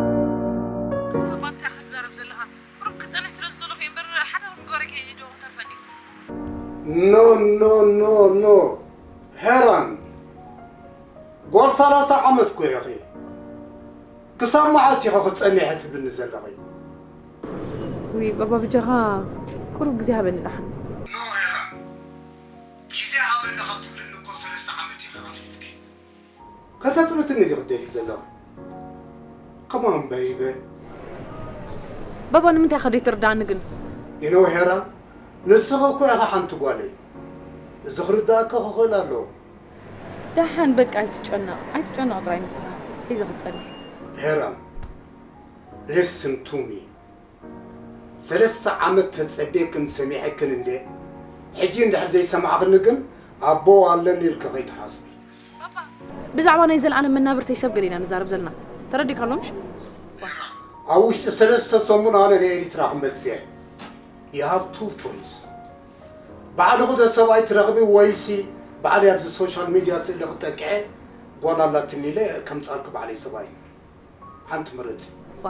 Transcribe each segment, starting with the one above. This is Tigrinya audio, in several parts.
ኣንታ ባንታ ክትዛረብ ዘለኻ ቁሩብ ክጸንሕ ስለ ዝደለኹ እየ እምበር፣ ሓዳር ምግባረይ ከይዶ ተርፈኒ። ኖ፣ ኖ፣ ኖ፣ ኖ። ሄራን፣ ጓል ሰላሳ ዓመት እኮ ኢኺ። ክሳብ መዓስ ኢኺ ክትጸንሒ ትብልኒ ዘለኺ? ውይ፣ ባባ፣ ብጃኻ ቁሩብ ግዜ ሃበኒ ደሓን። ኖ፣ ሄራን፣ ግዜ ሃበኒ ካብ ትብልኒ እኮ ሰለስተ ዓመት ኢኺ ኣሕሊፍኪ። ከተጽንትኒ ዲኺ ትደልዪ ዘለኺ? ከማን በይበ። ባባ፣ ንምንታይ ኢኻ ዘይትርድኣኒ ግን? You know ሄራን፣ ንስኺ እኮ ኢኻ ሓንቲ ጓለይ። እዚ ክርድኣካ ክኽእል ኣለዎ። ደሓን በቃ ኣይትጨነቕ፣ ኣይትጨነቕ ጥራይ ንስኻ ሒዘ ክጸንሕ። ሄራን፣ listen to me። ሰለስተ ዓመት ተጸብየክን ሰሚዐክን እንደ፣ ሕጂ እንድሕር ዘይሰማዕኽኒ ግን ኣቦ ኣለኒ ኢልኪ ከይትሓስቢ። ባባ፣ ብዛዕባ ናይ ዘለኣለም መናብርተይ ሰብ ገለ ኢና ንዛረብ ዘለና። ተረዲእካ ኣሎ ምሽ? ኣብ ውሽጢ ሰለስተ ሰሙን ኣነ ንኤሪትራ ክመጽእ እየ። You have two choice። ባዕልኹ ዶ ሰብኣይ ትረኽቢ ወይሲ ባዕለይ ኣብዚ ሶሻል ሚድያ ስእሊ ክጠቅዐ ጓል ኣላትኒ ኢለ ከምጻልኪ ባዕለይ ሰብኣይ። ሓንቲ ምረጺ። ዋ፣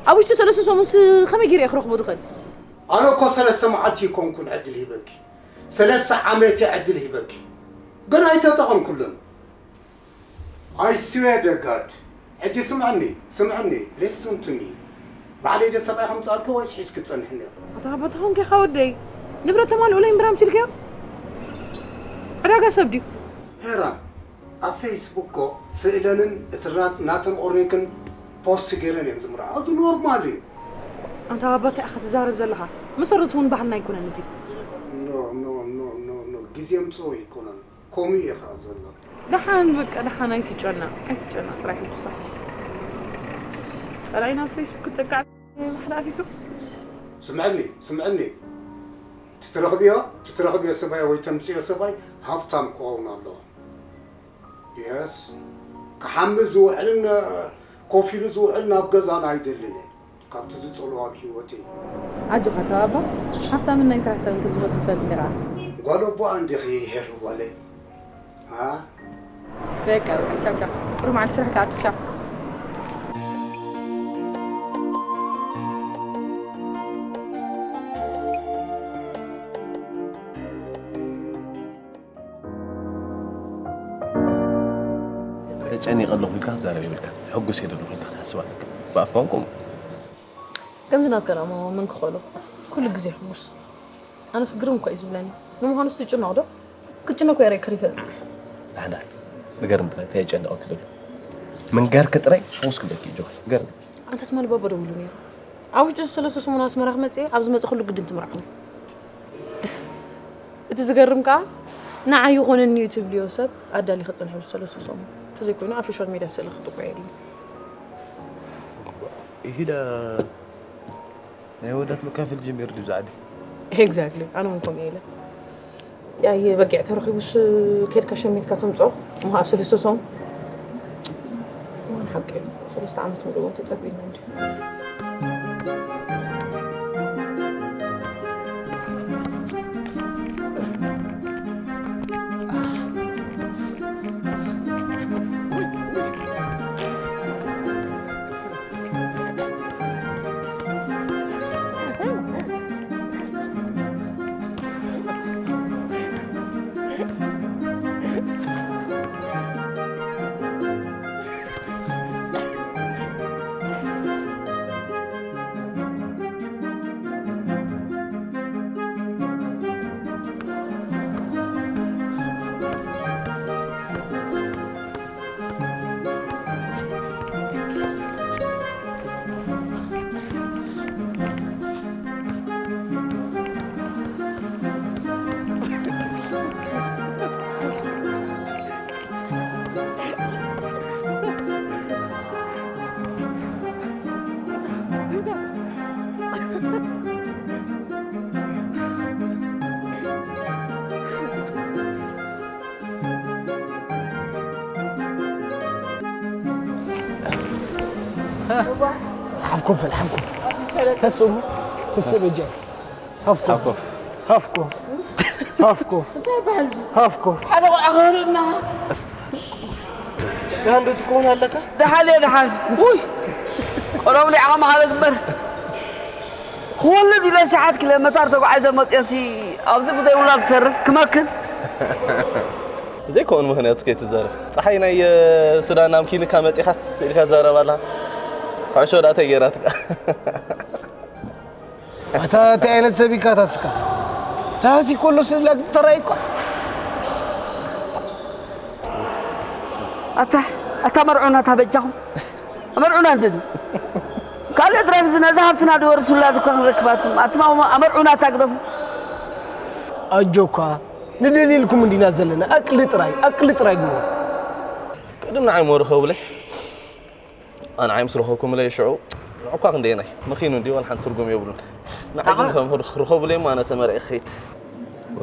ኣብ ውሽጢ ሰለስተ ሰሙንስ ከመይ ገይረ እየ ክረኽቦ ዝኽእል? ኣነ እኮ ሰለስተ መዓልቲ ኣይኮንኩን ዕድል ሂበኪ። ሰለስተ ዓመት እየ ዕድል ሂበኪ። ግን ኣይተጠቐምኩሉን። I swear to God። ሕጂ ስምዕኒ፣ ስምዕኒ፣ listen to me። ባዕለይ ዶ ሰብኣይ ከምጻልኪ ወይስ ሒዝኪ ትጸንሕኒ ኢኺ? ኣታ ኣባታ ኾንካ ኢኻ ወደይ። ንብረት ተማልኡለይ እምበር ኣምሲልካዮ? ዕዳጋ ሰብ ድዩ? ሄራን፣ ኣብ ፌስቡክ እኮ ስእለንን እቲ ና-፣ ናተን ኦርኒክን ፖስት ገይረን እየን ዝምርዓዋ። እዚ ኖርማል እዩ። ኣንታ ኣባታ ኢኻ ትዛረብ ዘለኻ። መሰረቱ እውን ባህልና ኣይኮነን እዚ። ኖ፣ ኖ፣ ኖ፣ ኖ፣ ኖ። ግዜ ምጽኡ ኣይኮነን። ከምኡ እዩ ኸዓ ዘሎ። ደሓን፣ በቃ፣ ደሓን፣ ኣይትጨነቕ፣ ኣይትጨነቕ ጥራይ ሕጂ ንስኻ። ጸላኢና ኣብ ፌስቡክ ክጠቅዕ ሓደ ኣፊቱ። ስምዐኒ፣ ስምዐኒ። ትትረኽብዮ፣ ትትረኽብዮ ሰብኣይ ወይ ተምጽዮ ሰብኣይ ሃብታም ክኸውን ኣለዎ። የስ። ክሓምስ ዝውዕልን ኮፍ ኢሉ ዝውዕል ናብ ገዛና ኣይደልን እየ። ካብቲ ዝጸልኦ ኣብ ህይወተይ። ኣጆኻ ተባባ፣ ሃብታምን ናይ ስራሕ ሰብን ከም ዝኾንኩ ትፈልጥ ዲኻ? ጓል ኣቦኣ እንዲኺ ሄሉ ጓለይ። አ? በቃ፣ በቃ፣ ቻው፣ ቻው። ጥሩ መዓልቲ ስራሕ ክኣቱ፣ ቻው። ተጨኒቐ ኣለኹ ኢልካ ክትዛረብ የብልካ። ሕጉስ እየ ዘለኹ ኢልካ ክትሓስብ ኣለካ። ብኣፍ ቋንቋ እሞ። ከምዚ ናትካ ደኣ እሞ መን ክኽእሎ? ኩሉ ግዜ ሕጉስ። ኣነስ ግርም እኮ እዩ ዝብለኒ። ንምዃኑስ ትጭነቕ ዶ? ክትጭነቕ እኮ የርእየካ ይፈልጥ። ደሓን ደሓን። ንገርኒ ጥራይ፣ እንታይ የጨንቐኪ ዘሎ? ምንጋርኪ ጥራይ ፈውስ ክብለኪ እዩ ጆከር። ገርኒ። ኣንታ ትማሊ ባባ ደዊሉ ነይሩ። ኣብ ውሽጢ እዚ ሰለስተ ሰሙን ኣስመራ ክመጽእ እየ፣ ኣብ ዝመጽእ ኩሉ ግድን ትምርዓኒ። እቲ ዝገርም ከኣ ንዓይ ይኾነኒ እዩ ትብልዮ ሰብ ኣዳሊኺ ጽንሒ ኣብዚ ሰለስተ ሰሙን። እንተዘይኮይኑ ኣብ ሶሻል ሜድያ ስእሊ ክጥቆ የድሊ። ኢሂዳ ናይ ወዳት መካፈል ጀሚሩ ድዩ ዝዓዲ? ኤግዛክትሊ፣ ኣነ እውን ከምኡ ኢለ። ያየ በጊዕ ተረኺቡስ ከድካ ሸሚትካ ተምጽኦ እሞ ኣብ ሰለስተ ሰሙን። እዋን ሓቂ እዩ። ሰለስተ ዓመት ሙሉእ እውን ተጸቢና እንዲ። ሓፍ ኮፍ በል፣ ሓፍ ኮፍ በል። ተስእሙ፣ ተስእ በጃ። ሃፍ ኮፍ። ሃፍ ኮፍ። ሃፍ ኮፍ። ሃፍ ኮፍ። እንታይ ይበሃል እዚ? ሃፍ ኮፍ። ሓደ ቆልዓ ክህልውና። ደሓን ዶ ትኸውን ኣለካ? ደሓን እየ፣ ደሓን። ውይ! ቆልዓ ብሊዕኻ መኻበ ግበር። ክወልድ ኢለ ሸሓት ኪሎ ሜተር ተጓዒዘ መፅየሲ ኣብዚ ብዘይ ውላድ ክተርፍ ክመክን። ዘይከውን ምኽንያት እስከ ኣይትዛረብ። ፀሓይ ናይ፣ እ፣ ሱዳን ኣምኪንካ መፂኻስ ኢልካ ትዛረብ ኣለኻ። ኩዕሾ ደኣ ተይ ገይራትካ። ኣታ እንታይ ዓይነት ሰብ ኢካ ታስካ? ታዚ ኮሎ ስላግ ዝተራይ እኳ። ኣታ፣ ኣታ መርዑና ታበጃኹም። መርዑና እንትን። ካልእ ድረፍ እዚ ነዛ ሃብትና ድወርስ ውላድ እኳ ክንረክባትም። ኣትማ ኣመርዑና ታግደፉ። ኣጆኳ፣ ንደልይልኩም እንዲና ዘለና። ኣቅሊ ጥራይ፣ ኣቅሊ ጥራይ ግበሩ። ቅድም ንዓይ ሞ ርኸቡለይ። ኣነ ንዓይ ምስ ረኸብኩምለይ ሽዑ ንዕኳ ክንደየናይ መኺኑ እንዲ ዋላ ሓንቲ ትርጉም የብሉን። ንዓይ ግን ከም ርኸቡለይ ሞ ኣነ ተመርዒ ክኸይድ።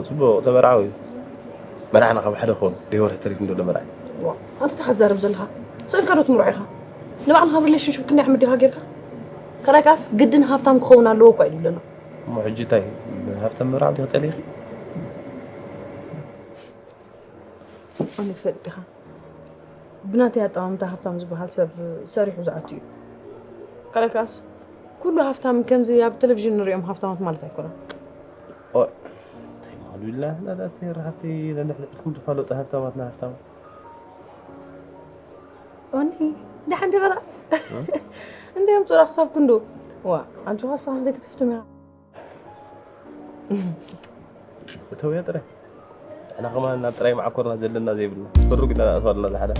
ጽቡቕ፣ ተመርዓዊ። መርዓና ካብ ሓደ ክኸውን ደይ ወርሒ ተሪፉ እንዶ መርዓይ። ዋ፣ ኣንተ ተሓዛረብ ዘለኻ ስእልካ ዶ ትምርዖ ኢኻ? ንባዕልኻ ሪሌሽንሽፕ ክንደይ ዓመት ዲኻ ጌርካ? ካልኣይ ከኣስ ግድን ሃብታም ክኸውን ኣለዎ እኳ ኢሉ ኣሎ። እሞ ሕጂ እንታይ ሃብታም ምርዓው ዲኻ ጸሊእኺ? ኣነ ትፈልጥ ኢኻ። ብናተይ ኣጠማምታ ሃብታም ዝበሃል ሰብ ሰሪሑ ዝኣቱ እዩ። ካልኣይ ከኣስ ኩሉ ሃብታም ከምዚ ኣብ ቴሌቪዥን ንሪኦም ሃብታማት ማለት ኣይኮነን። ኦ፣ እንታይ ማሉ ኢልና ናዳት ሃብቲ ነንሕድሕድኩም ትፋለጡ ሃብታማትና ሃብታማት። ኦኒ፣ ደሓን ዲኻ ደኣ? እንታይ ኣምጽኡና ክሳብ ክንዱ? ዋ፣ ኣንቺ ኸኣ ንስኻስ ደይ ክትፍትም ኢኻ። እተውያ ጥራይ። ንሕና ከማን ናብ ጥራይ መዓኮርና ዘለና ዘይብልና። ፍሩ ግና ንኣትዋ ኣለና ዝሓዳ።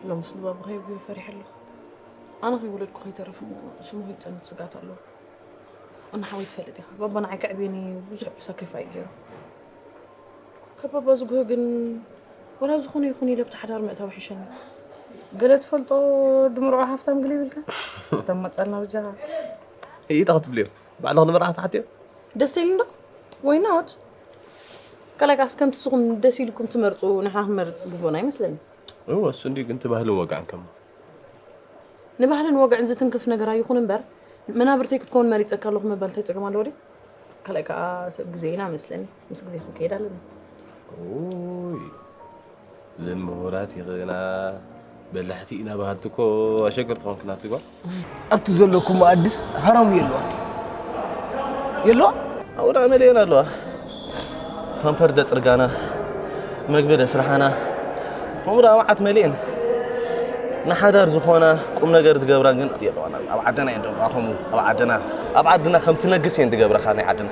ሎምስ ንባባ ከይጉየ ፈሪሐ ኣለኹ። ኣነ ከይወለድኩ ከይተርፍ እሞ ስሙ ከይጸንት ስግኣት ኣለዎ። ኣነ ሓወይ ትፈልጥ ኢኻ፣ ባባ ንዓይ ከዕብየኒ ብዙሕ ሳክሪፋይ ገይሩ። ካብ ባባ ዝጉህ ግን ወላ ዝኾነ ይኹን ኢለ ብቲ ሓዳር ምእታው ይሕሸኒ። ገለ ትፈልጦ ድምርዖ ሃፍታም ግለ ይብልካ? ተመጻልና በጃኻ። ይእታ ክትብልዮ፣ ባዕልኻ ንመርዓ ትሓትዮ? ደስ ኢሉ እንዶ? Why not? ካልኣይ ከኣስ ከምቲ ንስኹም ደስ ኢልኩም ትመርጹ ንሕና ክንመርጽ ግቡእና ኣይመስለኒ። እወ፣ እሱ እንዲ ግን እቲ ባህልን ወግዕን ከሞ። ንባህልን ወግዕን ዝትንክፍ ነገር ኣይኹን እምበር፣ መናብርተይ ክትከውን መሪጸካ ኣለኹ ምባል እንታይ ጸገም ኣለዎ ድዩ? ካልኣይ ከኣ ሰብ ግዜ ኢና መስለኒ። ምስ ግዜ ክንከይድ ኣለና። ኦይ፣ እዘን ምሁራት ይኽእና፣ በላሕቲ ኢና በሃልቲ እኮ ኣሸገርቲ ኮንክና ትጓል። ኣብቲ ዘለኩም መኣድስ ሃራሙ የለዋን ድዩ? የለዋ? ኣብኡ ደኣ መሊኤን ኣለዋ። ፓምፐር ደጽርጋና፣ መግቢ ደስርሓና፣ ከምኡ ደኣ መዓት መሊኤን። ንሓዳር ዝኾና ቁም ነገር ዝገብራ ግን የለዋና። ኣብ ዓድና እየን ዘለዋ፣ ከምኡ ኣብ ዓድና፣ ኣብ ዓድና ከም ትነግስ እየን ዝገብራኻ ናይ ዓድና።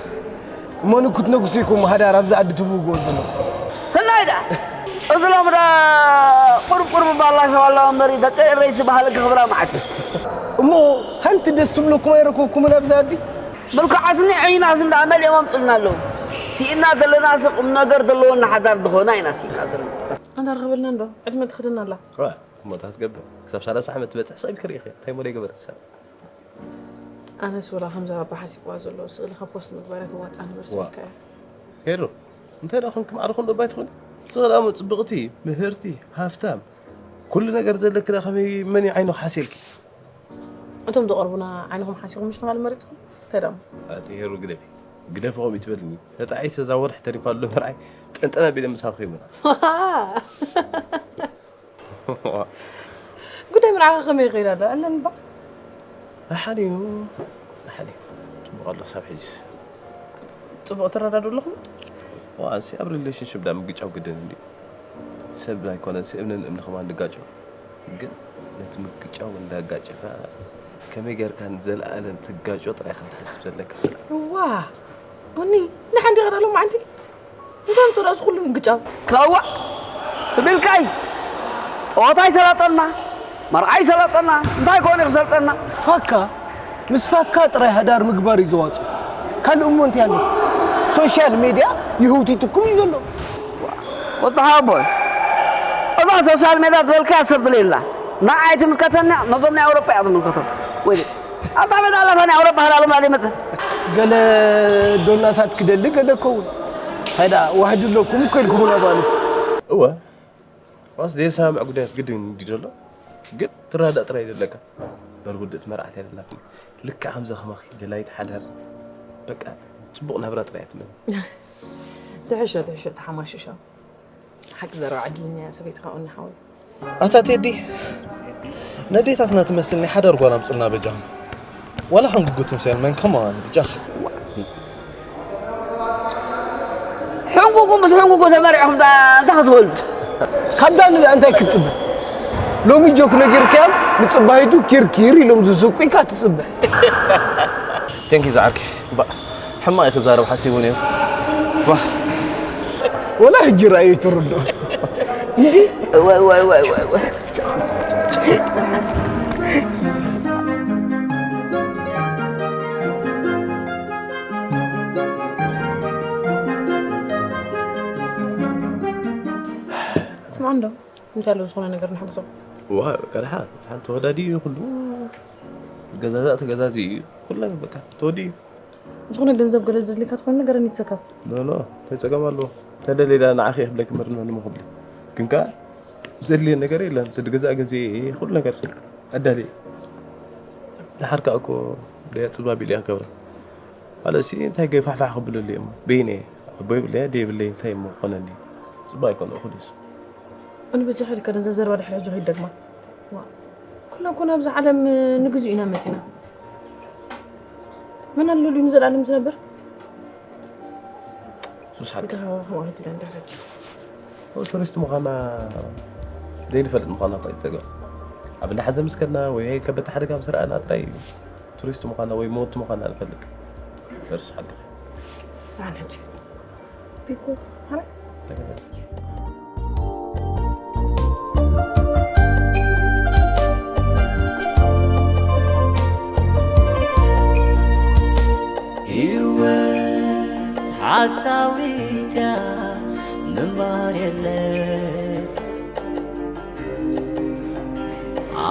እሞ ንክትነግሱ ኢኹም ሓዳር ኣብዚ ዓዲ ትብህግዎ ዘለኹም? ህላይ ደኣ እዚ ሎሚ ደኣ ቁርብ ቁርብ ባላሸዋ ኣለዋ እምበሪ ደቂ ኤረይ ዝበሃል ክኽብራ መዓት እዩ። እሞ ሓንቲ ደስ ትብለኩም ኣይረከብኩምን ኣብዚ ዓዲ? ብልኩዓትኒ ዕይናትን ደኣ መሊኦም ኣምፅልና ኣለዉ። ስኢና ዘለና ሲ ቁም ነገር ዘለዎና ሓዳር ዝኾና ኢና ስኢና ዘለና። ኣንታ ርኸበልና እንዶ ዕድመ ትኽደና ኣላ። እዋ፣ እሞ እንታይ ትገብር? ክሳብ ሰላሳ ዓመት ትበፅሕ ስቕ ኢልኪ ርኢኺ፣ እንታይ እሞ ደይገበረት ሰብ? ኣነስ ወላ ከምዛ ባባ ሓሲብዋ ዘሎ ስእሊ ካብ ፖስት ምግባር እያ ተዋፅኣ ንበር ዋ። ስልካ እያ። ሄሎ፣ እንታይ ደኣ ኮንኪ ማዕረ ክንዶ ባይ ትኾኒ? ዝኽእል ኣሞ ፅብቕቲ፣ ምህርቲ፣ ሃፍታም፣ ኩሉ ነገር ዘለኪ ደኣ ከመይ መን እዩ ዓይኑ ክሓስየልኪ? እቶም ዝቐርቡና ዓይንኹም ሓሲኹም ምሽ ትማሊ መሪፅኩም? እንታይ ደኣ እሞ? ኣቲ ሄሩ ግደፊ። ግደፍኹም ይትበልኒ። ተጣዒሰ እዛ ወርሒ ተሪፋ ኣሎ ምርዓይ ጠንጠን ኣቢለ ምሳኺ ይሙና። ጉዳይ መርዓኻ ከመይ ይኸይድ ኣሎ? ኣለኒ እባ። ደሓን እዩ። ደሓን እዩ። ጽቡቕ ኣሎ ክሳብ ሕጂስ። ጽቡቕ ትረዳዱ ኣለኹም? ዋ፣ ኣንሲ ኣብ ሪሌሽንሽፕ ዳ ምግጫው ግድን እንድዩ። ሰብ ኣይኮነን፣ ሲ እምንን እምኒ ከማን ንጋጮ። ግን ነቲ ምግጫው እንዳጋጨኻ ከመይ ጌርካ ንዘለኣለም ትጋጮ ጥራይ ኢኻ ትሓስብ ዘለካ። እዋ፣ ቡኒ፣ ንሓንቲ ይኸዳ ሎማዓንቲ? እንታይ ኣምፅኦ ደኣ እዚ ኩሉ ምግጫው? ካዋ ትብልካይ? ፀወታ ይሰላጠና፣ መርዓ ይሰላጠና፣ እንታይ ኮነ ክሰልጠና? ፋካ፣ ምስ ፋካ ጥራይ ሃዳር ምግባር እዩ ዘዋፅኦ። ካልእ እሞ እንታይ ኣሎ? ሶሻል ሜድያ ይህውቲትኩም እዩ ዘሎ። ወጣ ሓቦይ፣ እዛ ሶሻል ሜድያ ዝበልካያ ሰብ ድለየላ። ንዓይ ትምልከተኒ፣ ነዞም ናይ ኣውሮጳ እያ ትምልከቶም። ወይ ኣታ ቤት ኣላታ ናይ ኣውሮጳ ሃላሉ ምናለ ይመፅእ። ገለ ዶናታት ክደሊ ገለ ክኸውን። እንታይ ደኣ ዋህዲ ኣለኩም እኮ ኢልኩምና ባሉ። እወ፣ ዋስ ዘይሰማምዕ ጉዳያት ግድን እንዲ ዘሎ፣ ግን ትረዳእ ጥራይ ደለካ። በርጉድእት መርዓት ያደላትኒ። ልክዕ ከምዛ ከማኺ ደላይት ሓዳር፣ በቃ፣ ጽቡቕ ናብራ ጥራይ እያ ትመኝ። ትሕሾ፣ ትሕሾ፣ ተሓማሽሾ። ሓቂ ዘረባ ዕድለኛ እያ ሰበይትኻ ኦኒ ሓወይ። ኣታ ቴዲ፣ ነዴታትና ትመስል ናይ ሓዳር ጓል ኣምጽልና በጃኹም። ዋላ ከም ጉጉ ትምሰል መን ከማን በጃኻ። ሕንጉጉ ምስ ሕንጉጉ ተመሪዕኹም ዳ እንታይ ክትበሉ? ካብ ዳኒ ዳ እንታይ ክትጽበ? ሎሚ ጆክ ነጊርካዮም ንጽባይቱ ኪርኪር ኢሎም ዝስቁ ኢካ ትጽበ። ቴንኪ ዝዓርከይ። ባ ሕማቕ እዩ ክዛረብ ሓሲቡ ነይሩ። ባ ወላ ሕጂ ራእዩ ትርዶ። እንዲ ወይ ወይ ወይ ወይ ወይ። ስማዕ እንዶ እንታይ ኣሎ ዝኾነ ነገር ንሕግዞ። ዋ ቀድሓ ሓንቲ ወዳዲ ኩሉ ገዛዛእ ተገዛዚ እዩ። ኩሉ ነገር በቃ ተወዲ እዩ። ዝኾነ ገንዘብ ገለ ዘድልካ ትኾን ነገር ንትሰካፍ። ኖ ኖ እንታይ ጸገም ኣለዎ? ተደሊላ ንዓኺ ክብለኪ ምርና ንሞ ክብሊ። ግን ከኣ ዘድልየ ነገር የለን። እቲ ዝገዛእ ገዜ ኩሉ ነገር ኣዳሊ። ድሓር ከኣ እኮ ደያ ጽባብ ኢልያ ክገብራ። ማለት ሲ እንታይ ገ ፋሕፋሕ ክብለሉ እዮም። በይነ ኣቦ ይብለያ ደይ ይብለይ እንታይ እሞ ክኾነኒ። ጽባቕ ኣይኮነ ኩሉስ። ኣነ በጃኻ ኢልካ ነዛ ዘረባ ድሕሪ ሕጂ ከይትደግማ። ዋ፣ ኩላን ኮነ ኣብዛ ዓለም ንግዚኡ ኢና መጺና። መን ኣሎ ድዩ ንዘለኣለም ዝነብር? ሱስ ሓቂ። እንታይ ከምኣ ክትብላ እንዳረጀ። ቱሪስት ምዃና ዘይንፈልጥ ምዃና እኳ ይጸገም። ኣብ እንዳ ሓዘን ምስ ከድና ወይ ከበድቲ ሓደጋ ምስ ረኣና ጥራይ እዩ ቱሪስት ምዃና ወይ መወቲ ምዃና ንፈልጥ። እርስ ሓቂ። ኣነ ሕጂ ቢኮ፣ ኣረ ተገበረ። ህይወት ሓሳዊት እያ ምንባር የለ።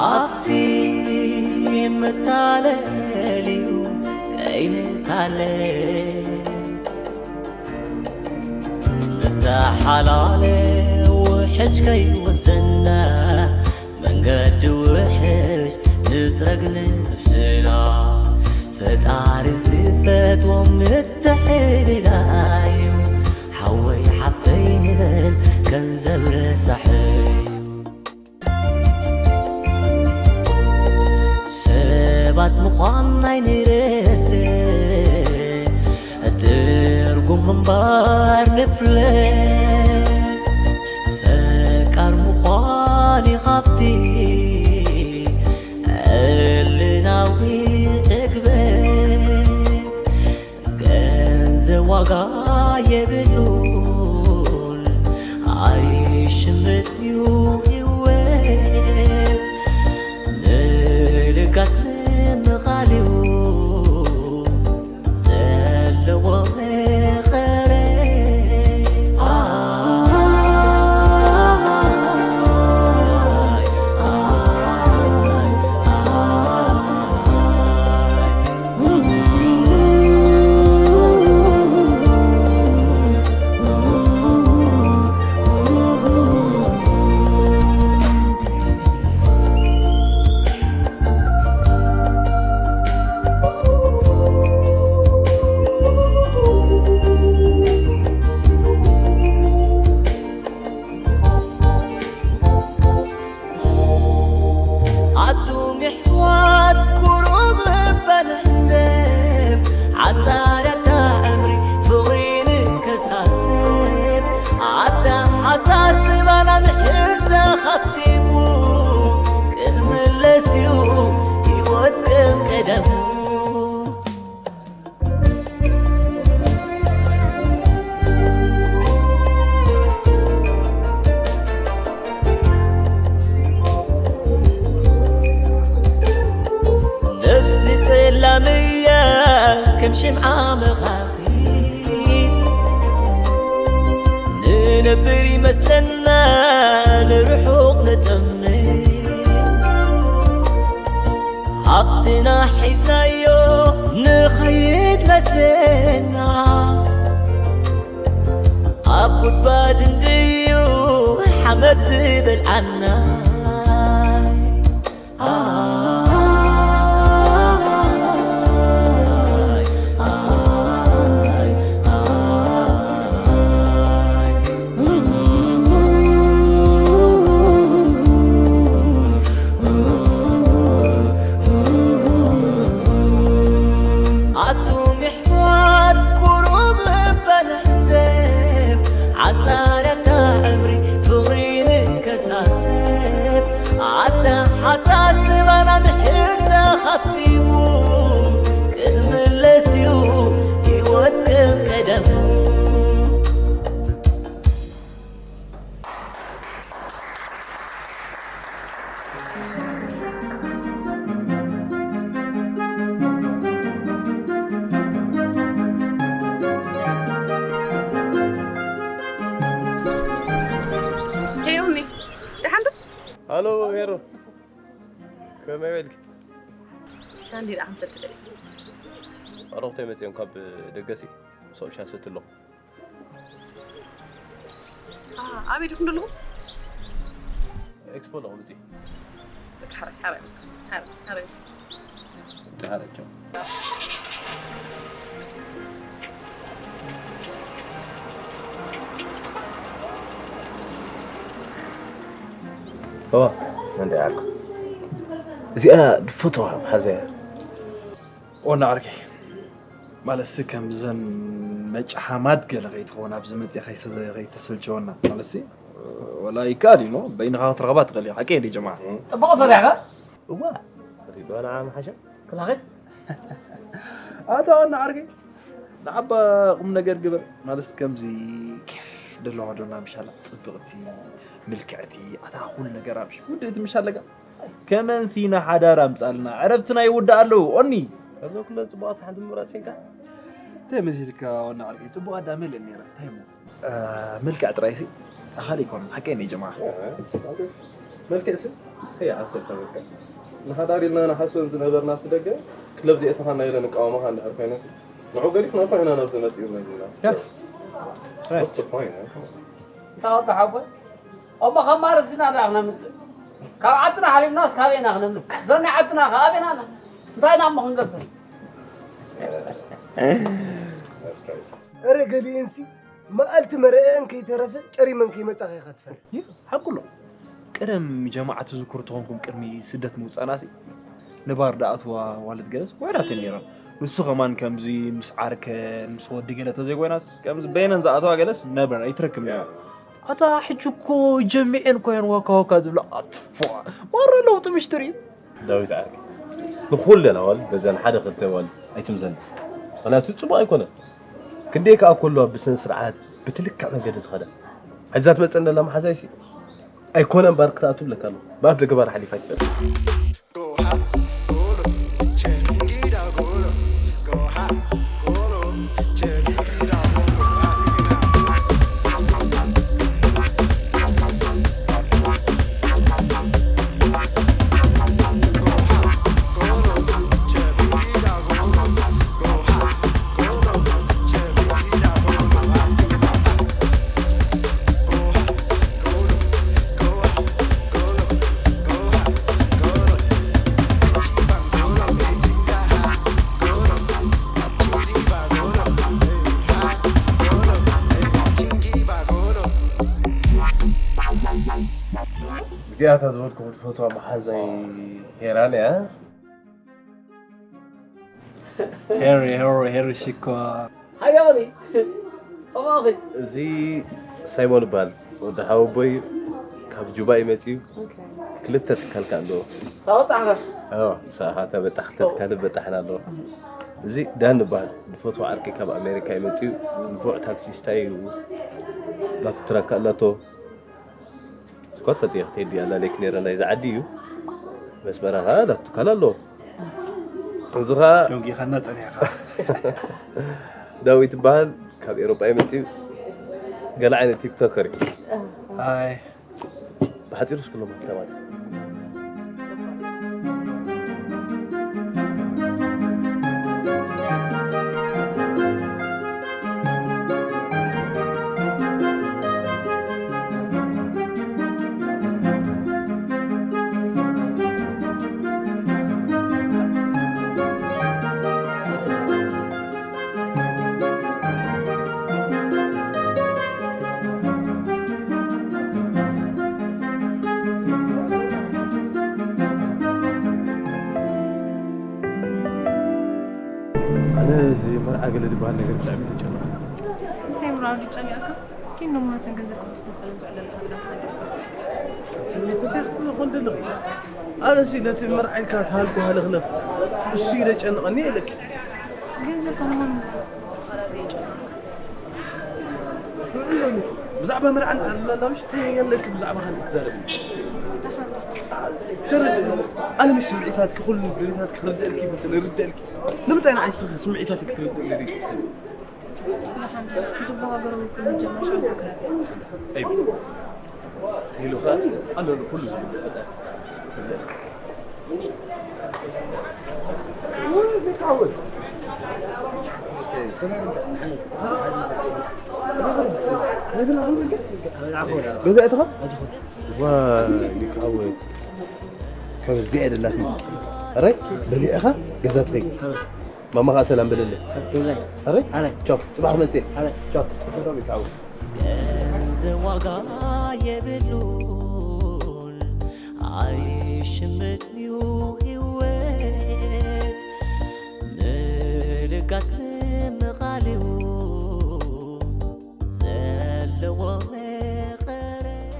ኣብቲ መታለል እዩ ከይንታለል። ንተሓላለ ውሕጅ ከይወሰና መንገዲ ውሕጅ ንጽረግ ነብስና። ፈጣሪ ዝፈትዎም ምትሕልላዩ ሓወይ ሓፍተይ ንበል ገንዘብ ረሳሕዩ። ሰባት ምዃን ኣይንረስዕ፣ እቲ ምንባር ንፍለ ፈቃር ምዃን ይኻፍቲ ዕልናዊ ዕግበት ገንዘብ ዋጋ የብሉን ኣይሽምጥን እዩ ህይወት ምልጋስ ምምቓል እዩ ዘለዎ መቐረት። ኣቱም የሕዋት ቁሩብ እባ ንሕሰብ፣ ሓጻር እታ ዕምሪ ፍቕሪ ንከሳሰብ። ኣተሓሳስባና ምሕር ተኸቲሙ፣ ክምለስ እዩ ህይወት ከም ቀደሙ። ነፍሲ ጸላም እያ ከም ሽምዓ መኻኺት፣ ንነብር ይመስለና ንርሑቕ ንጠምት። ሃብትና ሒዝናዮ ንኸይድ መስለና፣ ኣብ ጉድጓድ እንድዩ ሓመድ ዝበልዓና። ኣቱም ኣሕዋት ቁሩብ እባ ንሕሰብ፣ ሓጻር እታ ዕምሪ ፍቕሪ ንከሳሰብ። ኣተሓሳስባና ምሕር ተኸቲሙ፣ ክምለስ እዩ ህይወት ከም ቀደሙ። ሄዮሚ፣ ደሓን ዶ? ሃሎ ሄሮ፣ ከመይ ውዒልኪ? ሻሂ ደኣ ክንሰቲ ደሊኹ። ኣረቑተይ መጺኦም ካብ ደገሲ፣ ሶብ ሻሂ ሰቲ ኣለኹ። አ፣ ኣበይ ዲኹም ዘለኹም? ኤክስፖ ኣለኹ፣ ምጺ። በቃ፣ ሓራይ፣ ሓራይ፣ ሓራይ፣ ሓራይ። ቻው። እዋ፣ እንደ ያልኩ። እዚኣ ድፈትዋ ሓዘያ። ኦና ዓርከይ፣ ማለትሲ ከምዘን መጭሓማት ገለ ከይትኸውን ኣብዚ መፅኣ ከይተ-፣ ከይተሰልቸወና። ማለትሲ፣ ወላ ይከኣል እዩ፣ ኖ? በይንኻ ክትረኽባ ትኽእል እዩ። ሓቀይ እንዲ ጀማዓ። እም። ጽቡቕ ፈሪሕኻ? እዋ። ሪድዋን ዓም ሓሻ? ክላኸት? ኣታ ኦና ዓርከይ፣ ንዓባ ቁም ነገር ግበር። ማለትሲ ከምዚ ኬፍ ደለዋ ዶና ምሻላ፣ ጽብቕቲ፣ ምልክዕቲ፣ ኣታ ኩሉ ነገር ኣብሽ። ውድእቲ ምሻለጋ? ከመንሲ ንሓዳር ኣምጻልና፣ ዕረፍትና ይውዳእ ኣለዉ። ኦኒ። ካብዞም ኩለን ጽቡቓት ሓንቲ ምምራጽ ሲንካ? እንታይ መሲልካ ወና ዓርከይ? ጽቡቕ ኣዳመ ኢለን ነይረ። እንታይ እሞ? እ፣ መልክዕ ጥራይሲ ኣኻሊ ኣይኮነን። ሓቀይ ነይ ጀማዓ። እ፣ ኦኬ። መልክዕሲ? እንታይ ይዓብሰልካ መልክዕ? ንሓዳር ኢልና ንሓስበን ዝነበርና ኣብቲ ደገ ክለብ ዘእተኻና ኢለን ንቃወማኻ እንድሕር ኮይነንሲ፣ ንዑ ገዲፍና እኮ ኢና ናብዚ መጺኡ መሊና። Yes. What's the point, eh? Come on. እንታይ ወዲ ሓቦይ? እሞ ካብ ማርስ ኢና ደኣ ክነምጽእ? ካብ ዓድና ሓሊፍናስ ካበይ ኢና ክነምጽእ? ዘን ናይ ዓድና ከ ኣበይና ኣላ? እንታይ ኢና እሞ ክንገብር? That's crazy. እረ ገሊኤንሲ መኣልቲ መርዐአን ከይተረፈ ጨሪመን ከይመጻኻ ኢኻ ትፈርሕ። ይህ ሓቁ ኣሎ። ቀደም ጀማዓ ትዝክሩ ተኾንኩም ቅድሚ ስደት ምውጻእናሲ ንባር ደኣትዋ ዋልድ ገለስ ውዕዳተን ነይረን። ንሱ ከማን ከምዚ ምስ ዓርከን ምስ ወዲ ገለ ተዘይኮይናስ ከምዚ በይነን ዝኣተዋ ገለስ ነበር ኣይትረክብን እያ። ኣታ ሕጂ እኮ ጀሚዐን ኮይን ዋካ ዋካ ዝብላ ኣትፎ ማራ ለውጢ ምሽትሪ። ዳዊት ዓርከይ ንኹለን ኣዋልድ በዘን ሓደ ክልተ ኣዋልድ ኣይትምዘን። ምክንያቱ ጽቡቕ ኣይኮነን። ክንደይ ከኣ ከሎ ብስነ ስርዓት ብትልክዕ መንገዲ ዝኸደ። ሕዛ ትመጸን ዘላ መሓዛይሲ ኣይኮነን ባር ክትኣቱ ብለካ ኣለኹ። ብኣፍ ደገ ባር ሓሊፋ ኣይትፈልጥ። እዚኣታ ዝበልኩ ክትፈትዋ መሓዛይ ሄራን እያ። ሄሪ ሄሪ ሄሪ ሽኮ ሓያውኒ። ከማኺ። እዚ ሳይሞን ይበሃል። ወዲ ሓወቦይ ካብ ጁባ እዩ መጺኡ። ክልተ ትካል ከኣ ኣለዎ። ታወጣሕና። ኣዎ፣ ምሳኻ ተበጣሕ፣ ክልተ ትካል በጣሕና ኣለዎ። እዚ ዳን ይበሃል። ንፈትዎ ዓርከይ ካብ ኣሜሪካ እዩ መጺኡ። ንፉዕ ታክሲስታ እዩ። ላቱ ትራክ ኣለቶ። ስኳት ፈትየ ክትሄድ እያ ላለይክ ነይረ ናይዚ ዓዲ እዩ። መስመራ ኸኣ ላቱ ትካል ኣለዎ። እዚ ኸኣ ደንጊኻና ጸኒሕኻ። ዳዊት ይበሃል፣ ካብ ኤሮጳ እዩ መጺኡ። ገለ ዓይነት ቲክቶከር እዩ። ኣይ። ብሓጺሩ እስክሎም ሃብታማት እዮም። ኣነ እዚ መርዓ ገለ ዝበሃል ነገር ብጣዕሚ እዩ ዘጨንቕ። ምሳይ ምርኣዩ ድዩ ጨኒቕካ? ኪን ሎማዓንተን ገንዘብ ክምስን ሰለንቶ ዕለልካ ግዳ። እንታይ ክትኾን ዘለኺ? ኣነሲ ነቲ መርዓ ኢልካ ትሃልኩ ሃለኽለኽ እሱ እዩ ዘጨንቐኒ ኢለኪ። ገንዘብ ከማን ኻራ ዘይጨንቕ። ብዛዕባ መርዓ ንዓርብላ ኣላምሽ እንታይ የለኪ ብዛዕባ ካልእ ትዛረቢ? ተረድእኒ። ኣነ ምስ ስምዒታትኪ ኩሉ ድሌታትኪ ክርድእልኪ ይፈትን ይርድእልኪ። ንምንታይ ንዓይ ስምዒታትኪ ክትርድእኒ ዘይትፍትኒ? ደሓን፣ ሕጂ እኮ ሃገር እውን ክንጀምር ሻብ ዝግበር። ጠይብ። ተይሉኻ ኣሎ ኩሉ ዝብል ፈጣሪ። ገዛ እትኻ? ዋ፣ ይካወት። ከምዚኣ የደላትኒ። ኣረ፣ በሊዕኻ ገዛ ትኸይድ። ማማ ኸዓ ሰላም በለለይ። ገዛይ። ኣረ? ኣረ። ቻው። ጽባሕ መጽእ። ኣረ። ቻው። ገንዘብ ዋጋ የብሉን፣ ኣይሽምጥን እዩ ህይወት። ምልጋስ ምምቓል እዩ ዘለዎ መቐረት።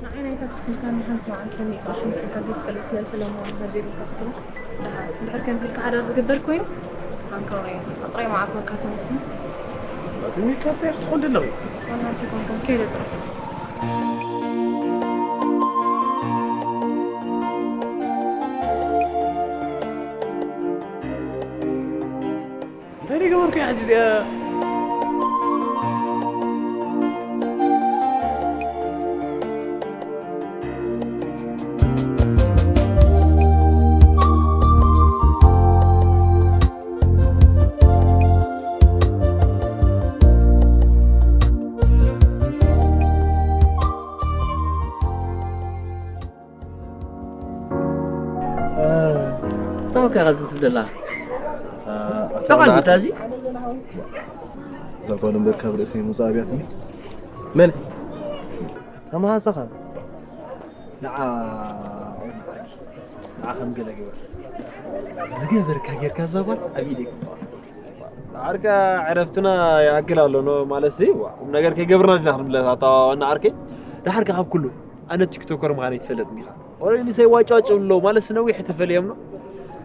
ንዓይ ናይ ታክሲ ክልካኒ ሓንቲ መዓልቲ ሚእቲ ቅርሺ ምክልካ ዘይትፈልጥ ስለ ዝፈለሞ ናብ ዘይብልካ ክትብል። ደሓር፣ እንድሕር ከምዚ ኢልካ ሓዳር ዝግበር ኮይኑ፣ ኣንከሮ እዩ። ጥራይ መዓኮርካ ተነስንስ። ኣቲ ሚካ እንታይ ክትኾን ደለኺ? ዋና እንታይ ኮንካ? ከይደ ጥራይ። እንታይ ደይ ገበርኩ እያ ሕጂ እዚኣ? ተወካ ኸዚ ትብል ደላ። አ፣ ኣታ ጠቓሚ ናት። ታዚ? እዛ ጓል እምበር ካብ ርእሰይ ምውፃእ ኣብያትኒ። መን? ተመሃሰኻ። ንዓ ንዓ ከም ገለ ግበር። ዝገበርካ ጌርካ እዛ ጓል ኣብ ኢደይ ክትወቕዕ። ዓርካ ዕረፍትና ይኣክል ኣሎ ኖ ማለት ሲ ዋ፣ ቁም ነገር ከይገብርና ዲና ክንብለካ ኣታ ዋና ዓርከይ። ደሓርካ ካብ ኩሉ ኣነ ቲክቶከር ምዃነይ ትፈልጥ ዲኻ? ኦሬዲ ሰይ ዋጭዋጭ ብሎ ማለት ነዊሕ ተፈልዮም ነው።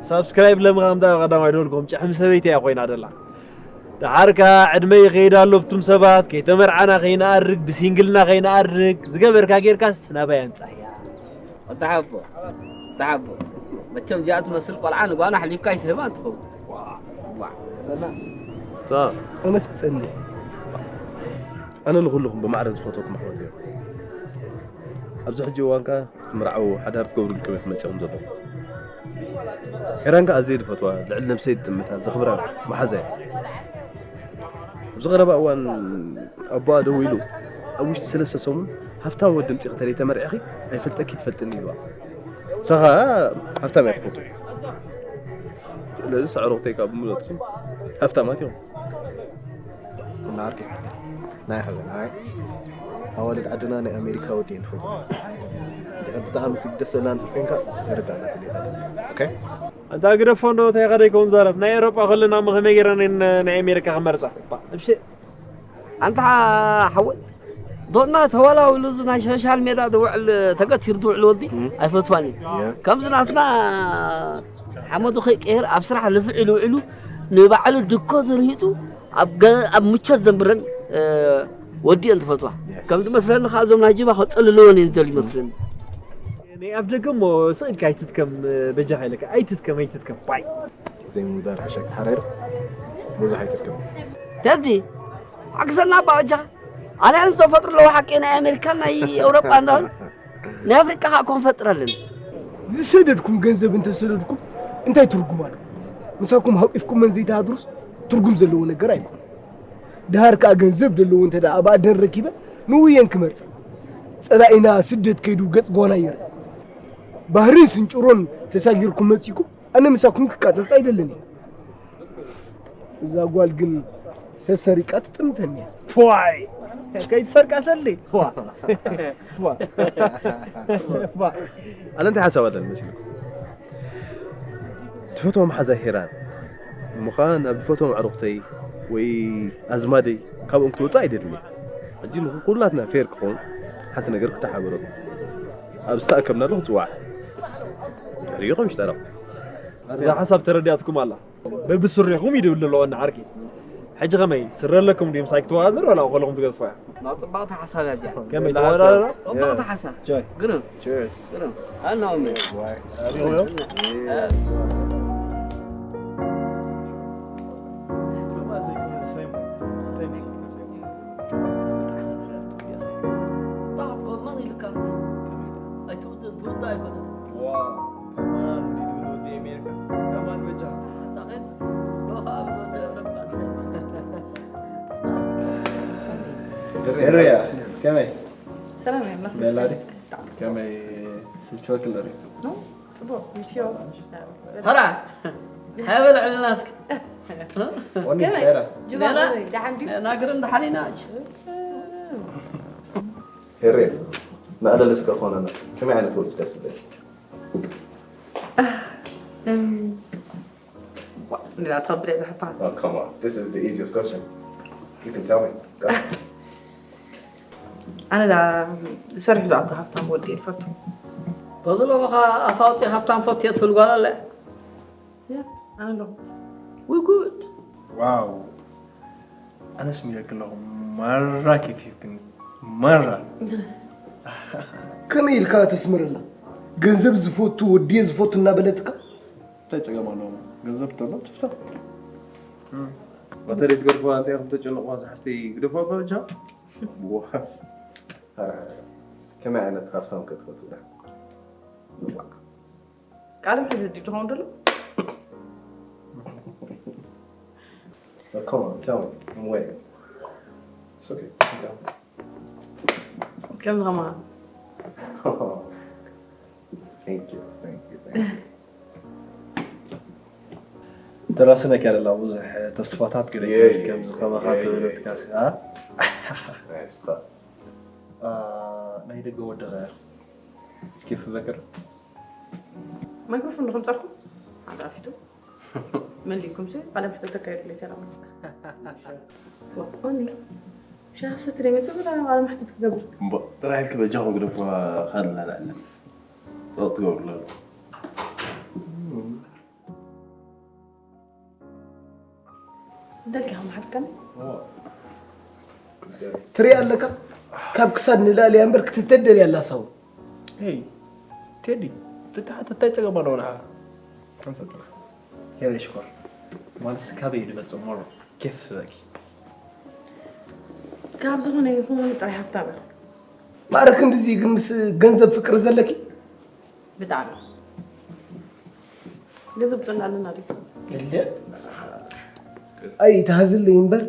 ሳብስክራይብ ለምኻም ዳ ቀዳማይ ደወልኩም ጨሕም ሰበይቲ እያ ኮይና ደላ። ደሓርካ ዕድመ ይኸይድ ኣሎ ብቱም ሰባት ከይተመርዓና ከይንኣርግ ብሲንግልና ከይንኣርግ ዝገበርካ ጌርካስ ናባይ ኣንጻያ። ወዲ ሓቦ ወዲ ሓቦ መቸም እዚኣ ትመስል ቆልዓ ንጓና ኣሕሊፍካ ኣይትህባ እንትኸውን። ዋ ኣነስ ክጸኒ ኣነ ንኩልኹም ብማዕረ ዝፈትወኩም ኣሕዋት እዮም። ኣብዚ ሕጂ እዋን ከኣ ክትምርዓው ሓዳር ትገብሩ ልቅቤት መጺኹም ዘለኹም። ሄራን ከኣ ኣዝየ ዝፈትዋ ልዕሊ ነብሰይ ዝጥምታ ዘኽብራ መሓዛ እያ። ኣብዚ ቀረባ እዋን ኣቦኣ ደዊሉ ኣብ ውሽጢ ሰለስተ ሰሙን ሃፍታም ወዲ ኣምጺኺ ተለይተመርዒኺ ኣይፈልጠኪ ትፈልጥኒ ኢልዋ። ንሳ ከኣ ሃፍታም እያ ትፈቱ። ስለዚ ሳዕሮኽተይ ካብ ምለጥኩም ሃፍታማት እዮም። እና ዓርከ ናይ ሓዘን ኣይ ኣዋልድ ዓድና ናይ ኣሜሪካ ወዲ እየን ትፈትዎ። ድሕር ብጣዕሚ ትግደሰላ እንተ ኮንካ ተረዳእና ትልኢኻ። ኦኬ ኣንታ ግደፎ እንዶ እንታይ ከደይ ከውን ዛረብ ናይ ኤሮጳ ከለና እሞ ከመይ ገይረን እየን ናይ ኣሜሪካ ክመርጻ እባ እብሽ ኣንታ ሓወይ ዶና ተዋላውሉ እዚ ናይ ሶሻል ሜዳ ዝውዕል ተገቲሩ ዝውዕል ወዲ ኣይፈትዋን እዩ ከምዚ ናትና ሓመዱ ከይቀየር ኣብ ስራሕ ልፍዕ ኢሉ ውዕሉ ንባዕሉ ድኮ ዝርሂጡ ኣብ ገ- ኣብ ምቾት ዘንብረን እ፣ ወዲ እየን ትፈትዋ ከም ዝመስለኒ ከዓ እዞም ናይ ጅባ ከፀልልወን እየን ዝደልዩ ይመስለኒ ናይ ኣብ ደገ እሞ ስቕ ኢልካ ኣይትትከም በጃኻ ኢለካ ኣይትትከም ኣይትትከም ባይ ዘይምውዳር ሕሸክ ሓረር ብዙሕ ኣይትድከም ተዲ ሓግዘና ኣባ በጃኻ ኣልያንስ ተፈጥሩ ኣለዎ ሓቂ ናይ ኣሜሪካን ናይ ኤውሮጳ እንዳሆን ናይ ኣፍሪቃ ከዓ ኮንፈጥረልን ዝሰደድኩም ገንዘብ እንተሰደድኩም እንታይ ትርጉም ኣሎ? ምሳኩም ሃቂፍኩም መን ዘይትሃድሩስ ትርጉም ዘለዎ ነገር ኣይኮን። ድሃር ከኣ ገንዘብ ዘለዎ እንተ ደኣ ብኣደን ረኪበ ንውየን ክመርጽ ጸላኢና ስደት ከይዱ ገጽ ጓና ይርእ። ባህርን ስንጭሮን ተሳጊርኩም መጺኩም ኣነ ምሳኩም ክቃጸጽ ኣይደልን እየ። እዛ ጓል ግን ሰሰሪቃ ትጥምተኒ እያ። ፖይ ከይትሰርቃ ሰሊ ኣነ እንታይ ሓሳብ ኣለኒ መሲልኩም ትፈትዎም ሓዛ ሄራን እሞ ኸዓ ናብ ዝፈትዎም ኣዕሩኽተይ ወይ ኣዝማደይ ካብኦም ክትወፅእ ኣይደልን ሕጂ ንኩላትና ፌር ክኸውን ሓንቲ ነገር ክተሓበረኩም ኣብ ዝተኣከብናሉ ክፅዋዕ ሪኢኹም ሽጠረቕ እዛ ሓሳብ ተረዲኣትኩም ኣላ በብስሪኹም ይድብሉ ኣለዎ እና ዓርኪ ሕጂ ከመይ ስረ ኣለኩም ድዩ ምሳይ ክትወዳደር ወላ ከለኹም ትገድፎ እያ ናብ ፅባቕቲ ሓሳብ እያ እዚኣ ከመይ ተወዳደር ፅባቕቲ ሓሳብ ጆይ ግርም ቺርስ ግርም ኣናውነ ርያ ከመይ ሰላም እየ ኣምላኽ በላ ድዩ? ይመስገን። ከመይ ስልችወኪ ንርኢ ኖ፣ ጽቡቕ፣ ምችዮ። ተራ ሃበል ዕልና እስኪ ኦኒ ከመይ? ሄራ ጁባ ሌላ? ደሓን ድዩ? ናግርም ደሓኒና ሄሬ መዕለሊ እስከ ኮነና ከመይ ዓይነት ወዲ ደስ ይብል እም፣ ዋ፣ እንዴ፣ ላትኸብድ እየ ዝሕታ። Oh, come on. This is the easiest question. You can tell me. Go. ኣነ ዳ ዝሰርሑ ዝኣቱ ሃፍታም ወዲ እየ ዝፈቱ። በዚ ሎሚ ኸዓ ኣፋውፂ ሃብታም ፈትየ ትብል ጓል ኣለ ያ፣ ኣነ ኣለኹ። ውይ ጉድ ዋው ኣነስ ሚለክ ኣለኹ ማራ ኬፍ ግን ማራ ከመይ ኢልካ ተስምረላ? ገንዘብ ዝፈቱ ወዲ እየ ዝፈቱ እናበለትካ እንታይ ፀገም ኣለዎ ገንዘብ ተሎ ትፍታ በተለይ ትገድፈዋ እንታይ ኢኹም ተጨንቑዋ ዝሓፍተይ ግደፈዋ በጃ ከመይ ዓይነት ሃፍታም ክትፈቱ ዳ ቃልም ሕዚ ድዩ ትኸውን ደሎ Come on, tell me. I'm waiting. It's okay. Tell me. ከምዚ ከማኻ Thank you, thank you, thank you. ተራስነካ ደላ ብዙሕ ተስፋታት ገለ Yeah, ከምዚ yeah, ከማኻ yeah, ተበለትካ yeah. ሲ ኣ Nice stuff. ናይ ደገ ወዲ ኸ كيف بكر؟ ማይክሮፎን ዶ ከምጻልኩም ሓደ ኣፊቱ መሊኩምሲ ቃለ መሕተት ተካየዱ ለይተና ወቆኒ ሻኽሰት ደመት ብላ ቃለ መሕተት ክገብር እምቦ ጥራሕ ኢልኪ በጃኹም ግደፍዋ። ካልእ ኣለና። ጸወት ትገብሩ ኣለዉ። ደልካ ከም ሓትከን ትሪኣ ኣለካ ካብ ክሳድ ንላዕሊ እያ እምበር ክትተደል ያላ ሰው ሄይ ቴዲ፣ ትተሓተ እንታይ ጸገም ኣለዎ ንዓ? ተንሰጥና። ሄረ ሽኮር። ማለትስ ካበይ እዩ ዝመጽእ ሞሮ? ኬፍ በቂ። ካብ ዝኾነ ይኹን ጥራይ ሃፍታም ኢኹ ማዕረ ክንድዚ ግን ምስ ገንዘብ ፍቅሪ ዘለኪ ብጣዕሚ ገንዘብ ጥዕና ኣለና ድዩ እለ ኣይ ተሃዝለይ እምበር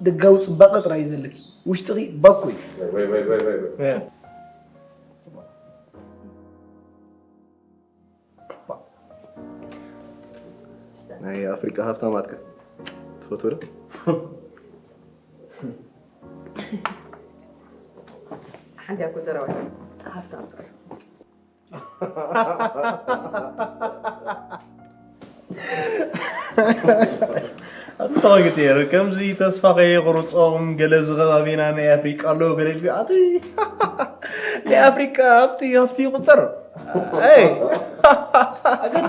ደጋዊ ጽባቐ ጥራይ እዩ ዘለኪ ውሽጥኺ ባኮ እዩ ናይ ኣፍሪቃ ሃብታማት ከ ትፈትዎ ዶ? ሓንቲ ኣኮ ዘረባ ሃፍታም ስራሕ ኣታወግት የሩ ከምዚ ተስፋ ከየቁርጾም ገለ ኣብዚ ከባቢና ናይ ኣፍሪቃ ኣለዉ ገለ ኢልኩ ኣቲ ናይ ኣፍሪቃ ኣብቲ ኣብቲ ይቁጸር ኣይ ኣገት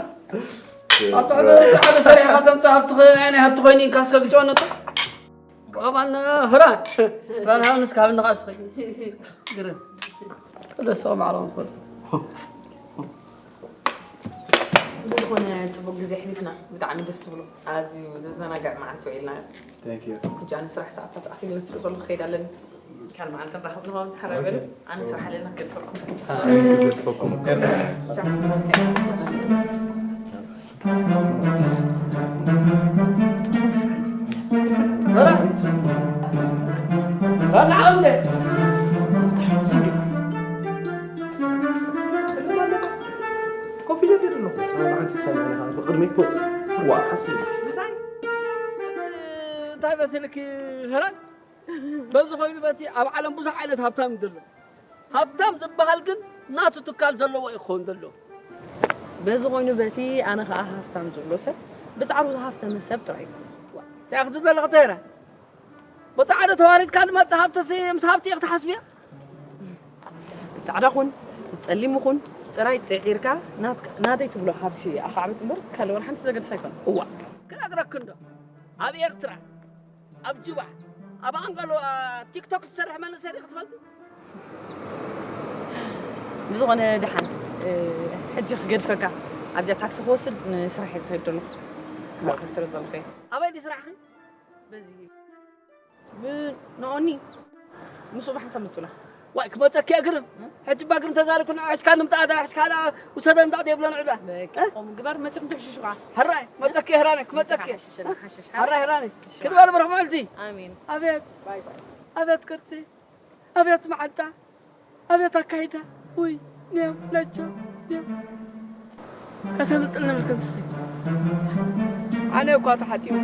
ኣትዕዶ ተዓለ ሰሪሕካ ተምፅእ ሃብቲ ናይ ሃብቲ ኮይኑ ኢንካስ ከግጭወነቶ ከማን ህራን ራን ሃንስ ካብ ንቃስኺ ግርን ደሰው ማዕሎም ፈልጡ ብዝኾነ ፅቡቅ ግዜ ኣሕሊፍና ብጣዕሚ ደስ ትብሉ ኣዝዩ ዘዘናግዕ መዓልቲ ውዒልና ሕጂ ኣነ ስራሕ ሰዓታት ኣኺልና ስለ ዘሎ ክኸይድ ኣለኒ ካልእ መዓልቲ ንራኸብ ንኸውን ሓራይ በሉ ኣነ ስራሕ ኣለና ክገድፈልኩም ትፈኩም ራና ዓምደ ኮፍ ኢለ ኣለኹ። ሰብዓ ሓንቲ ሰብዓ ኢኻ ብቕድመይ ትወጽእ። ዋ፣ ትሓስብ። እንታይ መሲልኪ ህራን? በዚ ኮይኑ በቲ ኣብ ዓለም ብዙሕ ዓይነት ሃብታም እዩ ዘሎ። ሃብታም ዝበሃል ግን ናቱ ትካል ዘለዎ እዩ ክኸውን ዘለዎ። በዚ ኮይኑ በቲ ኣነ ከዓ ሃፍታም ዝብሎ ሰብ ብፃዕሩ ዝሃፍተመ ሰብ ጥራይ እዩ እንታይ ክትበል ክተራ በፃዕዶ ተዋሪድካ ዝመፅእ ሃብተሲ ምስ ሃብቲ ኢኽ ትሓስብያ ፃዕዳ ኹን ጸሊም ኹን ጥራይ ፅዒርካ ናተይ ትብሎ ሃብቲ ኣኻዕብት እምበር ካልእ ወላ ሓንቲ ዘገድስ ኣይኮነ እዋ ክነግረክ እንዶ ኣብ ኤርትራ ኣብ ጁባ ኣብ ኣንቀሎ ቲክቶክ ትሰርሕ መንእሰይ ክትፈልጥ ብዝኾነ ድሓን ሕጂ ክገድፈካ ኣብዚኣ ታክሲ ክወስድ ንስራሕ እየ ዝኸይድ ዘለኹ ስረ ዘለኹ ኣበይ ዲ ስራሕኺ በዚ ብንኦኒ ምስኡ ብሓንሳብ ምፁና ዋይ ክመፀኪ እግርም ሕጂ ባግርም ተዛሪብኩ ንዓ ሕዝካ ንምፃእ ዳ ሕዝካ ዳ ውሰደ እንዳ የብሎ ንዕዳ በቃ ከምኡ ግባር መፅኹም ትሕሽሹ ከዓ ሕራይ መፀኪ ህራነ ክመፀኪ ሓሽሽ ሓሽሽ ሕራይ ህራነ ክንበል ብርኽ መዓልቲ ኣሜን ኣቤት ባይ ባይ ኣቤት ቅርፂ ኣቤት መዓልታ ኣቤት ኣካይዳ ውይ ኔው ነቸው ኔው ከተምልጥልና ምልክን ስኺ ኣነ እኳ ተሓጢቡ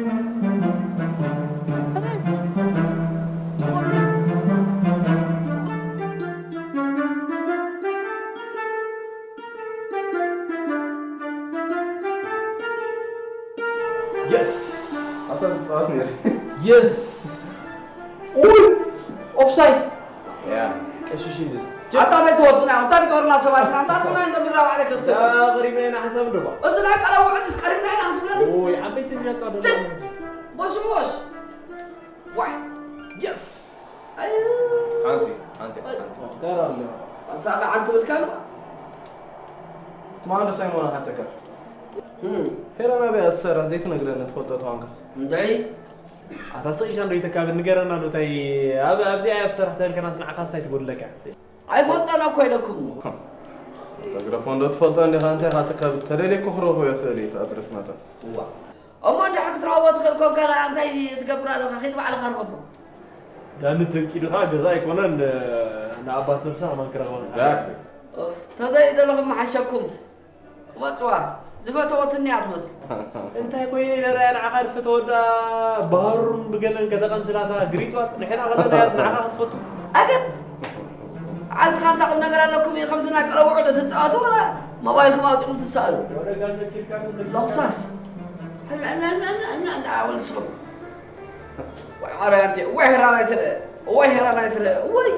የስ ኣታ ዝፃወት ነይሩ የስ ኡይ ኦፍሳይድ ያ ቀሽሽ እንድል ኣታ እንታይ ትወስና ኢኹም እንታይ ትገብሩና ሰባት ኢና እንታይ ትብሉና እንዶ ሚራ ባዕለ ከስተ ቀሪብና ኢና ሓሳብ እንደባ እዚ ናይ ቀረቡ ዕዝስ ቀሪብና ኢና ክትብለኒ ኦይ ዓበይቲ ሚያጫ ዶ ቦስቦስ ዋይ የስ ሓንቲ ሓንቲ ሓንቲ ኣሳኻ ሓንቲ ብልካ ነው ስማ እንዶ ሳይሞን ሓተካ ሄራን ኣበይ እያ ትሰርሕ ዘይትነግረኒ ትፈልጦ ተኾንካ እንታይ ኣታ ስቕ ኢልካ እንዶ ይተካብር ንገረና ዶ እንታይ ኣብ ኣብዚኣ እያ ትሰርሕ ተልከናስ ንዓኻስ እንታይ ትጎድለካ ኣይፈልጠን እኮ ኢለኩም ተግረፎ እንዶ ትፈልጦ እንዲኻ እንታይ ኢኻ ትካብ ተደልየ እኮ ክረኽቦ ይኽእል እዩ ኣድረስ ናታ እዋ እሞ እንድሕር ክትረኽቦ ትኽእል ኮንካ እንታይ ትገብር ኣለኻ ኺድ ባዕልኻ ርኸቦ ዳኒ ተንቂዱኻ ገዛ ኣይኮነን ንኣባት ነብሳ ከማን ክረኽበ Exactly ተዘይ ዘለኹም መሓሸኩም ክመፅዋ ዝፈተወትኒ እያ ትመስል እንታይ ኮይነ ነራያ ንዓኻ ዝፈተወዳ ባህሩን ብገለን ከተቐምስላታ ግሪፅዋ ፅንሕና ከለና ያስ ንዓኻ ክትፈቱ ኣገት ኣዚ ኸኣ እንታይ ቁም ነገር ኣለኩም እዩ ከምዚ ናይ ቀረብኡ ዶ ትጻወቱ ወላ ሞባይልኩም ኣውጺኹም ትሰኣሉ? ወረጋ ዘኪርካኒ ዘኪርካኒ። ሎኽሳስ። ሕና፣ ሕና፣ ሕና፣ ሕና፣ ሕና፣ ኣወል ስኹም። ወይ ማርያም ኣንተ፣ ወይ ሄራን ኣይትርአ፣ ወይ ሄራን ኣይትርአ፣ ወይ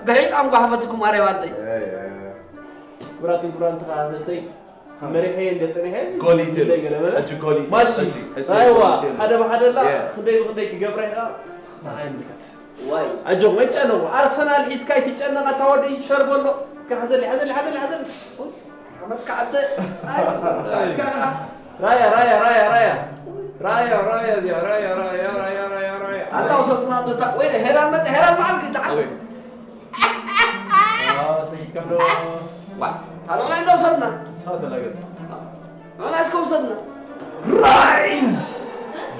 ገሒጣም ጓሕፈትኩም ማርያም ኣንተ። ኣይ፣ ኣይ፣ ኣይ። ክቡራትን ክቡራን ተኸታተልተይ፣ መሪሐየ እንደ ጽኒሐ ጎል ይትሉ። ክንደይ ገለ በለ? ሕጂ ጎል ይትሉ። ማሺ። ሕጂ፣ ሕጂ ኣይዋ፣ ጎል ይትሉ። ሓደ ብሓደ ኣላ፣ የ። ክንደይ ብክንደይ ክገብራ ኢኻ? ንዓይ ምልከት። ዋይ። ኣጆኹም፣ ኣይትጨነቑ። ኣርሰናል ሒዝካ ኣይትጨነቕ፣ ኣታ ወደይ፣ ሸርቦ ኣሎ። ሓዘለይ፣ ሓዘለይ፣ ሓዘለይ፣ ሓዘለይ። ሓመድካ ኣደ። ኣይ፣ ጸጋ። ራያ፣ ራያ፣ ራያ፣ ራያ። ራያ፣ ራያ፣ እዚኣ፣ ራያ፣ ራያ፣ ራያ፣ ራያ፣ ራያ። ኣታ ውሰድና፣ ኣታ፣ ወይ ሄራን መጸ፣ ሄራን በዓልኪ፣ ደሓን። ኣበይ? ዋ፣ ሰይድ ከሎ። ዋ፣ ታዲያ እንታይ ወሰድና? ሳተላገጽ። ኣና እስከ ውሰድና። ራይዝ!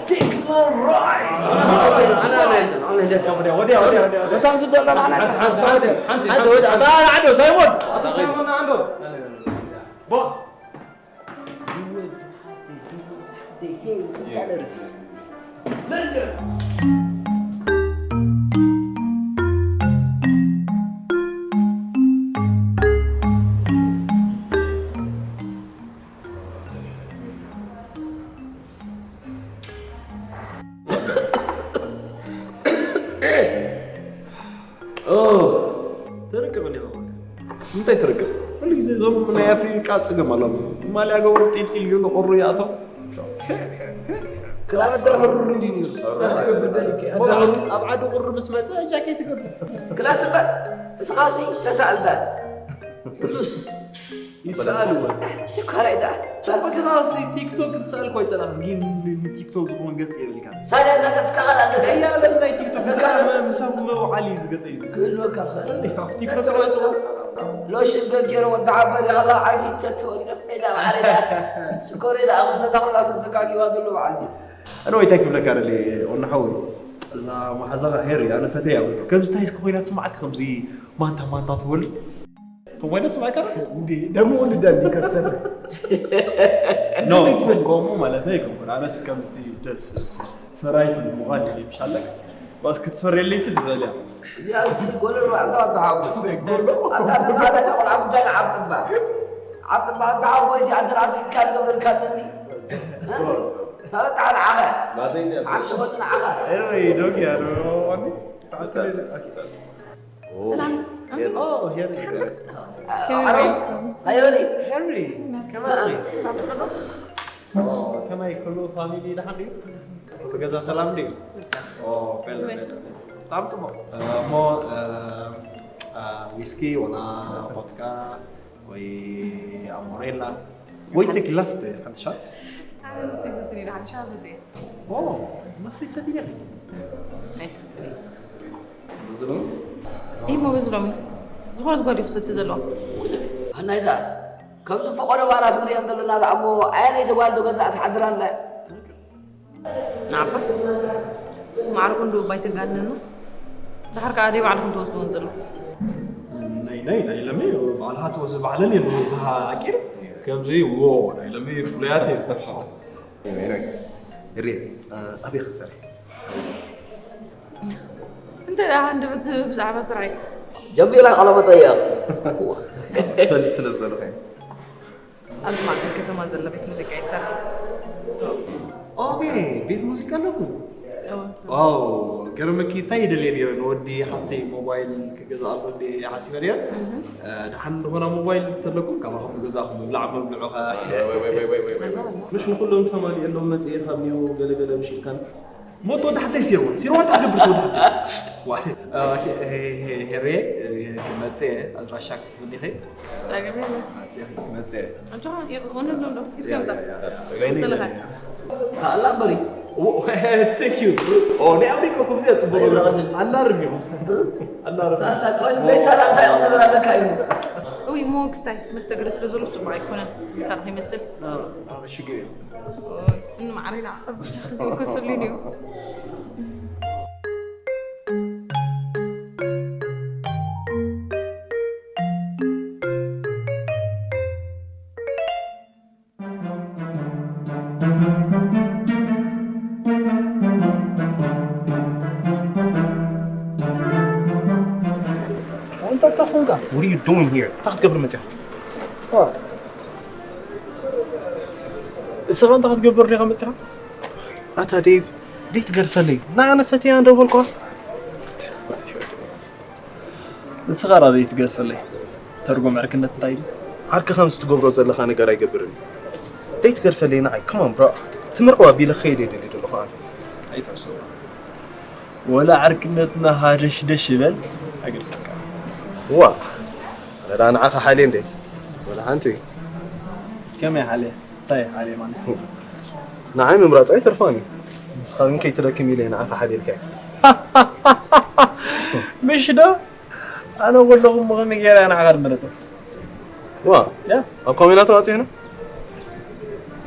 ዲክላን ራይዝ! ኣና፣ ኣና፣ ኣና፣ ኣና፣ ወዲያ፣ ወዲያ፣ ወዲያ፣ ወዲያ፣ ወዲያ። እታ ዝደላ ኣና። ሓንቲ፣ ሓንቲ፣ ሓንቲ፣ ሓንቲ፣ ሓንቲ፣ ሓንቲ፣ ወዲያ። ኣታ፣ ኣና፣ ዓዶ፣ ሳይሞን። ኣታ ሳይሞን፣ ኣና፣ ዓዶ። ቦ። ኦ፣ ተረቅቕ እንዲኻ ኮንካ። እንታይ ተረቅቕ? ኩሉ ግዜ እዞም ናይ ኣፍሪቃ ጸገም ኣለዎም። ማልያ ገበሩ ጢልጢል ገይሩ ቁሩ ይኣቶም። ክላስ ኣዳ ሕሩር እንዲ ነይሩ። እንታይ ትገብር ደሊከ? ኣዳ ሕሩር ኣብ ዓዲ ቁሪ ምስ መጸ ጃኬት ትገብር። ክላስ እምበር፣ እስኻሲ ተሳእል በል። ክሉስ ይሰኣል እወ። ሽኮረይ ደኣ። እዚ ኸኣ ሲ ቲክቶክ ዝሰኣልኩ ኣይጸላእኩን፣ ግን ን-፣ ንቲክቶክ ዝኾን ገጽ የብልካን። ሳልያ እዛ ገጽካ ኸኣ ኣለካ። ከይኣለም ናይ ቲክቶክ ገጽካ ዝሰኣል መ-፣ ምሳኹም መውዓሊ እዩ ዝገጸይ እዚ። ክህልወካ ክእል። እንዴ፣ ኣብ ቲክቶክ ተባይቶ። ሎሽን ገገይሮ ወዲ ዓባር ይኸላ ዓዚ ተትወልደ ሜዳ ማዕረ ደኣ። ሽኮረይ ደኣ፣ ኣብ ነዛ ኹላ ሰብ ተካኪባ ዘሎ በዓልዚ። ኣነ ወይ እንታይ ክብለካ ደልየ፣ ወና ሓወይ፣ እዛ መሓዛኻ ሄሪ፣ ኣነ ፈተያ እብለካ። ከምዚ እንታይ እስከ ኮይና ትስማዓካ፣ ከምዚ ማንታ ማንታ ትበሉ? ከምኡ ዓይነት ስምዓካ ዶ? እንዴ፣ ደሞ ወልዳ እንዴ ከትሰርሕ? ኖ፣ እንዴ ትፈልጥ? ከምኡ ማለት ኣይኮንኩን። ኣነስ ከምዚ ደስ፣ ፈራይ ምዃን እየ ምሻለክ። ባስ ክትፈርየለይ ሲ ትኽእል እያ። እዚኣስ ጎሎ ንባዕልታ ኣተሓጎስ። ጎሎ? ኣታ ተዛሃዳይ እዛ ቆልዓ ጉዳይ ንዓብ ጥባ። ዓብ ጥባ ኣተሓጎስ እያ፣ ኣንተ ራእሲ ኢድካ ትገብረልካ ኣለኒ። እ? ተበጣሕ ንዓኸ። ናተይ እንድያ። ዓብ ሽኾኒ ንዓኸ። ኤኒወይ፣ ዶንኪ፣ ኣነ፣ ዋኒ፣ ሰዓት ትብል፣ ኦኬ። ሰላም። ኦ፣ ሄሪ። ከመይ ኣሮ፣ ኣለኩም? ሃይ በሊ። ሄሪ፣ ከመይ ኣለኺ? ኦ፣ ከመይ ኩሉ ፋሚሊ ደሓን ድዩ? ኩሉ ገዛ ሰላም ድዩ? ኦ፣ በል፣ በል፣ በል። ብጣዕሚ ጽቡቕ። እ፣ እሞ፣ እ፣ እ፣ ዊስኪ ወላ ቮድካ ወይ ኣሞሬላ ወይ ተኪላ ስተ፣ ሓንቲ ሻት? ኣነ መስተ ይሰትይ፣ ሓንቲ ሻት ሰትየ። ኦ፣ መስተ ይሰትይ ዲኺ? ኣይሰትይ። በዚ ሎሚ? ኢሞ በዚ ሎሚ። ዝኾነት ጓል እዩ ክሰቲ ዘለዎ። ኣናይ ደኣ፣ ከምዚ ፈቐዶ ባላት ንሪአን ዘለና ደኣ እሞ፣ ኣየነይቲ ጓል ዶ ገዛእ ትሓድር ኣላ? ንዓባ፣ ማዕረ ክንዱ እባ ኣይተጋንነና። ድሓር ከኣ ደይ ባዕልኹም ትወስድዎን ዘለኹም። ናይ፣ ናይ፣ ናይ ለሚ ባዕልኻ ትወስድ፣ ባዕለን እየን ዝወስድኻ ኣቂር። ከምዚ፣ ዎ፣ ናይ ለሚ ፍሉያት እየን። ኤረይ፣ እ፣ ኣበይ ክሰርሕ? እንተ ደኣ ሃንደበት ብዛዕባ ስራይ። ጀሚራ ቃለ መጠይቕ። ትፈልጥ ስለ ዘለኹ እየ። ኣብዚ ማእከል ከተማ ዘሎ ቤት ሙዚቃ ይሰርሕ። ኦኬ፣ ቤት ሙዚቃ ኣለኩም? እወ። ዋው፣ ገርመኪ፣ እንታይ ይደልየ ነይረ፣ ንወዲ ሓብተይ ሞባይል ክገዝኣሉ እንደ ሓሲበ ነይረ። እህ። እ፣ ደሓን ዝኾና ሞባይል እንተለኩም፣ ካባኹም ምገዛእኹም፣ ምብላዕ መብልዑ ኸ? ወይ፣ ወይ፣ ወይ፣ ወይ፣ ወይ፣ ወይ። ኣላ፣ ኣላ። ምሽ ንኹሎም ተማሊኤሎም መጽየ ካብ ኒው ገለ ገለ ምሽ ኢልካን? ሞቶ ወዲ ሓብተይ ሲርዋ፣ ሲርዋ እንታይ ገብር ወዲ ሓብተይ? ዋ፣ ኦኬ፣ ሄ-፣ ሄ-፣ ሄሬ፣ እ፣ ክመጽእ ኣድራሻ ክትብልኒ ኸይ? ጸገም የለን። መጽእ፣ መጽእ። ኣጆኻ፣ የ-፣ ሆነ ኣሎ እንዶ፣ እስከ ያ፣ ምጻእ። ያ፣ ያ፣ ያ። ስተለኻ። ያ፣ ያ። ሳላ እምበሪ። ኦ፣ thank you። ኦ፣ ናይ ኣፍሪቃ እኮ ብዚኣ ጽቡቕ ኣይ፣ ይብሉ። ይብሉ። ኣላርም እዮም። ኣላርም። ሳላ፣ ቆይ፣ ናይ ሳላ እንታይ ይቕበል ኣለካ እዩ? እውይ፣ እሞ ክስታይ መስተ ገለ ስለ ዘሎ ጽቡቕ ኣይኮነን። ካልእ ከይመስል። አ፣ አ፣ ሽግር የለን። ኦይ፣ እኒ ማዕረይ ንዓ፣ ኣብ ብቻ ክዝውር ከሰሉ እዩ። ኣንታ ኾንካ? What are you doing here? እንታይ ክትገብር መጺኻ? ንስኻ እንታይ ክትገብር ዲኻ መጺኻ? ኣታ ዴቭ፣ ደይ ትገድፈለይ? ንዓነ ፈትያ እንዶ በልኳ። ንስኻ ራ ደይ ትገድፈለይ? ተርጎም ዕርክነት እንታይ እዩ? ዓርኪ ከምዚ ትገብሮ ዘለኻ ነገር ኣይገብርን እዩ። ደይ ትገድፈለይ ንዓይ? Come on bro። ትምርዕዋ ቢለ ኸይደ ደሊ ዘለኹ ኣነ። ኣይትሕሰቦ። ወላ ዕርክነትና ሃደሽደሽ ይበል፣ ኣይገድፈካ። ዋ፣ ኣነ ደኣ ንዓኻ ሓልየ እንዴ? ወላ ሓንቲ። ከመይ ሓልየ? እንታይ ሓልየ ማለት? ንዓይ ምምራጽ ኣይተርፋን እዩ። ንስኻ ግን ከይትደክም ኢለ ንዓኻ ሓልየልካ እየ። ምሽ ዶ? ኣነ ወለኹ እሞ ከመይ ገይረ እያ ንዓኻ ድመረጸት? ዋ፣ ያ? ኣብ ኮሜና ተዋጺእና?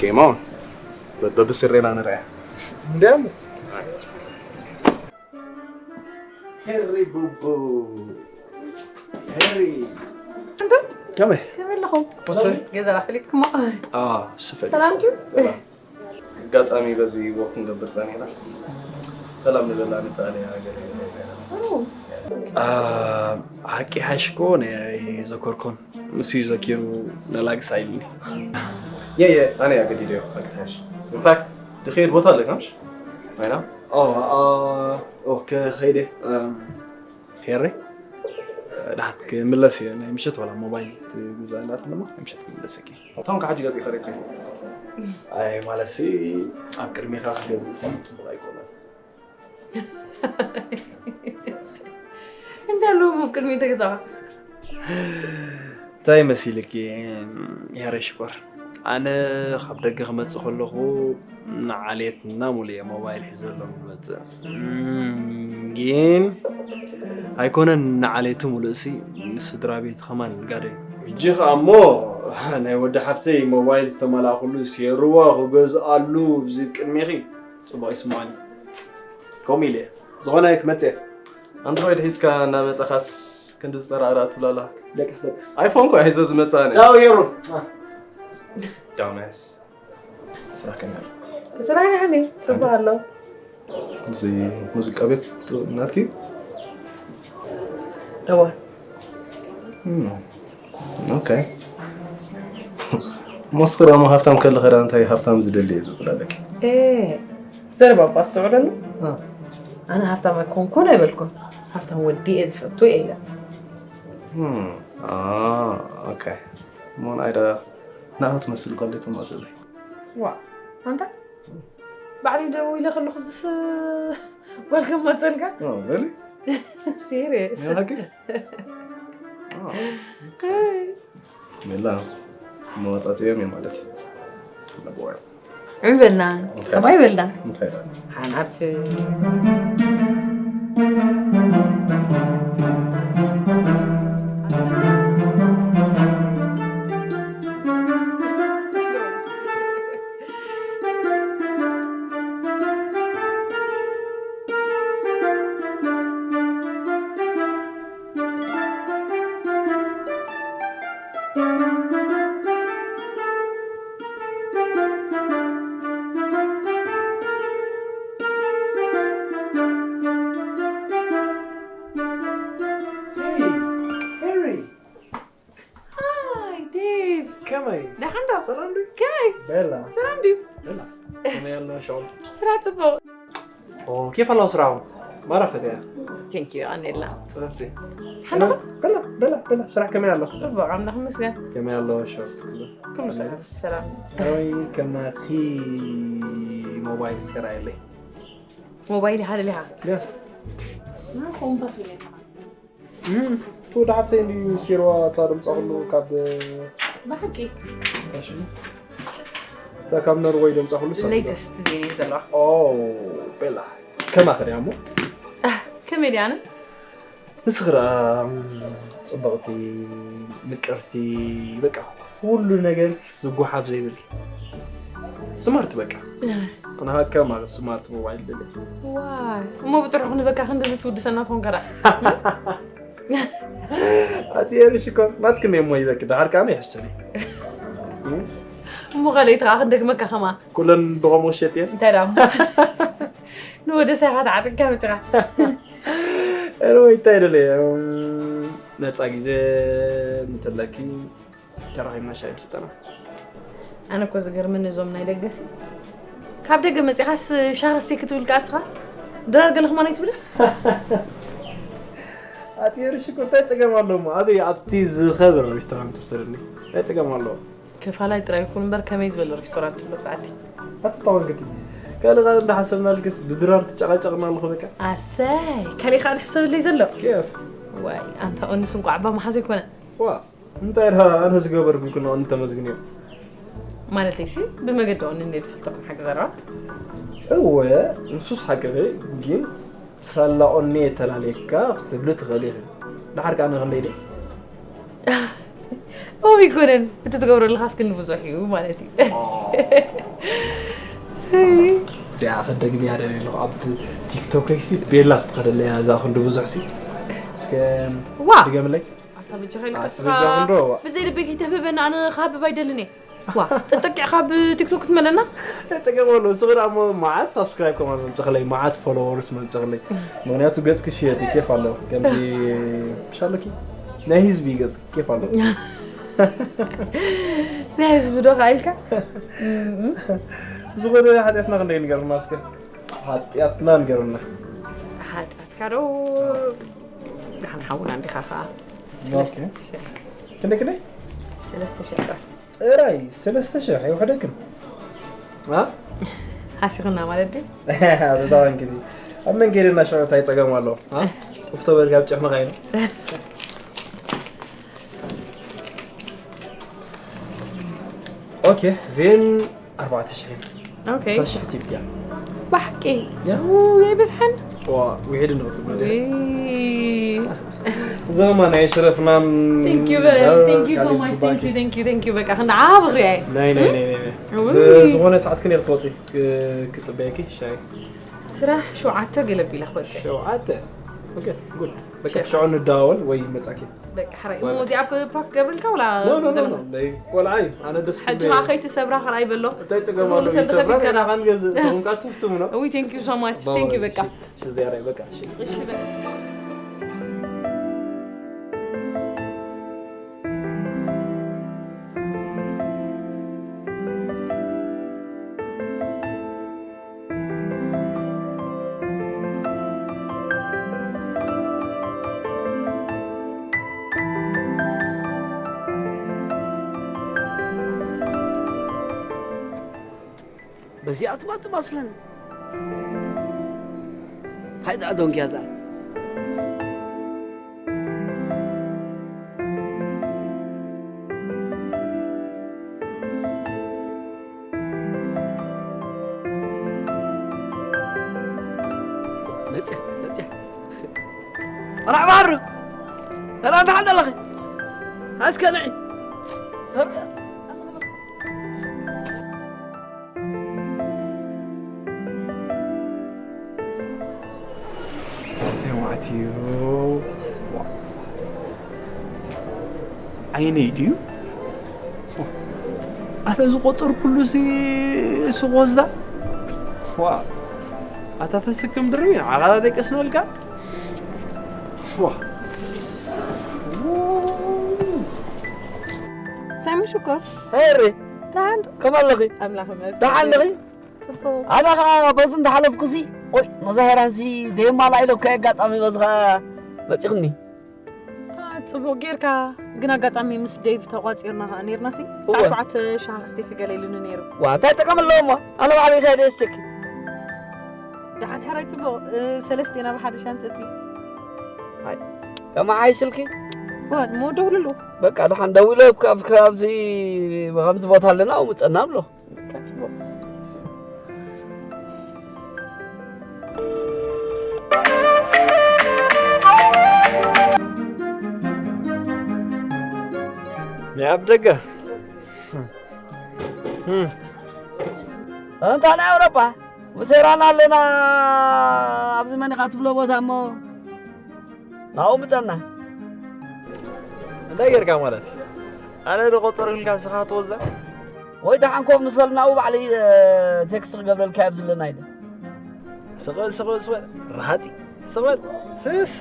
Game on። በበብስሬና ንርኣያ። እንዲያም። ሄሪ ቡቡ። ሄሪ። እንዶ? ከመይ? ከመይ ኣለኹም? በሰሪ? ገዛ ራፍሊት ክማ። አ፣ ስፈሪ። ሰላም ድዩ? ሰላም። ኣጋጣሚ በዚ ወክ ክንገብር ጸኒሕናስ ሰላም ንበላ ንጣልያ ገለ ገለ ገለ። ኦ። አ፣ ሓቂ ሓሽኮ ናይ ዘኮርኮን። ንሱ እዩ ዘኪሩ ነላግስ ኣይልኒ። የ፣ የ፣ ኣነ እያ ገዲደዮ፣ ሓቂ ሓሽ። In fact፣ ድኸይድ ቦታ ኣለካ ምሽ? ማይና? ኦ፣ አ፣ ኦ፣ ከኸይደ፣ እም፣ ሄረይ፣ ድሓን ክምለስ እየ። ናይ ምሸት ዋላ ሞባይል ትግዛእ እንዳትለማ፣ ናይ ምሸት ክምለስ እየ። እቶም ከዓ ሕጂ ገዚእ ከሬት እዩ። ኣይ፣ ማለትሲ፣ ኣብ ቅድሜኻ ክገዝእሲ ጽቡቕ ኣይኮነን። እንታይ ኣለዎም ኣብ ቅድሚ ተገዛኻ? እንታይ መሲልኪ፣ ሄረ ሽኮር? ኣነ ካብ ደገ ክመጽእ ከለኹ ንዓሌት እና ሙሉየ ሞባይል ሒዘሎም ዝመጽእ። እም፣ ግን ኣይኮነን ንዓሌቱ ሙሉእሲ፣ ንስድራ ቤቱ ከማን ጋደዩ። ሕጂ ኸኣ እሞ ናይ ወዲ ሓፍተይ ሞባይል ዝተመላእኩሉ ሴርዋ ክገዝኣሉ ብዚ ቅድሜኺ ጽቡቕ ይስምዓኒ። ከምኡ ኢለ እየ። ዝኾነ ክመጽእ እየ። ኣንድሮይድ ሒዝካ እናመጻኻስ ክንዲ ዝጠራዕራዕ ትብላላ። ደቅስ፣ ደቅስ። ኣይፎን እኮ ሒዘ ዝመጽእ ኣነ። ቻው፣ ሄሩ። ዳሜስ። ስራሕ ከመይ ኣሎ? ስራሕ ደሓን እዩ። ጽቡቕ ኣሎ። እዚ ሙዚቃ ቤት ናትኪ? እወ። እም፣ ኦኬ። ሞስክራ እሞ ሃብታም ከለኸ ደኣ እንታይ ሃብታም ዝደሊ እየ ዝብል ኣለኪ? ኤ፣ ዘረባ እኮ ኣስተውዕለሉ። እ። ኣነ ሃብታም ኣይኮንኩን ኣይበልኩን። ሃብታም ወዲ እየ ዝፈቱ እየ ኢለ። እም፣ ኣ፣ ኦኬ። እሞ ንኣይ ደኣ ንኣ ትመስል ጓል ትመጽለይ። ዋ፣ ኣንታ ባዕለይ ደው ኢለ ከለኹ ብዝስ ጓል ከማጸልካ? ኦ፣ really? ሲሪየስ። ናይ ሓቂ? ኦ፣ ኦኬ። ሜላ፣ መወጻጽኦም እዮም ማለት እዩ። ነቦ። ዕልበልና፣ እንታይ? ከማይ በልና። እንታይ? ሓናት። Hey, Harry. Hi, Dave. ከመይ? ደሓን ዶ? ሰላም ድዩ? ከመይ? ቤላ። ሰላም ድዩ? ቤላ። ከመይ ኣሎ ሸው? ስራሕ ጽቡቕ። ኦ፣ ኬፍ ኣለዋ ስራኹም? ማራ ፈትያ። Thank you፣ ኣነ የላ። ጽብቕቲ። ሓንዳኻ? ቤላ፣ ቤላ፣ ቤላ፣ ስራሕ ከመይ ኣሎ? ጽቡቕ፣ ኣምላኽ ይመስገን። ከመይ ኣሎ ሸው? ኩሉ ሰላም? ሰላም። ኣረይ ከማኺ ሞባይል እስከ ርኣየለይ። ሞባይል ይሓልል ኢኻ? ያ። ና፣ ኮምባት ብለካ። እም፣ እቲ ወዲ ሓፍተይ እንድዩ ሴርዋ እታ ደምጻ ኩሉ ካብ ብሓቂ? እሺ። እታ ካብ ኖርወይ ደምጻ ኩሉ ሰብ። ሌተስት ዜና እዩ ዘለዋ። ኦ፣ ቤላ። ከማኺ ድያ እሞ? ኣህ፣ ከመይ ድያ ኣነ? ንስኺ ደኣ፣ እም፣ ጽብቕቲ፣ ምቅርቲ፣ በቃ፣ ኩሉ ነገር ዝጓሓፍ ዘይብልኪ። ስማርት በቃ። ኣይ። ኣነ ሃካ ማለት ስማርት ሞባይል ደለ። ዋይ፣ እሞ ብጥርሑ ክንበካ ክንድዚ ትውድሰና ትኾንካ ደኣ? ኣቲ ኤሪ ሽኮር፣ ናትክን እሞ ይበክ፣ ደሓር ከኣ ይሕስኒ። እሞ ካልኣይቲ ከኣ ክንደክመካ ከማ። ኩለን ብኸምኡ ሸጥ እየን። እንታይ ደኣ እሞ? ንወደ ሳይኻ ተዓጢቕካ መጺኻ። ኤሪ ወይ እንታይ ደለ? እም፣ ነፃ ግዜ እንተለኪ ተራኺብና ሻሂ ምስጠና። ኣነ እኮ ዝገርመኒ እዞም ናይ ደገሲ ካብ ደገ መፂኻስ ሻሂ ስተይ ክትብል ከኣ እስኻ ድራር ገለ ከማን ኣይትብልን። ኣትየሪ ሽኮር እንታይ ፀገም ኣለዎ? ኣበይ ኣብቲ ዝኸብር ሬስቶራንት ውሰደኒ። እንታይ ፀገም ኣለዎ? ከፋላይ ጥራይ ይኹን እምበር ከመይ ዝበለ ሬስቶራንት ኣሎ ብዛዕቲ ኣቲ ታዋንክቲ ካልእ ካልእ እንዳሓሰብናልክስ ብድራር ትጨቃጨቅና ኣለኹ በቃ። ኣሰይ ከሊእ ከዓ ዝሕሰብለይ ዘሎ ኬፍ ዋይ ኣንታ ኦንስ እንቋዕ ኣባ መሓዘ ይኮነ ዋ እንታይ ደኣ ኣነ ዝገበርኩ ክነውን ተመስግንዮ። ማለተይሲ ብመገዲ ኦኒ እንደ ዝፈልጠኩም ሓቂ ዘረባ እወ ንሱስ ሓቂ ግን ሳላ ኦኒ የተላለየካ ክትብሊ ትኽእል ኢኺ። ድሓር ከኣ ንኽንደይ ድየ ኦ ይኮነን እቲ ትገብረሉ ካስ ግን ብዙሕ እዩ ማለት እዩ ያ ከደግምያ ደልየ ኣለኹ ኣብ ቲክቶከይሲ ቤላ ክትኸደለያ እዛ ክንዲ ብዙሕ ሲ እስከ ዋ ድገምለይ ኣታ በጃኻ ኢልካ ኣቲ ስኻ በጃኹም ዶ? ብዘይ ልበይ ከይተህብበና ኣነ ክሃብብ ኣይደልን እየ ዋ ጥጥቂዕካ ብቲክቶክ ክትመለና ፀገም ኣለዎ ስኽ ደኣ እሞ መዓት ሳብስክራይብ ከማን መምፅእኽለይ መዓት ፎሎወርስ መምፅእኽለይ ምክንያቱ ገፅኪ ሽየጥ ኬፍ ኣለዎ ከምዚ ሻለኪ ናይ ህዝቢ ገፅ ኬፍ ኣለዎ ናይ ህዝቢ ዶ ከ ኢልካ ዝኾነ ሓጢኣትና ክንደይ ንገርና እስከ ሓጢኣትና ንገርና ሓጢኣትካ ዶ ደሓን ሓውና እንዲኻ ከዓ ሰለስተ ሺሕ ክንደይ ክንደይ ሰለስተ ሺሕ ጥራሕ ጥራይ ሰለስተ ሽሕ ኣይውሕደክን ኣ ሃሲኽና ማለት ድዩ ተታዋንኪ ኣብ መንገድና ሽዑ እንታይ ፀገም ኣለዎ ጡፍ ተበልካ ኣብ ጭሕምኻ ኢሉ ኦኬ ዜን ኣርባዕተ ሽሕ ኦኬ ታሽሕ ቲብያ ባሕቂ ያ። የብዝሓን ዋ ውሒድ ንክትብል ውይ። ዘማ ናይ ሽረፍናን Thank you very- thank you so much thank you thank you thank you በቃ ክንዲ ዓቢ ክሪኣ እየ ናይ ናይ ናይ ናይ ናይ ውይ። ብዝኾነ ሰዓት ክንደይ ክትወፂ ክ- ክፅበየኪ ሻይ ስራሕ ሸውዓተ ገለ ቢለ ክወፅእ ሸውዓተ ኦኬ ጉድ በቃ ሸውዓተ። ሽዑ ንደዋወል ወይ መፃኪ በቃ ሕራይ እሞ እዚኣ ፕ- ፓክ ገብርልካ ወላ ኖ ኖ ኖ ዘለኻ? ኖ ናይ ቆልዓ እዩ ኣነ ደስ ሕጂ ክብል ከዓ ከይትሰብራ ክርኣይ በሎ እንታይ እዚ ፀገም ኩሉ ኣሎ ሰብ ይሰብራ ተኸፊልካ ኢና ዳ? ካን ገዝ ሰሙንካ ትፍትሙ ነው ውይ thank you so much thank you በቃ ሽዘያራይ በቃ እሺ እሺ በቃ በዚኣ ትማት ትመስለን እንታይ ደኣ ዶንግያ ደኣ መፅያ መፅያ ራዕ ባህር ራ እንዳሓን ኣለኺ ኣስከ ንዒ ተዋዕትዮ ዓይነይ ድዩ ኣነ ዝቆፀርኩሉ ሲ ስቆዝዳ ዋ ኣታ ተስክም ድርቢ ንዓቓላ ደቀስነልካ ዋ ሳይሞን ሽኮር ሄሪ ደሓን ዶ ከም ኣለኺ ኣምላኽ ይመስገን ደሓን ኣለኺ ፅቡቅ ኣነ ከዓ በዚ እንዳሓለፍኩሲ ኦይ ነዛ ሄራንሲ ደየማላ ኢለ እኮ ኣጋጣሚ በዚ ከዓ መፂኽኒ አ፣ ፅቡቅ ጌርካ ግን ኣጋጣሚ ምስ ዴቭ ተቋፂርና ከዓ ነርና ሲ እወ። ሰዓ ሸውዓተ ሻሃ ክስቴክ ገለ ኢሉኒ ነይሩ ዋ እንታይ ጥቅም ኣለዎ እሞ ኣነ ባዕለይ ሻይ ደስትኪ ደሓን ሕራይ ፅቡቅ እ፣ ሰለስቴና ብሓደ ሻንፀቲ ከመዓይ ስልኪ ዋ እሞ ደውልሉ በቃ ደሓን ደዊለ ካብ ካብዚ ከምዚ ቦታ ኣለና ኣውፅና ብሎ በቃ ፅቡቅ ናይ ኣብ ደገ እንታ ናይ ኣውሮጳ ምሰራና ኣለና ኣብዚ መኒኻ ትብሎ ቦታ እሞ ናብኡ ምፀና እንታይ ጌርካ ማለት ኣነ ዝቆፀርክልካ ስኻ ትወዛ ወይ ደሓን ኮፍ ምስ በል ናብኡ ባዕለይ ቴክስት ክገብረልካ ኣብ ዘለና ኢለ ስቕበል ስቕበል ስቕበል ረሃፂ ስቕበል ስስ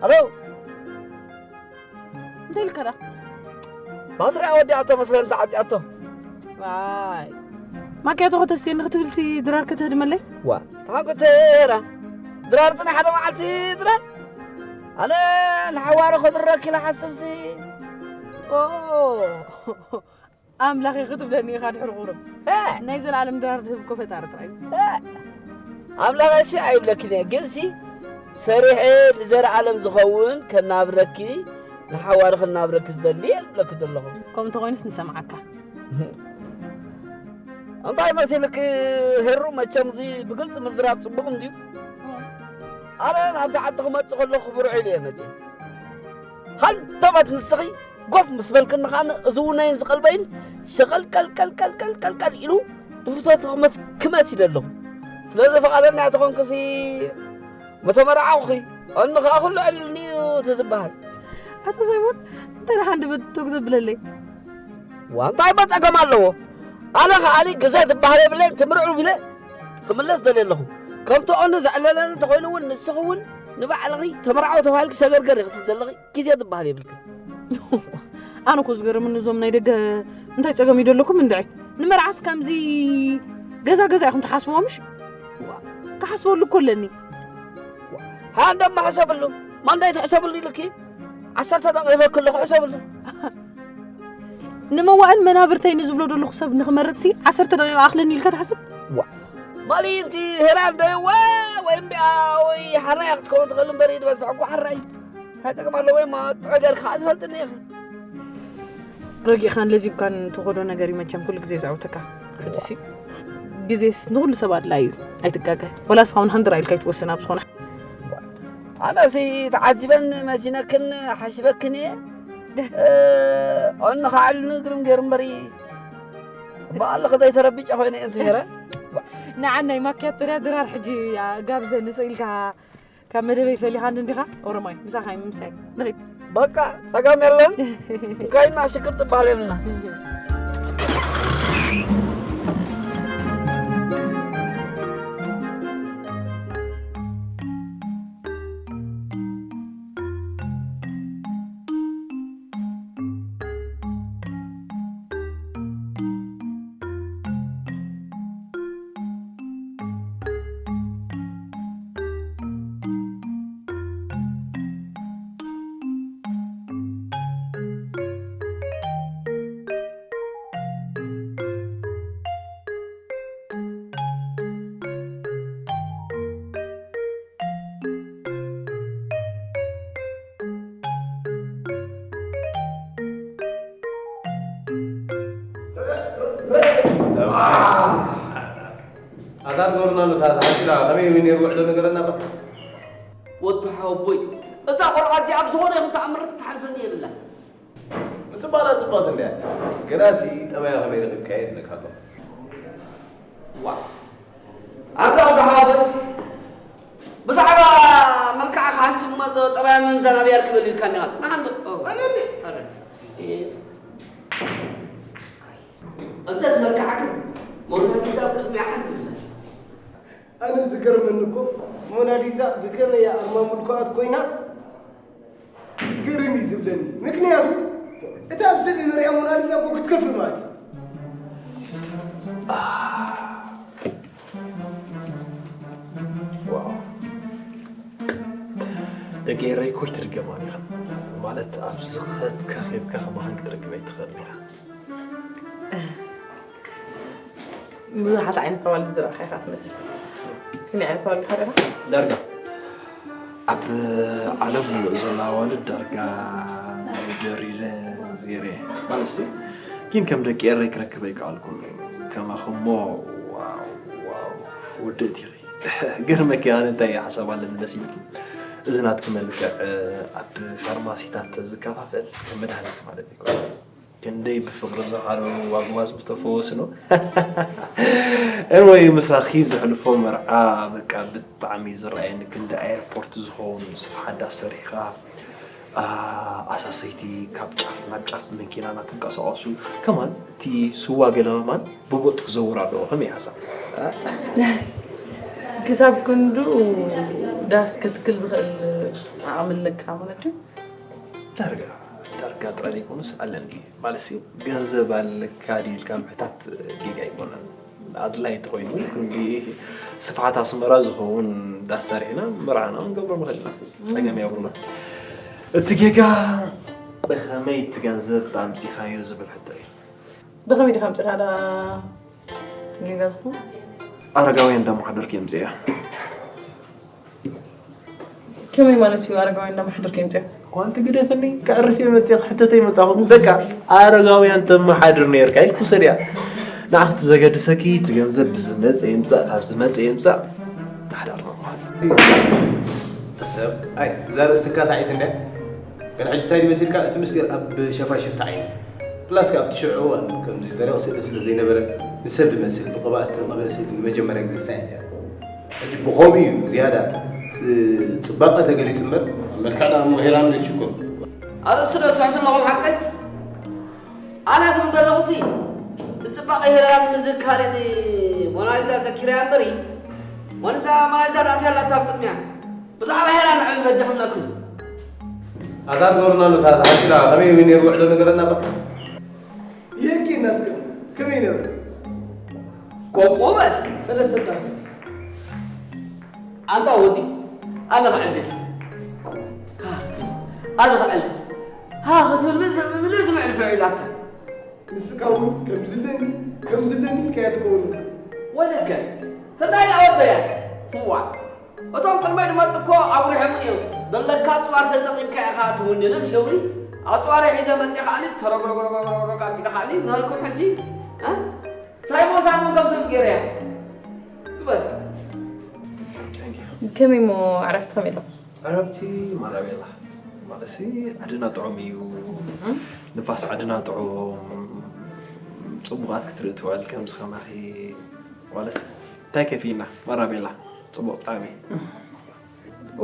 ኣሎ እንታይ ኢልካ ዳ? ባትሪኣ ወዲኣቶ መስለን ተዓፅያቶ። ዋይ ማክያቶ ከተስትየኒ ክትብልሲ ድራር ከተህድመለይ? ዋ ታንኩ ተራ ድራር ፅና ሓደ መዓልቲ ድራር ኣነ ንሓዋሩ ከድረክ ኢለ ሓስብሲ ኣምላኸ ክትብለኒ ኢኻ ድሕሪ ቁሩብ ናይ ዘለኣለም ድራር ድህብ እኮ ፈጣሪ ጥራይ። ኣምላኸ ሲ ኣይብለክን እየ ግን ሲ ሰሪሐ ንዘለኣለም ዝኸውን ከናብረኪ ንሓዋሩ ከናብረኪ ዝደሊ እየ ዝብለኪ ዘለኹ። ከምኡ እንተኾይኑስ ንሰምዓካ። እንታይ መሲልክ ሄሩ መቸም እዚ ብግልፂ ምዝራብ ፅቡቕ እንድዩ። ኣነ ናብዚ ዓዲ ክመፅእ ከለኹ ብርዑ ኢለ እየ መፅእ። ሃንተባት ንስኺ ጎፍ ምስ በልክኒ ኸኣ እዚ ውነይን ዝቐልበይን ሸቐልቀልቀልቀልቀልቀል ኢሉ ብፍቶት ክመት ክመት ኢለ ኣለኹ። ስለዚ ፈቓደኛ ተኾንክሲ መተመርዓኹኺ ኣነ ኸኣ ኩሉ ዕልልኒ እዩ እቲ ዝበሃል። ኣታ ሳይሞን እንታይ ደኣ ሓንደበት ቶግ ዘብለለይ? ዋ እንታይ በፀገም ኣለዎ? ኣነ ኸኣኒ ግዜ ዝበሃል የብለይን ትምርዕው ኢለ ክምለስ ደልየ ኣለኹ። ከምቲ ኦኒ ዘዕለለኒ እንተኾይኑ እውን ንስኺ እውን ንባዕልኺ ተመርዓዊ ተባሂልኪ ሰገርገር ኢኺ ትብል ዘለኺ ግዜ ዝበሃል የብልክን። ኣነ እኮ ዝገርምኒ እዞም ናይ ደገ እንታይ ፀገም እዩ ደለኩም እንድዒ ንመርዓስ ከምዚ ገዛ ገዛ ኢኹም ትሓስብዎ ምሽ? ክሓስበሉ እኮ ኣለኒ። ሃንደማ ሕሰብሉ ማንዳይ ትሕሰብሉ ኢልኪ ዓሰርተ ደቂቕ ሂበኪ ኣለኹ ሕሰብሉ። ንመዋእል መናብርተይ ንዝብሎ ዘለኹ ሰብ ንኽመርጽሲ ዓሰርተ ደቂቕ ኣኽለኒ ኢልካ ትሓስብ? ዋ ማሊ እንቲ ሄራን ዶ ዋ ወይ እምቢኣ ወይ ሓራያ ክትከውን ትኽእል እምበር እዩ ዝበዝሕ እኮ ሓራይ እንታይ ጥቕሚ ኣለዎ እማ ጥዑይ ገርካ ዝፈልጥኒ ኢኺ። ረጊእካን ለዚብካን ትኸዶ ነገር እዩ መቸም ኩሉ ግዜ ዘዕውተካ። ሕጂሲ ግዜስ ንኹሉ ሰብ ኣድላይ እዩ ኣይትጋገ። ወላ እስኻ እውን ሃንድራ ኢልካ ኣይትወስን ኣብ ዝኾነ ኣነሲ ተዓዚበን መሲነክን ሓሲበክን እየ። ኦኒ ከዓ ኢሉኒ ግርም ገይሩ እምበሪ ፅቡቅ ኣለኹ ዘይተረቢጨ ኮይነ እየ እንተሄረ። ንዓናይ ማኪያቶ ድያ ድራር ሕጂ ጋብዘ ንስቕ ኢልካ ካብ መደበይ ፈሊኻኒ እንዲኻ። ኦሮማይ ምሳኻ ምሳይ ንኺድ። በቃ ጸገም የለን። እንካይና ሽክር ትበሃል የብልና። ኣታ ትገብርና ኣሎ፣ እታ ተሓቲላ ከመይ ወይ ነይሩ ውዕሎ ነገረና እባ። ወዲ ሓወቦይ፣ እዛ ቆልዓ እዚኣ ብዝኾነ ይኹን ተኣምር ክትሓልፈኒ የብላን። ምጽባላ ጽብቕቲ እንድያ፣ ግናሲ ጠባያ ከመይ ረኺብካዮ ይብለካ ኣሎ። ዋ፣ ኣንታ ወዲ ሓወቦይ፣ ብዛዕባ መልክዓ ክሓስብ እሞ ጠባያ ምምዛን ኣብያ ርክበል ኢልካኒ ኢኻ። ጽናሕ ኣሎ። ኦ፣ ኣነ እንዴ? ኣረ፣ እንዴ? እንተ ትመልክዓ ግን ሞናሊዛ ኣብ ቅድሚኣ ሓንቲ ብላ። ኣነ ዝገርመኒ እኮ ሞናሊዛ ብከመይ እያ ኣርማ ምልኩዓት ኮይና ግርም እዩ ዝብለኒ። ምክንያቱ እታ ኣብ ስእሊ ንሪኣ ሞናሊዛ እኮ ክትከፍእ ማለት እዩ። ዋው። ደቂ ኤረይ እኮ ኣይትድገማን ኢኻ። ማለት ኣብ ዝኸድካ ኬድካ ከማኻን ክትረክብ ኣይትኽእልን ኢኻ። ብዙሓት ዓይነት ኣዋልድ ዝረኣኻ ኢኻ ትመስል። ክንደይ ዓይነት ኣዋልድ ኸ ርኢኻ? ዳርጋ ኣብ ዓለም ምሉእ ዘሎ ኣዋልድ ዳርጋ ናይ ጀሪረ ዜሬ ማለት ሲ ግን ከም ደቂ ኤረይ ክረክብ ኣይከኣልኩን። ከማኹሞ ዋው ዋው ውድእቲ ኢኺ። ገርመኪ ኣነ እንታይ ሓሳብ ኣለኒ ደስ ኢልኪ። እዚ ናትኪ መልክዕ ኣብ ፋርማሲታት ዝከፋፈል ከም መድሃኒት ማለት እዩ። ክንደይ ብፍቕሪ ዝሓረሩ ኣጉማዝ ምስ ተፈወሱ ነው። ኤርወይ ምሳኺ ዘሕልፎ መርዓ በቃ ብጣዕሚ ዝረኣየኒ ክንዲ ኣየርፖርት ዝኸውን ስፍሓት ዳስ ሰሪሕኻ ኣሳሰይቲ ካብ ጫፍ ናብ ጫፍ ብመኪና እናተንቀሳቐሱ ከማን እቲ ስዋ ገለ ከማን ብቦጥ ክዘውር ኣለዎ ከመይ ሓሳብ? ክሳብ ክንድኡ ዳስ ከትክል ዝኽእል ዓቕሚ ኣለካ ማለት እዩ። ዳርጋ ዳርጋ ጥራይ ዘይኮኑስ ኣለኒ ማለት ሲ ገንዘብ ኣለካ ድዩ ኢልካ ምሕታት ጌጋ ኣይኮነን። ኣድላይ ተኮይኑ ክንዲ ስፍሓት ኣስመራ ዝኸውን ዳስ ሰሪሕና መርዓና ክንገብሮ ንኽእል ኢና። ጸገም የብሉና። እቲ ጌጋ ብኸመይ እቲ ገንዘብ ኣምጺኻዮ ዝብል ሕቶ እዩ። ብኸመይ ዲኻ ኣምጺኻ ዳ ጌጋ ዝኾን? ኣረጋውያን እንዳመሓደርኩ የምጽእያ። ከመይ ማለት እዩ ኣረጋውያን እንዳመሓደርኩ የምጽእያ? ዋንቲ ግደፍኒ ከዕርፍ እየ መጽእ ክሕተተይ መጻኹ በቃ ኣረጋውያን ተመሓድር ነርካ ኢልኩ ሰድያ ንኣኽቲ ዘገድሰኪ እቲ ገንዘብ ብዝመጽእ ይምጻእ ካብ ዝመጽእ ይምጻእ ሓዳር ምዃን ሰብ ኣይ እዛ ርእስካ ታዒት እንደ ግን ሕጂ እንታይ መሲልካ እቲ ምስጢር ኣብ ሸፋሽፍቲ ዓይኒ ፕላስ ካብ እቲ ሽዑ እዋን ከምዚ ደረቕ ስእሊ ስለ ዘይነበረ ንሰብ ዝመስል ብቕብኣ ዝተቐብአ ስእሊ ንመጀመርያ ግዜ ሳይን እያ ሕጂ ብኸምኡ እዩ ዝያዳ ጽባቐ ተገሊጹ እምበር መልክዕ ደኣ እሞ ሄራን ነችኩር ኣርእስቲ ዶ ትስሕቱ ኣለኹም ሓቀይ ኣነ ግን ዘለኹሲ እቲ ጽባቐ ሄራን ምዝካሪ ሞናሊዛ ዘኪረያ እምበሪ ሞናሊዛ ሞናሊዛ ደኣ እንታይ ኣላታ ኣብ ቅድሚያ ብዛዕባ ሄራን ዕብል በጃኹም ለኩም ኣታ ትገብሩና ኣሎ እታ ተሓቲላ ከመይ ወይ ነይሩ ውዕሎ ነገረና ባ ይህኪ እናስገ ከመይ ነበር ከምኡ በል ሰለስተ ጻፊ ኣንታ ወዲ ኣነ ክዕድል ኣነ ክዕድል ሃ ክትብል ምልእቲ ምዕልፍዕ ኢላታ ንስካ እውን ከምዝለኒ ከምዝለኒ ከያ ትኸውን እባ ወለከ ህራይ ኣወደያ ህዋ እቶም ቅድመይ ዝመፁ እኮ ኣብሪሖምን እዮም ዘለካ ኣፅዋር ተጠቂምካ ኢኻ ትውንንን ኢሎምኒ ኣፅዋረይ ሒዘ መፅእ ከዓኒ ተረግረግረግረግ ኣቢለ ከዓኒ ንህልኩም ሕጂ ሳይሞን ሳይሞን ከም ትብል ገይረያ ግበር ከመይ እሞ ዕረፍቲ ከመይ ኣሎ ዕረፍቲ ማራቤላ ማለትሲ ዓድና ጥዑም እዩ ንፋስ ዓድና ጥዑም ፅቡቃት ክትርኢ ትውዕል ከምዚ ከማኺ ማለትሲ እንታይ ከፊእና ማራቤላ ፅቡቅ ብጣዕሚ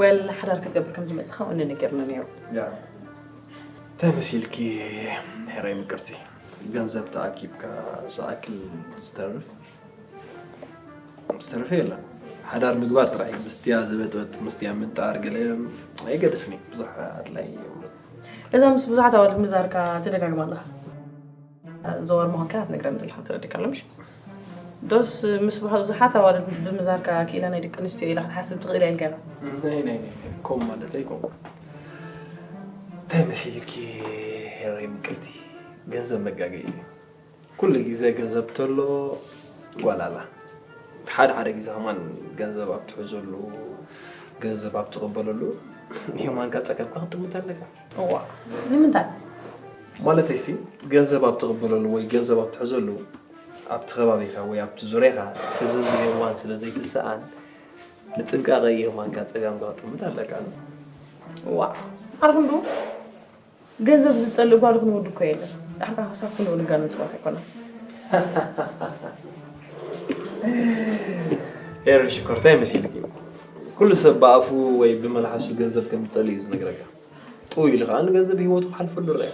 ወል ሓዳር ክትገብር ከም ዝመፅኻ እነ ነጊርና ነይሩ እንታይ መሲልኪ ሄራይ ምቅርቲ ገንዘብ ተኣኪብካ ዝኣክል ዝተርፍ ዝተረፈ የለን ሓዳር ምግባር ጥራይ እዩ ምስትያ ዝበጥበጥ ምስትያ ምንጣር ገለ ኣይገድስን እዩ ብዙሕ ኣድላይ የብሉን እዛ ምስ ብዙሓት ኣዋልድ ምዛርካ ትደጋግማ ኣለኻ ዘወር ምዃንካ ትነግረኒ ዘለኻ ተረዲካ ኣሎ ምሽ ዶስ ምስ ብዙሓት ኣዋልድ ብምዛርካ ክኢላ ናይ ደቂ ኣንስትዮ ኢላ ክትሓስብ ትኽእል ኢልካ ናይ ናይ ናይ ከም ማለት ኣይኮንኩ እንታይ መሲልኪ ሄረይ ምቅርቲ ገንዘብ መጋገይ እዩ ኩሉ ግዜ ገንዘብ ተሎ ጓል ኣላ ሓደ ሓደ ግዜ ከማን ገንዘብ ኣብ ትሕዘሉ ገንዘብ ኣብ ትቕበለሉ ሂማንካ ፀገምካ ክትጥምት ኣለካ እዋ ንምንታይ ማለተይሲ ገንዘብ ኣብ ትቕበለሉ ወይ ገንዘብ ኣብ ትሕዘሉ ኣብቲ ከባቢኻ ወይ ኣብቲ ዙርያኻ እቲ ዝብልዮ እዋን ስለ ዘይትሰኣን ንጥንቃቐ ሂማንካ ፀገምካ ክትጥምት ኣለካ እዋ ዓርኹም ዶ ገንዘብ ዝጸልእ ጓል ክንወድ እኮ የለን። ዳሕራ ክሳብ ክንወድ ጋር ምጽዋት ኣይኮነን። ኤረን ሽኮር እንታይ መሲልኪ? ኩሉ ሰብ ብኣፉ ወይ ብመልሓሱ ገንዘብ ከም ዝጸልእ እዩ ዝነግረካ። ጥው ኢሉ ከኣ ንገንዘብ ህይወቱ ክሓልፈሉ ይረኣዮ።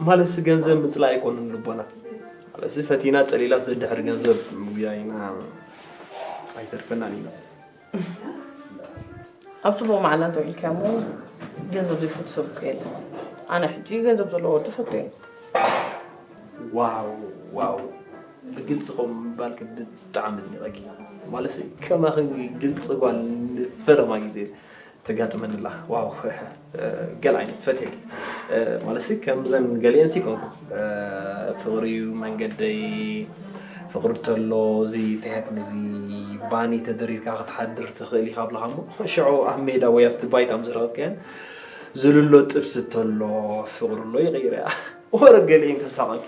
ማለትሲ ገንዘብ ምጽላእ ኣይኮነን ልቦና። ማለትሲ ፈቲና ጸሊላስ ደድሕሪ ገንዘብ ምጉያይና ኣይተርፈናን ኢና። ኣብ ጽቡቕ መዓላ እንተ ውዒልካዮ እሞ ገንዘብ ዘይፈቱ ሰብ እኮ የለን። ኣነ ሕጂ ገንዘብ ዘለዎ ወዲ ፈቱ እየ። ዋው ዋው ብግልፂ ከምኡ ምባልኪ ብጣዕሚ ኣድኒቐኪ። ማለትሲ ከማኺ ግልፂ ጓል ንፈለማ ግዜ ተጋጥመኒ ኣላ። ዋው ገለ ዓይነት ፈትየኪ። ማለትሲ ከምዘን ገሊአንሲ ይኮንኩ ፍቕሪ እዩ መንገደይ ፍቕሪ ተሎ እዚ እንታይ ከም እዚ ባኒ ተደሪርካ ክትሓድር ትኽእል ኢኻ ብለኻ እሞ ሽዑ ኣብ ሜዳ ወይ ኣብቲ ባይታ ምስ ረኸብካየን ዝልሎ ጥብሲ ተሎ ፍቕሪ ኣሎ ይቕይር እያ ወረ ገሊአን ከሳቐኪ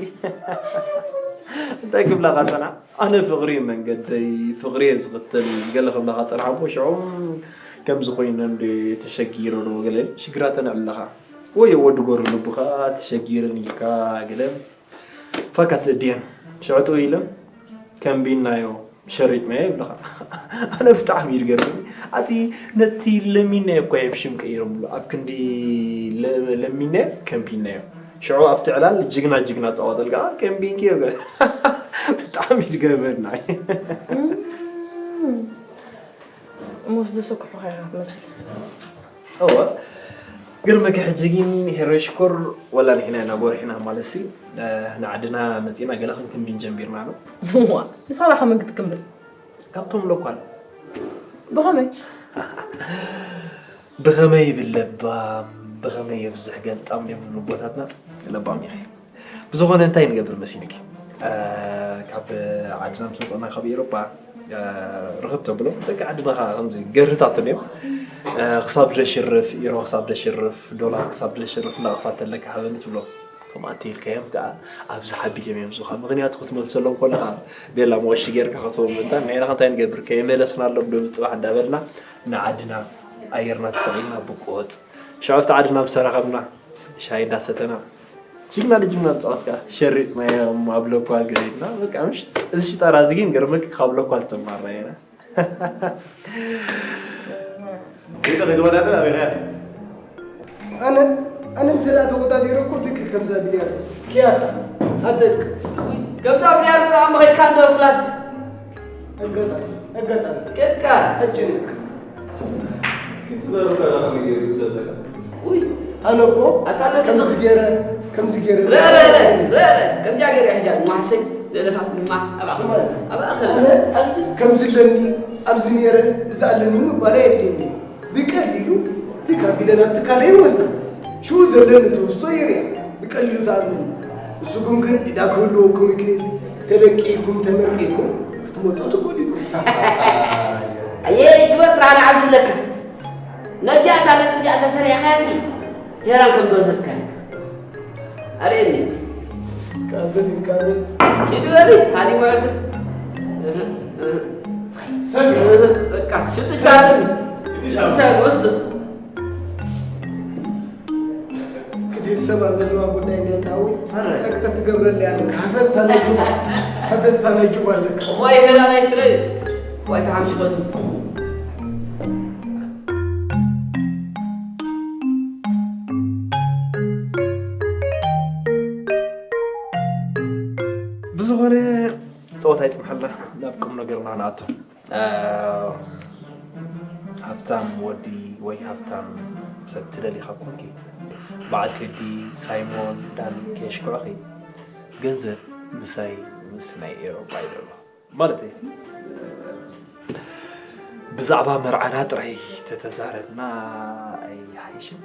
እንታይ ክብላኻ ጸንሓ ኣነ ፍቕሪ እዩ መንገደይ ፍቕሪ እየ ዝኽተል ገለ ክብላኻ ጸንሓ እሞ ሽዑ ከምዚ ኮይነ እንደ ተሸጊረ ዶ ገለ ሽግራተን ኣለኻ ወይ ወዲ ጎሩ ልቡኻ ተሸጊርን ኢልካ ገለ ፋካ ትእድየን ሽዑ ጥው ኢለን ከንቢናዮ ሸሪጥናዮ ይብልኻ ኣነ ብጣዕሚ እዩ ዝገርመኒ ኣቲ ነቲ ለሚናዮ እኳ እዮም ሽም ቀይሮምሉ ኣብ ክንዲ ለሚናዮ ከንቢናዮ ሽዑ ኣብቲ ዕላል ጅግና ጅግና ፃወተልካ ከንቢንኪ ይብል ብጣዕሚ እዩ ዝገርመና ሞስ ዘሰክሑኻ ኢኻ ትመስል እወ። ግርምኪ ሕጂ ግን ሄሮይ ሽኮር ወላ ንሕና ኢና ጎርሒና ማለት ሲ፣ እ፣ ንዓድና መጺና ገለ ክንክንብን ጀሚርና ነው። ዋ ንሳራ ከመን ክትክምብል ካብቶም ለኳል ብኸመይ ብኸመይ ይብል ለባም ብኸመይ የብዝሕ ገልጣም ድዮም ዝብሉ ኣቦታትና ለባም ኢኺ። ብዝኾነ እንታይ ንገብር መሲልኪ? እ፣ ካብ ዓድና ምስ መፀና ካብ ኤሮጳ እ፣ ርኽብ ተብሎ ደቂ ዓድና ከዓ ከምዚ ገርህታት እዮም። እ፣ ክሳብ ደሽርፍ ኢሮ ክሳብ ደሽርፍ ዶላር ክሳብ ደሽርፍ ናቕፋ ተለካ ሃበኒ ትብሎ። ከምኣ እንተኢልካዮም ከዓ ኣብዚ ሓቢሎም እዮም ዝኻ ምክንያቱ ክትመልሰሎም ከለካ ቤላ መወሺ ጌርካ ከተዎም እንታ ንሕና ከ እንታይ ንገብር ከየመለስናሎም ዶ ምፅባሕ እንዳበልና ንዓድና ኣየርና ተሰቒልና ብቆፅ ሸዕፍቲ ዓድና ምስ ተራኸብና ሻሂ እንዳሰተና ጅግና ልጅምና ንፃወት ከዓ ሸሪጥናዮም ኣብ ለኳል ገዲድና በቃ ምሽ እዚ ሽጣራ እዚ ግን ገርመክ ካብ ለኳል ትማርና ኢና Kita ከተወዳደር ኣበይ ኣነ ኣነ እንተ ደኣ ተወዳዲረ እኮ ልክ ከምዛ ቢልያርዶ ኪያታ ኣጠቅ ከምዛ ቢልያርዶ ደኣ እሞ ከድካ እንዶ ፍላት ኣጋጣሚ ኣጋጣሚ ከድካ ኣጨንቅ ክትዘርብ ከለኻ ከመይ ገይሩ ይሰደካ ውይ ኣነ እኮ ኣታ ነዚ ከምዚ ገይረ ከምዚ ገይረ ረ ረ ረ ረ ረ ከምዚኣ ገይረ ሒዛ ማሰይ ንእለታት ድማ ኣብኣ ስማ ኣብኣ ኣነ ከ ከምዚ ኣለኒ ኣብዚ ነይረ እዚ ኣለኒ ምባል ኣየድልየኒ ብቀሊሉ ትካ ቢለ ናብ ትካለ ይወስዳ ሽኡ ዘለኒ ትውስቶ የርያ ብቀሊሉ ተኣምን ንስኹም ግን ዕዳ ክህልወኩም ይክእል ተለቂኩም ተመርቂኩም ክትመፁ ትኽእሉ ኢኹም ኣየ ግበር ጥራሕ ንዓብ ዝለካ ነዚኣ እታ ነጥብ እዚኣ ተሰሪዕኻያሲ ሄራን ከም ዝወሰድካ ኣርእየኒ ቃብል ቃብል ኪድ በሊ ሃዲ መዕስር በቃ ሽጥሻ ሰብ ወስድ ክትህሰባ ዘለዋ ጉዳይ እንዲያ ዝሃዊ ጸቅጠት ትገብረለይ ኣለካ ሓፈዝታ ናይ ጁባ ሓፈዝታ ናይ ጁባ ኣለካ ዋይ ሄራ ናይ ትረ ዋይ ተሓምሽበሉ ብዝኾነ ፀወታ ይፅንሓልና ናብ ቁም ነገርና ንኣቶ ሃፍታም ወዲ ወይ ሃፍታም ሰብ ትደሊኻ ኮንኪ በዓል ቴዲ ሳይሞን ዳኒ ከየሽክዑኺ ገንዘብ ምሳይ ምስ ናይ ኤሮጳ ይደሎ ማለተይሲ ብዛዕባ መርዓና ጥራይ ተተዛረብና ኣይሓይሽን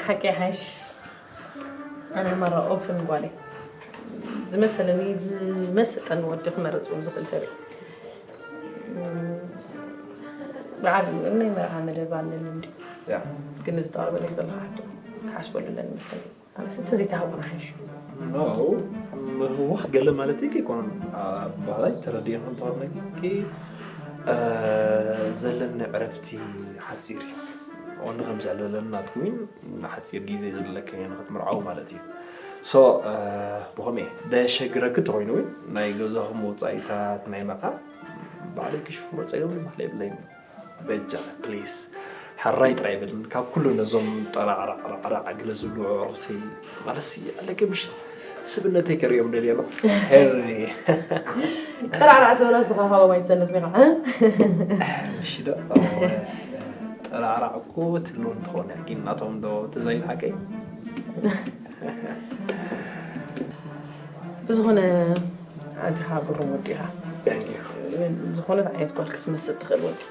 ሓቂ ሓሽ ኣነ መራ ኦፕን ጓል ዝመሰለኒ ዝመሰጠኒ ወዲ ክመረፅ ዝኽእል ሰብ በዓል ናይ መርዓ መደብ ኣለኒ እንዲ ግን ዝተዋርበለይ ዘለካ ሓቶ ክሓስበሉ ኣለኒ መስለኒ ኣነስ እንተዘይተሃውና ሓይሽ ኖ ምህዋህ ገለ ማለት እዩ ከይኮነን ባህላይ ተረድየን ከም ተዋርነኪ ዘለኒ ዕረፍቲ ሓፂር እዩ ወኒ ከም ዘዕለለኒ ናትኩሚን ሓፂር ግዜ ዘለካ እየ ንክትምርዓው ማለት እዩ ሶ ብኸመይ ደሸግረኪ ተኮይኑ እውን ናይ ገዛኹም ወፃኢታት ናይ መርዓ ባዕለይ ክሽፍኖ ፀገም ባዕለ የብለይን በጃ ፕሊስ ሕራይ ጥራይ ይበልን ካብ ኩሉ ነዞም ጠራዕራዕራዕራዕ ግለ ዝብሉ ኣዕሩኽተይ ማለትሲ ኣለገ ምሽ ስብነተይ ከርእዮም ደልየ ኣሎ ሄሪ ጠራዕራዕ ሰብና ዝኻኻቦም ኣይትሰንፍ ኢኻ ምሽ ዶ ጠራዕራዕ እኮ ትብሎ እንትኾነ ግን ናቶም ዶ ተዛይድ ሓቀይ ብዝኾነ ኣዚኻ ግሩም ወዲ ኢኻ ዝኾነት ዓይነት ጓል ክትመስል ትኽእል ወዲ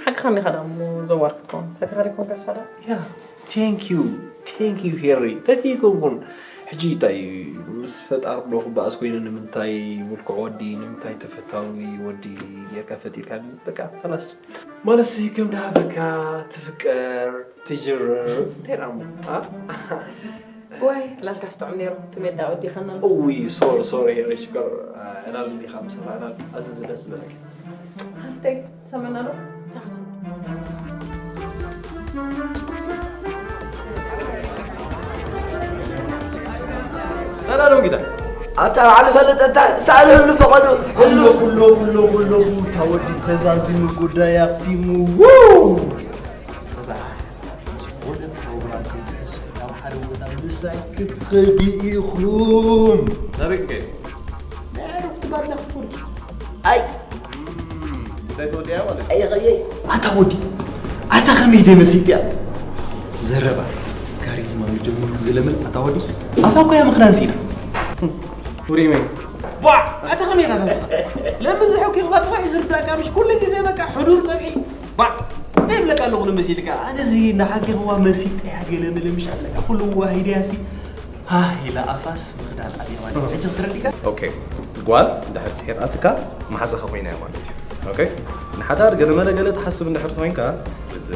ሓቅኻ እኒኻ ዳ እሞ ዘዋር ክትከውን ፈቲኻ ዲኮን ከሳዳ ያ ቴንክ ዩ ቴንክ ዩ ሄሪ ፈቲኩም ኩን ሕጂ እንታይ ምስ ፈጣር ዶ ክበኣስ ኮይኑ ንምንታይ ምልኩዕ ወዲ ንምንታይ ተፈታዊ ወዲ ጌርካ ፈጢርካ በቃ ከላስ ማለሲ ከም ደሃበካ ትፍቀር ትጅርር እንታይ ደሞ ዋይ ዕላልካ ስጥዑም ነይሩ እቲ ሜዳ ወዲኸና እውይ ሶሪ ሶሪ ሄሪ ሽኮር ዕላል እንዲኻ ምሳኻ ዕላል ኣዚ ዝደስ ዝበለክ ሓንተይ ሰመና ዶ ተዳሎም ጌታ ኣታ ባዕሉ ፈልጥ እታ ሳእኒ ህሉ ፈቐዱ ህሉ ኩሎ ኩሎ ኩሎ ኩታ ወዲ ተዛዚሙ ጉዳይ ኣክቲሙ ጽባሕ ዝኾነ ፕሮግራም ከይትሕሱ ናብ ሓደ ቦታ ምስታይ ክትኸዱ ኢኹም ናበይ ክከይድ ናይ ዕረፍቲ ባላ ክትፈርቱ ኣይ ኣይተወዲያ ማለት እዩ። ኣታ ወዲ፣ ኣታ ከመይ ደይ መሲጥያ? ዘረባ ካሪዝማ መጀመሩ ዝለመድ ኣታ ወዲ፣ ኣታ እኮ እያ ምኽናን ሲና። ውሪመይ። ቧዕ! ኣታ ከመይ ኢኻ ተስፋ? ለምን ዝሕኩ ይኽዋ ጥፋ እዩ ዝርዳእካ፣ ምሽ ኩሉ ግዜ በቃ ሕዱር ጸብሒ። ቧዕ! እንታይ ይብለካ ኣለኹ ንመሲልካ? ኣነ እዚ ንሓኪኽዋ መሲጠያ ገለ መለ ምሽ ኣለካ። ኩሉ ዋሂድያ ሲ ሃህ ኢላ ኣፋስ ምኽዳን ኣብያ ማለት እዩ። ሕጂ ክትረዲካ? ኦኬ፣ ጓል እንድሕር ስሒቓትካ መሓዛኻ ኮይና እያ ማለት እዩ። ኦኬ፣ ንሓዳር ገለ መለ ገለ ትሓስብ እንድሕር ኮይንካ፣ እዚ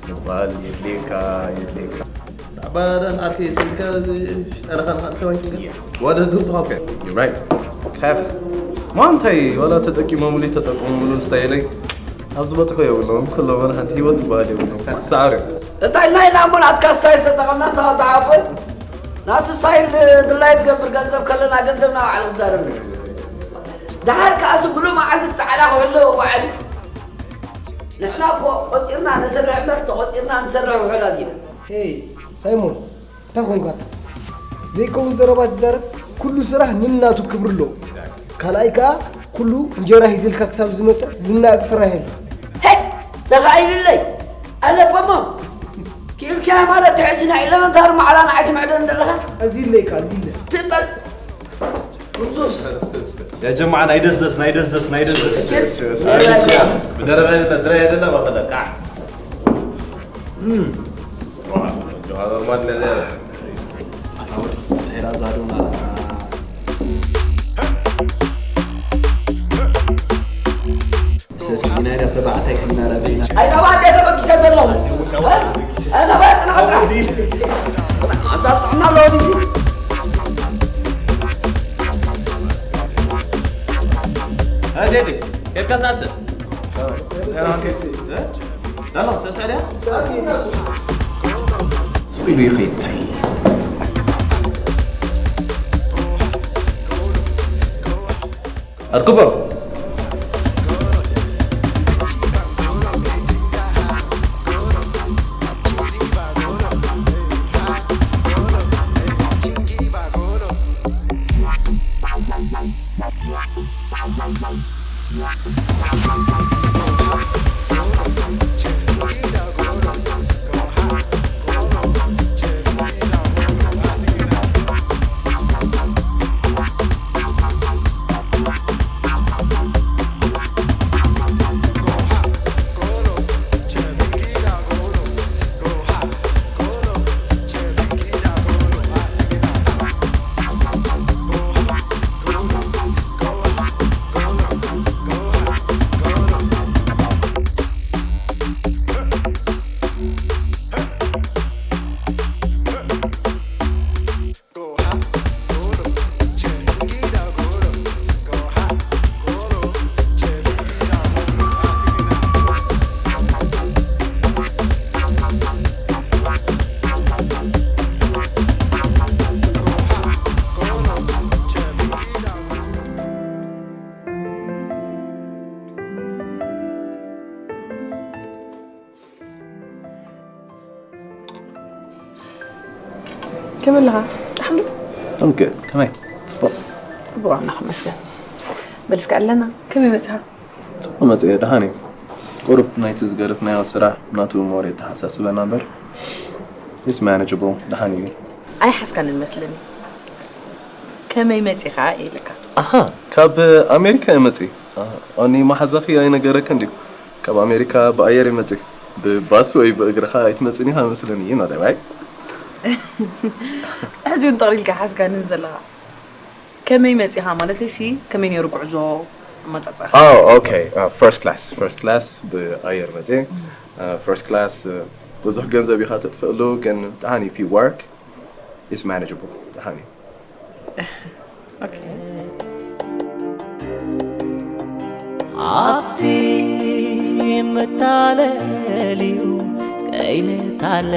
ምባል የድልየካ፣ የድልየካ። ኣባዳን ዓርከይ ስልካ እዚ ሽጠረኻ ንኻልእ ሰብኣይ ትልካ? ዋደ ዱር ትኾንከ? You're right. ካፍ። ማንታይ ዋላ ተጠቂሞምሉ ተጠቀሙሉ ስታይለይ። ኣብ ዝበጽሖ የብሎም፣ ኩሎም ሓንቲ ህይወት ዝበሃል የብሎም። ሰዓር እዮም። እንታይ ኢልና ኢና እሞ ናትካ ስታይል ዝተጠቐምና እንተኸተዓፎን? ናቱ ስታይል ድላይ ትገብር ገንዘብ ከለና ገንዘብና ባዕሉ ክዛረብ እዩ። ደሓር ከኣ ስብሉ መዓልቲ ጻዕዳ ክህሉ ባዕሉ። ንሕና እኮ ቆጺርና ንሰርሕ እምበር ተቖጺርና ንሰርሕ ውሑዳት ኢና። ሄይ ሳይሞን፣ እንታይ ኮንካ ኣታ? ዘይከውን ዘረባ ትዛረብ፣ ኩሉ ስራሕ ንናቱ ክብሪ ኣለዎ። ካልኣይ ከኣ ኩሉ እንጀራ ሂዝልካ ክሳብ ዝመጸ ዝናእቅ ስራሕ የለን። ሄ! ተኻኢሉለይ! ኣለበሞ! ክኢልካዮ ማለት ድሕጂ ናይ ኤለመንታሪ ማዕላ ንዓይ ትምዕደኒ ዘለኻ? ኣዚለይካ፣ ኣዚለ። ትም በል! ርዙስ! ያ ጀማዓ ናይ ደስደስ፣ ናይ ደስደስ፣ ናይ ደስደስ። ብደረበ ተድረየ ደላ ባኸለካ። ጀዋር ኖርማል ነዘ ኣታ ወዲ፣ ሄራ ዛዶና። ሰብሲና ኢላ ተባዕታይ ሲና ኢላ በይና። ኣይተባዕታይ ተበጊሰ ዘለኹ። እ? ኣይተባዕታይ ጥራሕ ጥራሕ። ኣንታ ጥዕና ኣለዎ ድዩ? ኣዜቢ፣ ኬድካ ሳሰ? እ? ሰላም፣ ሰሰልያ? ስቕ ኢሉ ይኸይድ እንታይ? ኣርክቦ። ከመይ ኣለኻ? ደሓን ዶ? I'm good. ከመይ? ጽቡቕ። ጽቡቕ፣ ኣምላኽ ይመስገን። በል እስከ ኣለና፣ ከመይ መጺኻ? ጽቡቕ መጺኤ፣ ደሓን እዩ። ቁሩብ ናይቲ ዝገደፍናዮ ስራሕ ናቱ ሞር የተሓሳስበና እምበር፣ it's manageable፣ ደሓን እዩ። ኣይሓዝካንን መስለኒ። ከመይ መጺኻ እየ ኢለካ። ኣሃ፣ ካብ ኣሜሪካ እየ መጺእ። ኣኒ መሓዛኺ ኣይነገረክን ድዩ? ካብ ኣሜሪካ ብኣየር ይመጽእ። ብባስ ወይ ብእግርኻ ኣይትመጽእን ኢኻ መስለኒ፣ not right? ሕጂ እውን ጠቕሊልካ ሓስጋንን ዘለኻ። ከመይ መጺኻ ማለተይ ሲ፣ ከመይ ነይሩ ጉዕዞ ኣመጻጽኣኻ? Oh, okay. Uh, first class. First class ብኣየር መጽእ። Uh, first class, uh, ብዙሕ ገንዘብ ኢኻ ተጥፍእሉ፣ ግን ደሓን if you work, it's manageable. ደሓን እዩ። Okay. ኣብቲ መታለሊኡ ከይንታለ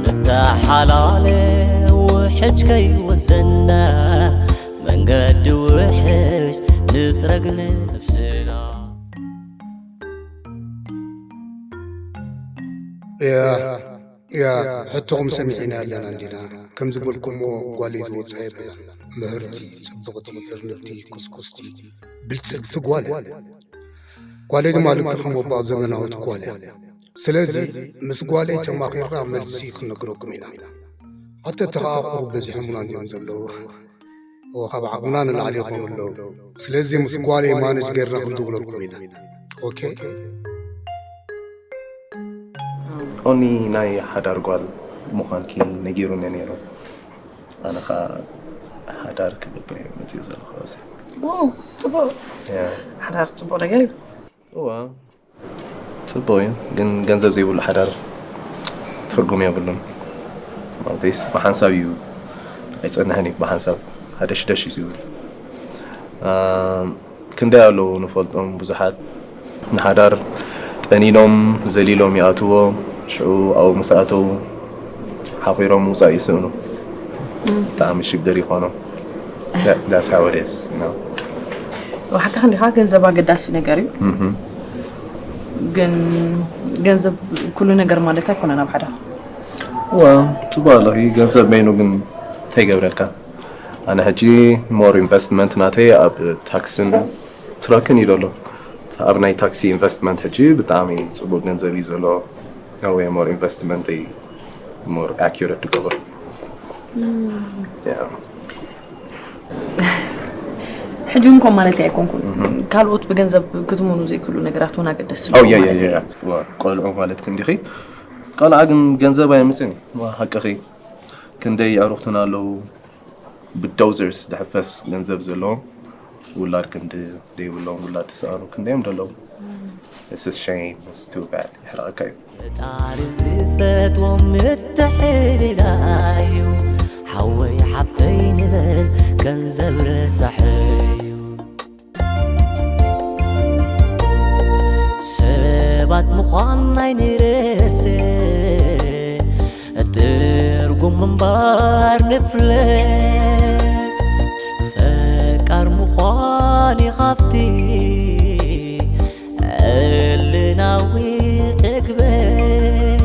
ንተሓላለ ውሕጅ ከይወሰና መንገዲ ውሕጅ ንጽረግ ነብስና። ያ፣ ያ፣ ሕቶኹም ሰሚዕና ኣለና እንዲና። ከም ዝበልኩሞ ጓለይ ዝወጻ የብላን። ምህርቲ፣ ጽብቕቲ፣ እርንብቲ፣ ኩስኩስቲ፣ ብልጽግቲ ጓል እያ። ጓለይ ድማ ልክዕ ከም ኣቦኣ ዘመናዊት ጓል እያ። ስለዚ ምስ ጓለይ ተማኺርና መልሲ ክንነግረኩም ኢና። ሓተቲ ከኣ ቁሩብ በዚሖምና እንድዮም ዘለዉ። እወ፣ ካብ ዓቕምና ንላዕሊ ይኾኑ ኣለዉ። ስለዚ ምስ ጓለይ ማነጅ ጌርና ክንድውለልኩም ኢና። ኦኬ? ኦኒ ናይ ሓዳር ጓል ምዃንኪ ነጊሩኒ ነይሩ። ኣነ ኸዓ ሓዳር ክገብር እየ መፅእ ዘለኹ ኣብዚ። ጽቡቅ ሓዳር ጽቡቅ ነገር እዩ። እዋ ጽቡቅ እዩ፣ ግን ገንዘብ ዘይብሉ ሓዳር ትርጉም የብሉን። ማለተይስ ብሓንሳብ እዩ፣ ኣይጸንሕን እዩ ብሓንሳብ ሃደሽደሽ እዩ ዝብል። ክንደይ ኣለዉ ንፈልጦም ብዙሓት ንሓዳር ጠኒኖም ዘሊሎም ይኣትዎ፣ ሽዑ ኣብኡ ምስ ኣተዉ ሓኺሮም ምውፃእ ይስእኑ። ብጣዕሚ ሽግር ይኾኖም። That's how it is, you know. ብሓቂ ክንዲኻ ገንዘብ ኣገዳሲ ነገር እዩ። ግን ገንዘብ ኩሉ ነገር ማለት ኣይኮነን ኣብ ሓዳር። እዋ ጽቡቅ ኣለኺ፣ ገንዘብ መይኑ ግን እንታይ ይገብረልካ? ኣነ ሕጂ more investment ናተይ ኣብ ታክስን ትራክን እዩ ዘሎ። ኣብ ናይ ታክሲ ኢንቨስትመንት ሕጂ ብጣዕሚ ጽቡቅ ገንዘብ እዩ ዘሎ። ወይ more investment ይ more accurate ትገብሮ። Yeah. ሕጂ እንኮ ማለት ኣይኮንኩን ካልኦት ብገንዘብ ክትምኑ ዘይክእሉ ነገራት እውን ኣገደስ Oh, yeah, yeah, yeah. ቆልዑ ማለት ክንዲኺ ቆልዓ ግን ገንዘብ ኣየምፅን እዩ። ሓቅኺ ክንደይ ኣዕሩኽትና ኣለዉ ብዶዘርስ ድሕፈስ ገንዘብ ዘለዎም ውላድ ክንዲ ዘይብሎም ውላድ ዝሰኣኑ ክንደዮም ደለዉ። It's a shame, it's too bad. የሕረቐካ እዩ። ፈጣሪ ዝፈትዎ ምትሕልላዩ ሓወይ ሓፍተይ ንበል ገንዘብ ረሳሐዩ ሰባት ምዃን ኣይንረስዕ ትርጉም ምንባር ንፍለጥ ፈቃር ምዃን እዩ ሃፍቲ ዕልናዊ ዕግበት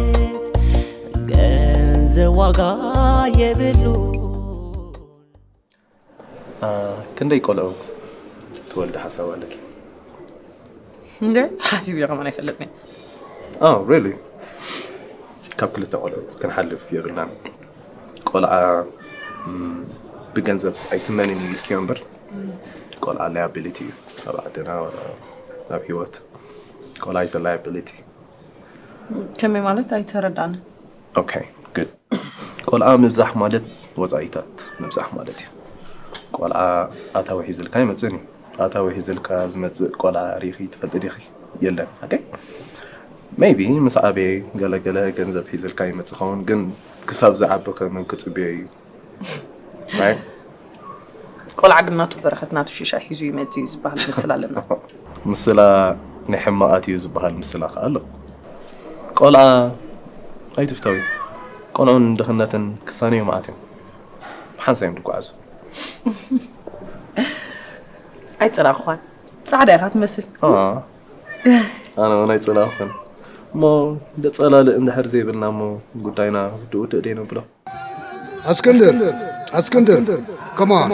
ገንዘብ ዋጋ የብሉ ክንደይ ቆልዑ ትወልዲ ሓሳብ ኣለኪ? እንደ ሓሲብ እየ ከማን ኣይፈለጥኒ። Oh, really? ካብ ክልተ ቆልዑ ክንሓልፍ የብልናን። ቆልዓ ብገንዘብ ኣይትመንን ኢልክዮ እምበር ቆልዓ liability እዩ ኣብ ዓድና ኣብ ህይወት ቆልዓ is a liability። ከመይ ማለት ኣይተረዳን። Okay, good. ቆልዓ ምብዛሕ ማለት ወፃኢታት ምብዛሕ ማለት እዩ። ቆልዓ ኣታዊ ሒዝልካ ይመፅእን እዩ። ኣታዊ ሒዝልካ ዝመፅእ ቆልዓ ሪኺ ትፈልጢ ዲኺ? የለን። Okay? Maybe ምስ ዓበየ ገለገለ ገንዘብ ሒዝልካ ይመፅእ ኸውን ግን ክሳብ ዝዓቢ ከ መን ክፅብዮ እዩ? Right? ቆልዓ ግን ናቱ በረኸት ናቱ ሽሻ ሒዙ ይመፅእ እዩ ዝበሃል ምስል ኣለና። ምስላ ናይ ሕማቓት እዩ ዝበሃል ምስላ ከ ኣሎ። ቆልዓ ኣይትፍተዊ። ቆልዑን ድኽነትን ክሳነዩ መዓት እዮም። ብሓንሳ እዮም ዝጓዓዙ። ኣይፀላእኳን ፃዕዳ ኢኻ ትመስል። ኣነ እውን ኣይፀላእኹን እሞ ደፀላልእ እንድሕር ዘይብልና እሞ ጉዳይና ውድእ ውድእ ደይ ነብሎ። ኣስክንድር ኣስክንድር ከማን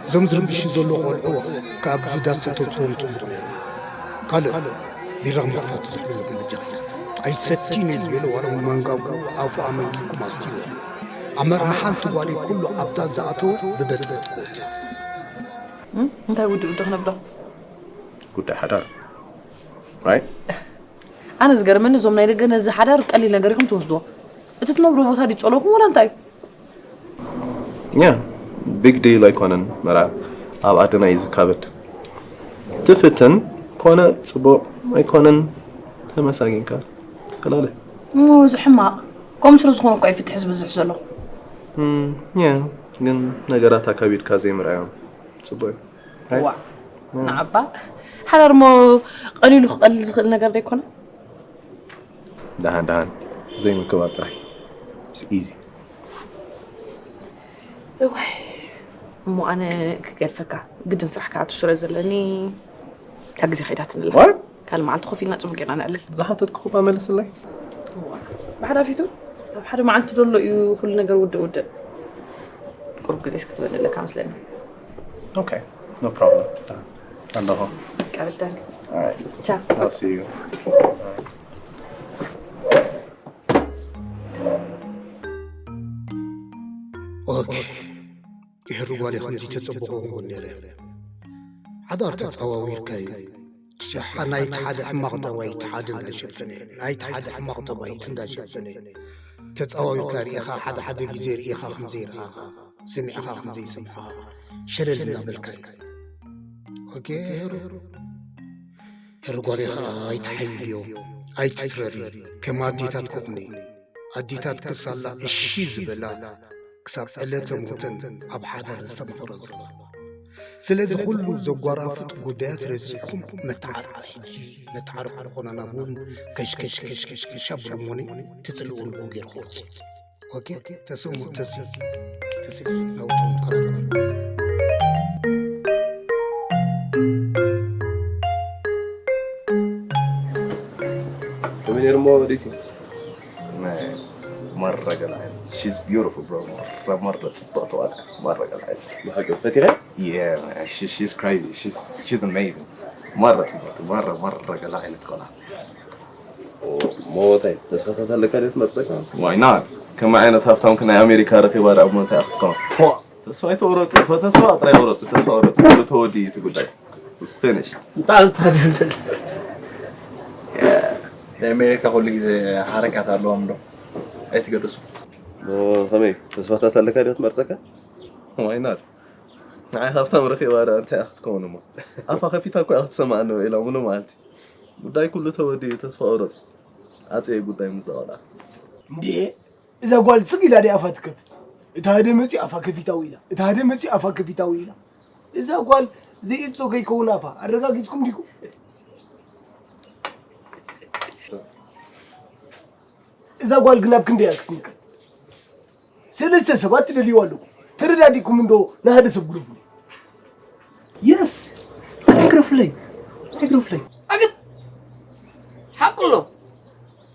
እዞም ዝርብሹ ዘሎ ቆልዑ ካብ ጅዳ ዝተተውፅኦም ፅቡቕ ነይሩ። ካልእ ቢራ ምኽፋት ዘሕልለኩም በጃኺ ኣይሰቲን እየ ዝበለ ዋላ መንጋጉ ኣፉ ኣመንጊኩም ኣስትይዎ። ኣብ መርዓ ሓንቲ ጓለይ ኩሉ ኣብታ ዝኣተወ ብበጥበጥ ክወፅእ። እንታይ ውድእ ውድእ ክነብሎ? ጉዳይ ሓዳር right? ኣነ ዝገርመኒ እዞም ናይ ደገ ነዚ ሓዳር ቀሊል ነገር ኢኹም ትወስድዎ። እቲ ትነብሮ ቦታ ድዩ ጸለውኩም ወላ እንታይ እዩ? Yeah, big deal ኣይኮነን መርዓ ኣብ ዓድና እዩ ዝካበድ። ትፍትን ኮነ ጽቡቕ ኣይኮነን ተመሳጊንካ ትፈላለ። እሞ እዚ ሕማቕ ከምኡ ስለ ዝኾነ እኮ እዩ ፍትሒ ዝበዝሕ ዘሎ። እም፣ yeah፣ ግን ነገራት ኣካቢድካ ዘይምርኣዮም ጽቡቕ እዩ። Right? ዋ ንዓባ ሓዳር እሞ ቀሊሉ ክቐልል ዝኽእል ነገር ዶ ኣይኮነ? ደሃን ደሃን ዘይምክባር ጥራይ። It's easy። እዋይ እሞ ኣነ ክገድፈካ ግድን ስራሕ ክኣቱ ስለ ዘለኒ ካብ ግዜ ከይዳትኒ ኣላ። What? ካልእ መዓልቲ ኮፍ ኢልና ጽቡቅ ጌርና ነዕልል። ዝሓተትኩ እኳ መልስለይ። ብሓዳፊቱ ኣብ ሓደ መዓልቲ ዘሎ እዩ ኩሉ ነገር ውድእ ውድእ። ቁሩብ ግዜ እስክትበኒ ኣለካ መስለኒ። Okay, no problem. ኣለኹ። ቀበልተን። Alright. ቻው። I'll see you. ኦኬ፣ ይሄ ጓል ከምዚ ተጸብቖ እውን ነይረ። ሓዳር ተጻዋዊርካ እዩ። ሸሓ ናይቲ ሓደ ሕማቕ ጠባይ እቲ ሓደ እንዳሸፈነ፣ ናይቲ ሓደ ሕማቕ ጠባይ እቲ እንዳሸፈነ። ተጻዋዊርካ ርኢኻ፣ ሓደ ሓደ ግዜ ርኢኻ ከም ዘይረኣኻ፣ ሰሚዕኻ ከም ዘይሰምዕኻ፣ ሸለል እንዳበልካ እዩ። ኦኬ፣ ሄሩ። ሄሩ ጓለይ ኸኣ ኣይትሓይልዮ፣ ኣይትትረሪ፣ ከም ኣዴታት ክኹኒ። ኣዴታት ክሳላ እሺ ዝበላ ክሳብ ዕለተ ሞተን ኣብ ሓዳር ዝተማኽረ ዘሎ። ስለዚ ኩሉ ዘጓራፍጥ ጉዳያት ረሲዕኩም መተዓረቂ ሕጂ መተዓረቂ ዝኾነና እውን ከሽከሽ ከሽከሽ ከሽ ኣብሉ እሞኒ ትጽልኡ ንብኡ ጌርኩ ወጽእ። ኦኬ ተሰሙ ተሲ ተሲ ናውቶም ተራረባ ከመይ ነይሩ እሞ ወዲቲ? መረ ገለ ዓይነት she's beautiful bro። መረ መረ ፅብቕቲ ቆልዓ መረ ገለ ዓይነት ብሓቂ ፈቲኻ? Yeah man, she, she's crazy, she's, she's amazing። መረ ፅብቕቲ መረ መረ ገለ ዓይነት ቆልዓ። ሞታይ ተስፋታት ኣለካ ድዩ ትመርፀካ? Why not? ከመይ ዓይነት ሃፍታም ከ ናይ ኣሜሪካ ረኺባ ደኣ እሞ እንታይ ክትከውን? ተስፋ ኣይተቑረፁ፣ ተስፋ ጥራይ ቁረፁ፣ ተስፋ ቁረፁ። ኩሉ ተወዲኡ እቲ ጉዳይ። It's finished። እንታይ እንታይ ድንድል ናይ ኣሜሪካ ኩሉ ግዜ ሓረካት ኣለዎም ዶ ኣይትገደሱ? ከመይ ተስፋታት ኣለካ ድዩ ትመርፀካ? Why not? ንዓይ ሃፍታም ረኺባ ደኣ እንታይ ክትከውን እሞ? ኣፋ ከፊታ እኮ ክትሰማዕ ነው ኢላ ሙሉ መዓልቲ። ጉዳይ ኩሉ ተወዲኡ ተስፋ ቁረፁ። ኣፀየ ጉዳይ ምስ ቆልዓ። እንዴ እዛ ጓል ስቕ ኢላ ድያ ኣፋ ትከፍት? እታ ሃደ መፂኡ ኣፋ ከፊታ ውዒላ፣ እታ ሃደ መፂኡ ኣፋ ከፊታ ውዒላ። እዛ ጓል ዘይእጾ ከይከውን ኣፋ ኣረጋጊጽኩም ዲኩም? እዛ ጓል ግን ኣብ ክንደይ እያ ክትምቅር? ሰለስተ ሰባት ትደልይዋ ኣለኩም። ተረዳዲእኩም እንዶ ንሓደ ሰብ ግደፉ። የስ ኣይግረፍለይ ኣይግረፍለይ ኣግት ሓቁ ኣሎ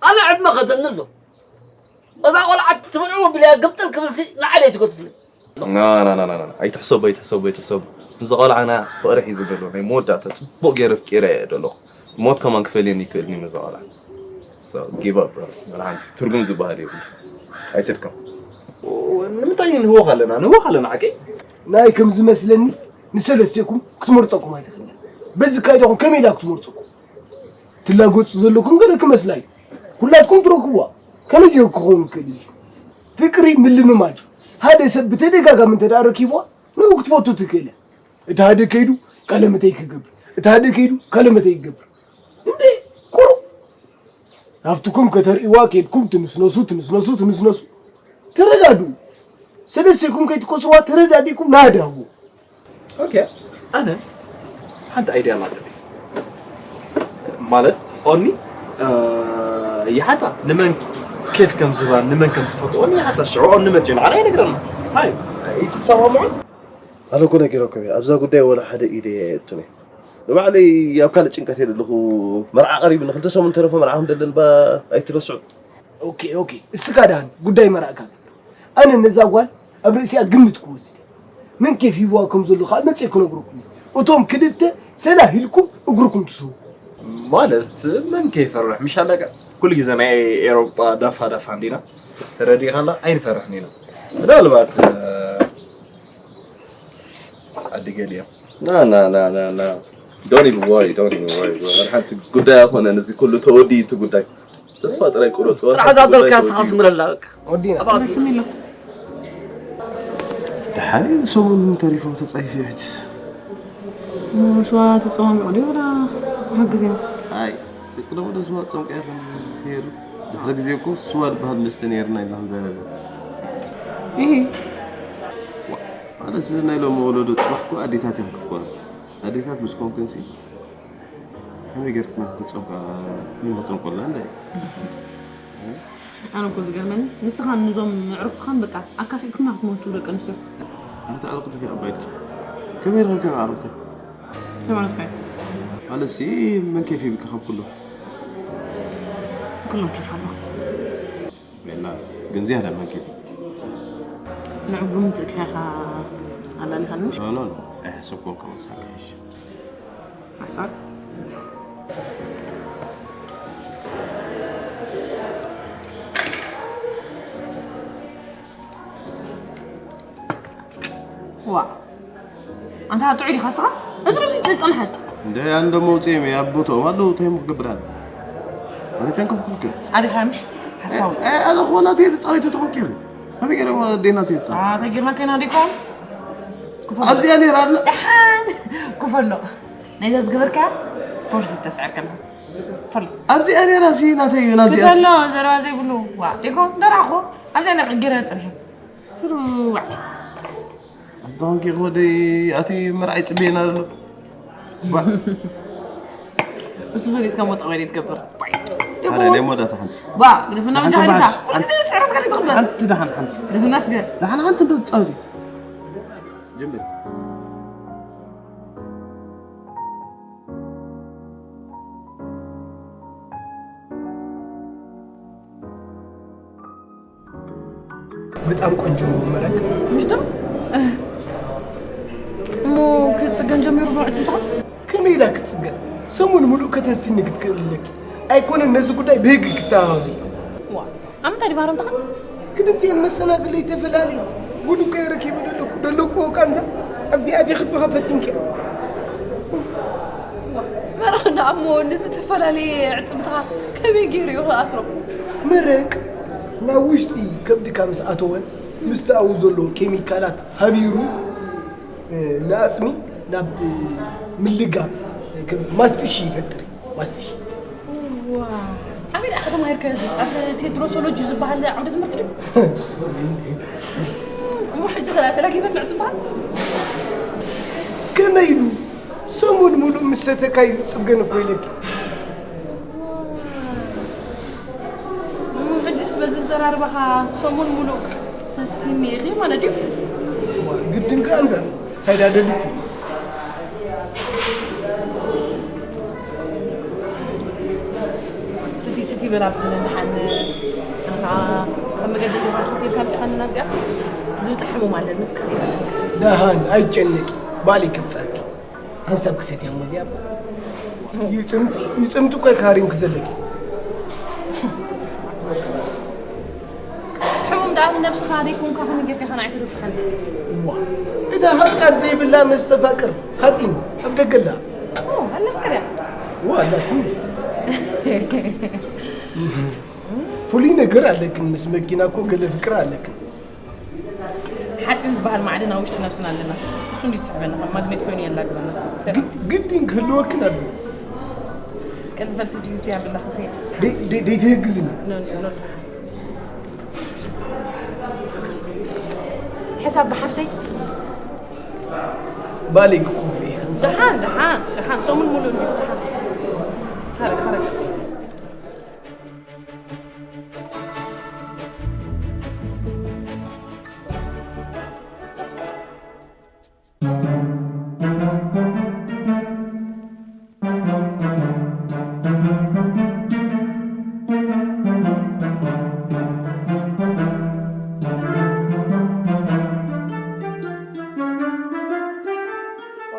ኣነ ዕድመ ከደኒ ኣሎ እዛ ቆልዓ ትበልዑ ብልያ ግምጥል ክብልሲ ንዓደ ኣይትገድፍለይ ኣይትሕሰቡ ኣይትሕሰቡ ኣይትሕሰቡ። ንዚ ቆልዓ ናይ ፍቕሪ ሒዙ ዘሎ ናይ መወዳእታ ፅቡቕ ገይረ ኣፍቂረ እየ ዘለኹ። ሞት ከማን ክፈልየኒ ይክእልኒ ምዚ ቆልዓ። So give up bro። ወላ ሓንቲ ትርጉም ዝበሃል የብሉ። ኣይትድከም። ንምንታይ ንህወኽ ኣለና ንህወኽ ኣለና ዓቀይ? ናይ ከም ዝመስለኒ ንሰለስቴኩም ክትመርፀኩም ኣይትኽእልን። በዚ ካይዳኹም ከመይ ኢላ ክትመርፀኩም? ትላገፁ ዘለኩም ገለ ክመስላ እዩ። ኩላትኩም ትረክብዋ። ከመይ ገይሩ ክኸውን ይክእል እዩ? ፍቅሪ ምልምማድ እዩ። ሓደ ሰብ ብተደጋጋሚ እንተ ደኣ ረኪብዋ ንኡ ክትፈቱ ትክእል እያ። እቲ ሓደ ከይዱ ቀለመተይ ክገብር፣ እቲ ሓደ ከይዱ ቀለመተይ ክገብር። እንዴ ቁሩብ ናፍትኩም ከተርእይዋ ከይድኩም ትንስነሱ ትንስነሱ ትንስነሱ። ተረዳድኡ። ሰለስተይኩም ከይትከስርዋ ተረዳዲእኩም ናዳ ህቡ። ኦኬ ኣነ ሓንቲ ኣይድያ ኣላትኒ ማለት ኦኒ ይሓታ ንመን ኬፍ ከም ዝህባ ንመን ከም ትፈትኦ ኦኒ ይሓታ ሽዑ ኦኒ መፅኡ ንዓና ይነግረና ሃይ ይትሰማምዑን ኣነ እኮ ነጊረኩም እየ ኣብዛ ጉዳይ ወላ ሓደ ኢደ እየ የእቱኒ ንባዕለይ ኣብ ካልእ ጭንቀት እየ ዘለኹ መርዓ ቀሪቡ ንክልተ ሰሙን ተረፎ መርዓ ከም ደለልባ ኣይትረስዑ ኦኬ ኦኬ እስካ ዳን ጉዳይ መርዓካ ግበር ኣነ ነዛ ጓል ኣብ ርእሲኣ ግምት ክወስድ እየ መን ኬፍ ሂብዋ ከም ዘሎ ከዓ መፅእ ክነግረኩም እየ እቶም ክልተ ሰላ ሂልኩም እግርኩም ትስቡ ማለት መን ከይፈርሕ ምሽ ኣለካ ኩሉ ግዜ ናይ ኤሮጳ ዳፋ ዳፋ እንዲና ተረዲኻላ ኣይንፈርሕን ኢና ምናልባት ኣድገል እዮም ና ና ና ና ና don't even worry don't even worry bro ሓንቲ ጉዳይ ኣይኮነን እዚ ኩሉ ተወዲኡ እቲ ጉዳይ ተስፋ ጥራይ ቁረጽ ጥራሕ እዛ ተልካ ስኻ ስምረላ በቃ ወዲና ደሓን ሰሙን ተሪፎ ተጻይፍ ሕጅስ ስዋ ተጸማሚዑ ድዩ ወላ ሕግዜ ኣይ ቅደም ወደ ስዋ ጸምቀ ይኹን ትሄዱ ድሕሪ ግዜ እኮ ስዋ ዝበሃል መስተ ነይርና ኢልና ክንዛረብ ማለት እዚ ናይ ሎሚ ወለዶ ጽባሕ እኮ ኣዴታት እዮም ክትኮኑ ኣዴታት ምስ ኮንክንሲ ከመይ ገርክና ክትጸምቃ መን ክጸምቆልና እንዳ ኣነ እኮ ዝገርመኒ ንስኻን ንዞም ኣዕሩኽትኻን በቃ ኣካፊእኩምና ክትሞቱ ደቂ ኣንስትዮ ኣቲ ኣዕሩኽቲ ከ ኣባይ ድኪ ከመይ ረኺብክን ኣዕሩኽቲ እንታይ ማለት ካይ ማለትሲ መን ኬፍ ይብኪ ካብ ኩሎም ኩሎም ኬፍ ኣለዋ ቤላ ግን ዝያዳ መግቢ ንዕጉም ትእክያኻ ኣላልካልንሽ ኖ ኖ ኣይሓሰብኩን ከምሳካ ይሽ ሓሳብ ዋ ኣንታ ጥዑይ ዲኻ ስኻ እዚ ርብዚ ዝጸንሐ እንደ ያን ደሞ ውጽእ የሚ ኣብ ቦታኦም ኣለዉ እንታይ ክገብር ኣለ ኣነ ተንከፍኩልክ ኣዲኻ ምሽ ሓሳዊ ኣነ ኾና ተየ ተጻዊቱ ተኾኪሩ ከመይ ገይረ ዴና ተየ ተጻ ተጌርና ከይና ዲኮም ኣብዚኣ ነይራ ኣለ ደሓን ክፈሎ ነዛ ዝገበርካ ፎርፊት ተስዕር ከለኻ ፈሎ ኣብዚኣ ነይራ ሲ ናተይ እዩ ናብዚኣ ክፈሎ ዘረባ ዘይብሉ ዋ ዲኮም ደራኹ ኣብዚኣ ነቕጊረ ጽንሐ ፍሩዋዕ ኣዝዳንኪ ኾደይ ኣቲ መርዓይ ጽበየና ኣሎ እሱ ፈሊጥካ ሞጣ ወይኔ ትገብር ሓደ ደሞ ዳታ ሓንቲ ባ ግደፍና መጃ ሓንቲ ሓሊታ ባሽ፣ ሁልጊዜ ስዕረት ከደ ትቕበል ሓንቲ ደሓን ሓንቲ ግደፍና ስገር ደሓን ሓንቲ እንዶ ትጻወቲ ጀምር በጣም ቆንጆ መረቅ ምሽቶ እሞ ክጽገን ጀሚሩ ብዕጽምታ ከመይ ኢላ ክትጽገን ሰሙን ሙሉእ ከተስኒ ክትክእል ኣለኪ ኣይኮነን ነዚ ጉዳይ ብህግ ክተሃዋወዚ ዋ ኣምታ ዲባሮም ተኸ ክልቲኤን መሰናግለይ ተፈላለየ ጉድ እኮ የረኪበ ደለኩ ደለኩ ቃንዛ ኣብዚ ኣቲ ክብኻ ፈቲንኪ መረኽና እሞ ንዝተፈላለየ ዕጽምትኻ ከመይ ገይሩ እዩ ክኣስሮ መረቅ ናብ ውሽጢ ከብድካ ምስ ኣተወ ምስተኣው ዘሎ ኬሚካላት ሃቢሩ ንኣፅሚ ናብ ምልጋብ ማስትሽ ይፈጥር ማስትሽ ኣበይ ደኣ ከተማሂርከ እዚ ኣብ ቴድሮሶሎጂ ዝበሃል ዓውደ ትምህርቲ ድዩ እሞ ሕጂ ኸላ ተላጊበን ንዕፅምትኻ ከመይ ኢሉ ሰሙን ሙሉእ ምስ ሰተካይ ዝፅገን እኮ ኢለኪ ሕጅስ በዚ ዘራርባኻ ሰሙን ሙሉእ ተስቲኒ ኢኺ ማለት እዩ ግድን ከኣ እምበር እንታይ ዳ ደሊኪ ስቲ ስቲ በላ ብለን ደሓን ኣነ ከዓ ካብ መገዲ ዲኻ ክትብል ካብ ጭኻኒ ናብዚኣ ዝብፅሕ ሕሙም ኣለኒ እስኪ ደሃን ኣይጨነቂ ባሊ ክብፀርኪ ሓንሳብ ክሰትያ እሞ እዚኣ ይፅምቲ ይፅምቲ እኮ ካሪምኪ ዘለኪ ሕሙም ደኣ ንነብስኻ ዘይኮንካ ከመይ ጌርካ ኢኻ ንዓይ ተደፍትሓኒ እዋ እታ ሃብታት ዘይብላ መስተፋቅር ሃፂን ኣብ ደገላ ኣለትካ ድያ እዋ ኣላትኒ ፍሉይ ነገር ኣለክን ምስ መኪና እኮ ገለ ፍቅር ኣለክን ሓፂን ዝበሃል ማዕድን ኣብ ውሽጢ ነብስና ኣለና እሱ እንዲ ዝስሕበና ከም ማግኔት ኮይኑ የላግበና ግድን ክህልወክን ኣለዎ ቀልዲ ፈልሲ ዲዩቲ ኣብላ ክኸይድ ደይትህግዝኒ ሕሳብ ብሓፍተይ ባሌ ክኮፍሪ ደሓን ደሓን ደሓን ሰሙን ሙሉ እንዲ ደሓን ሓረግ ሓረግ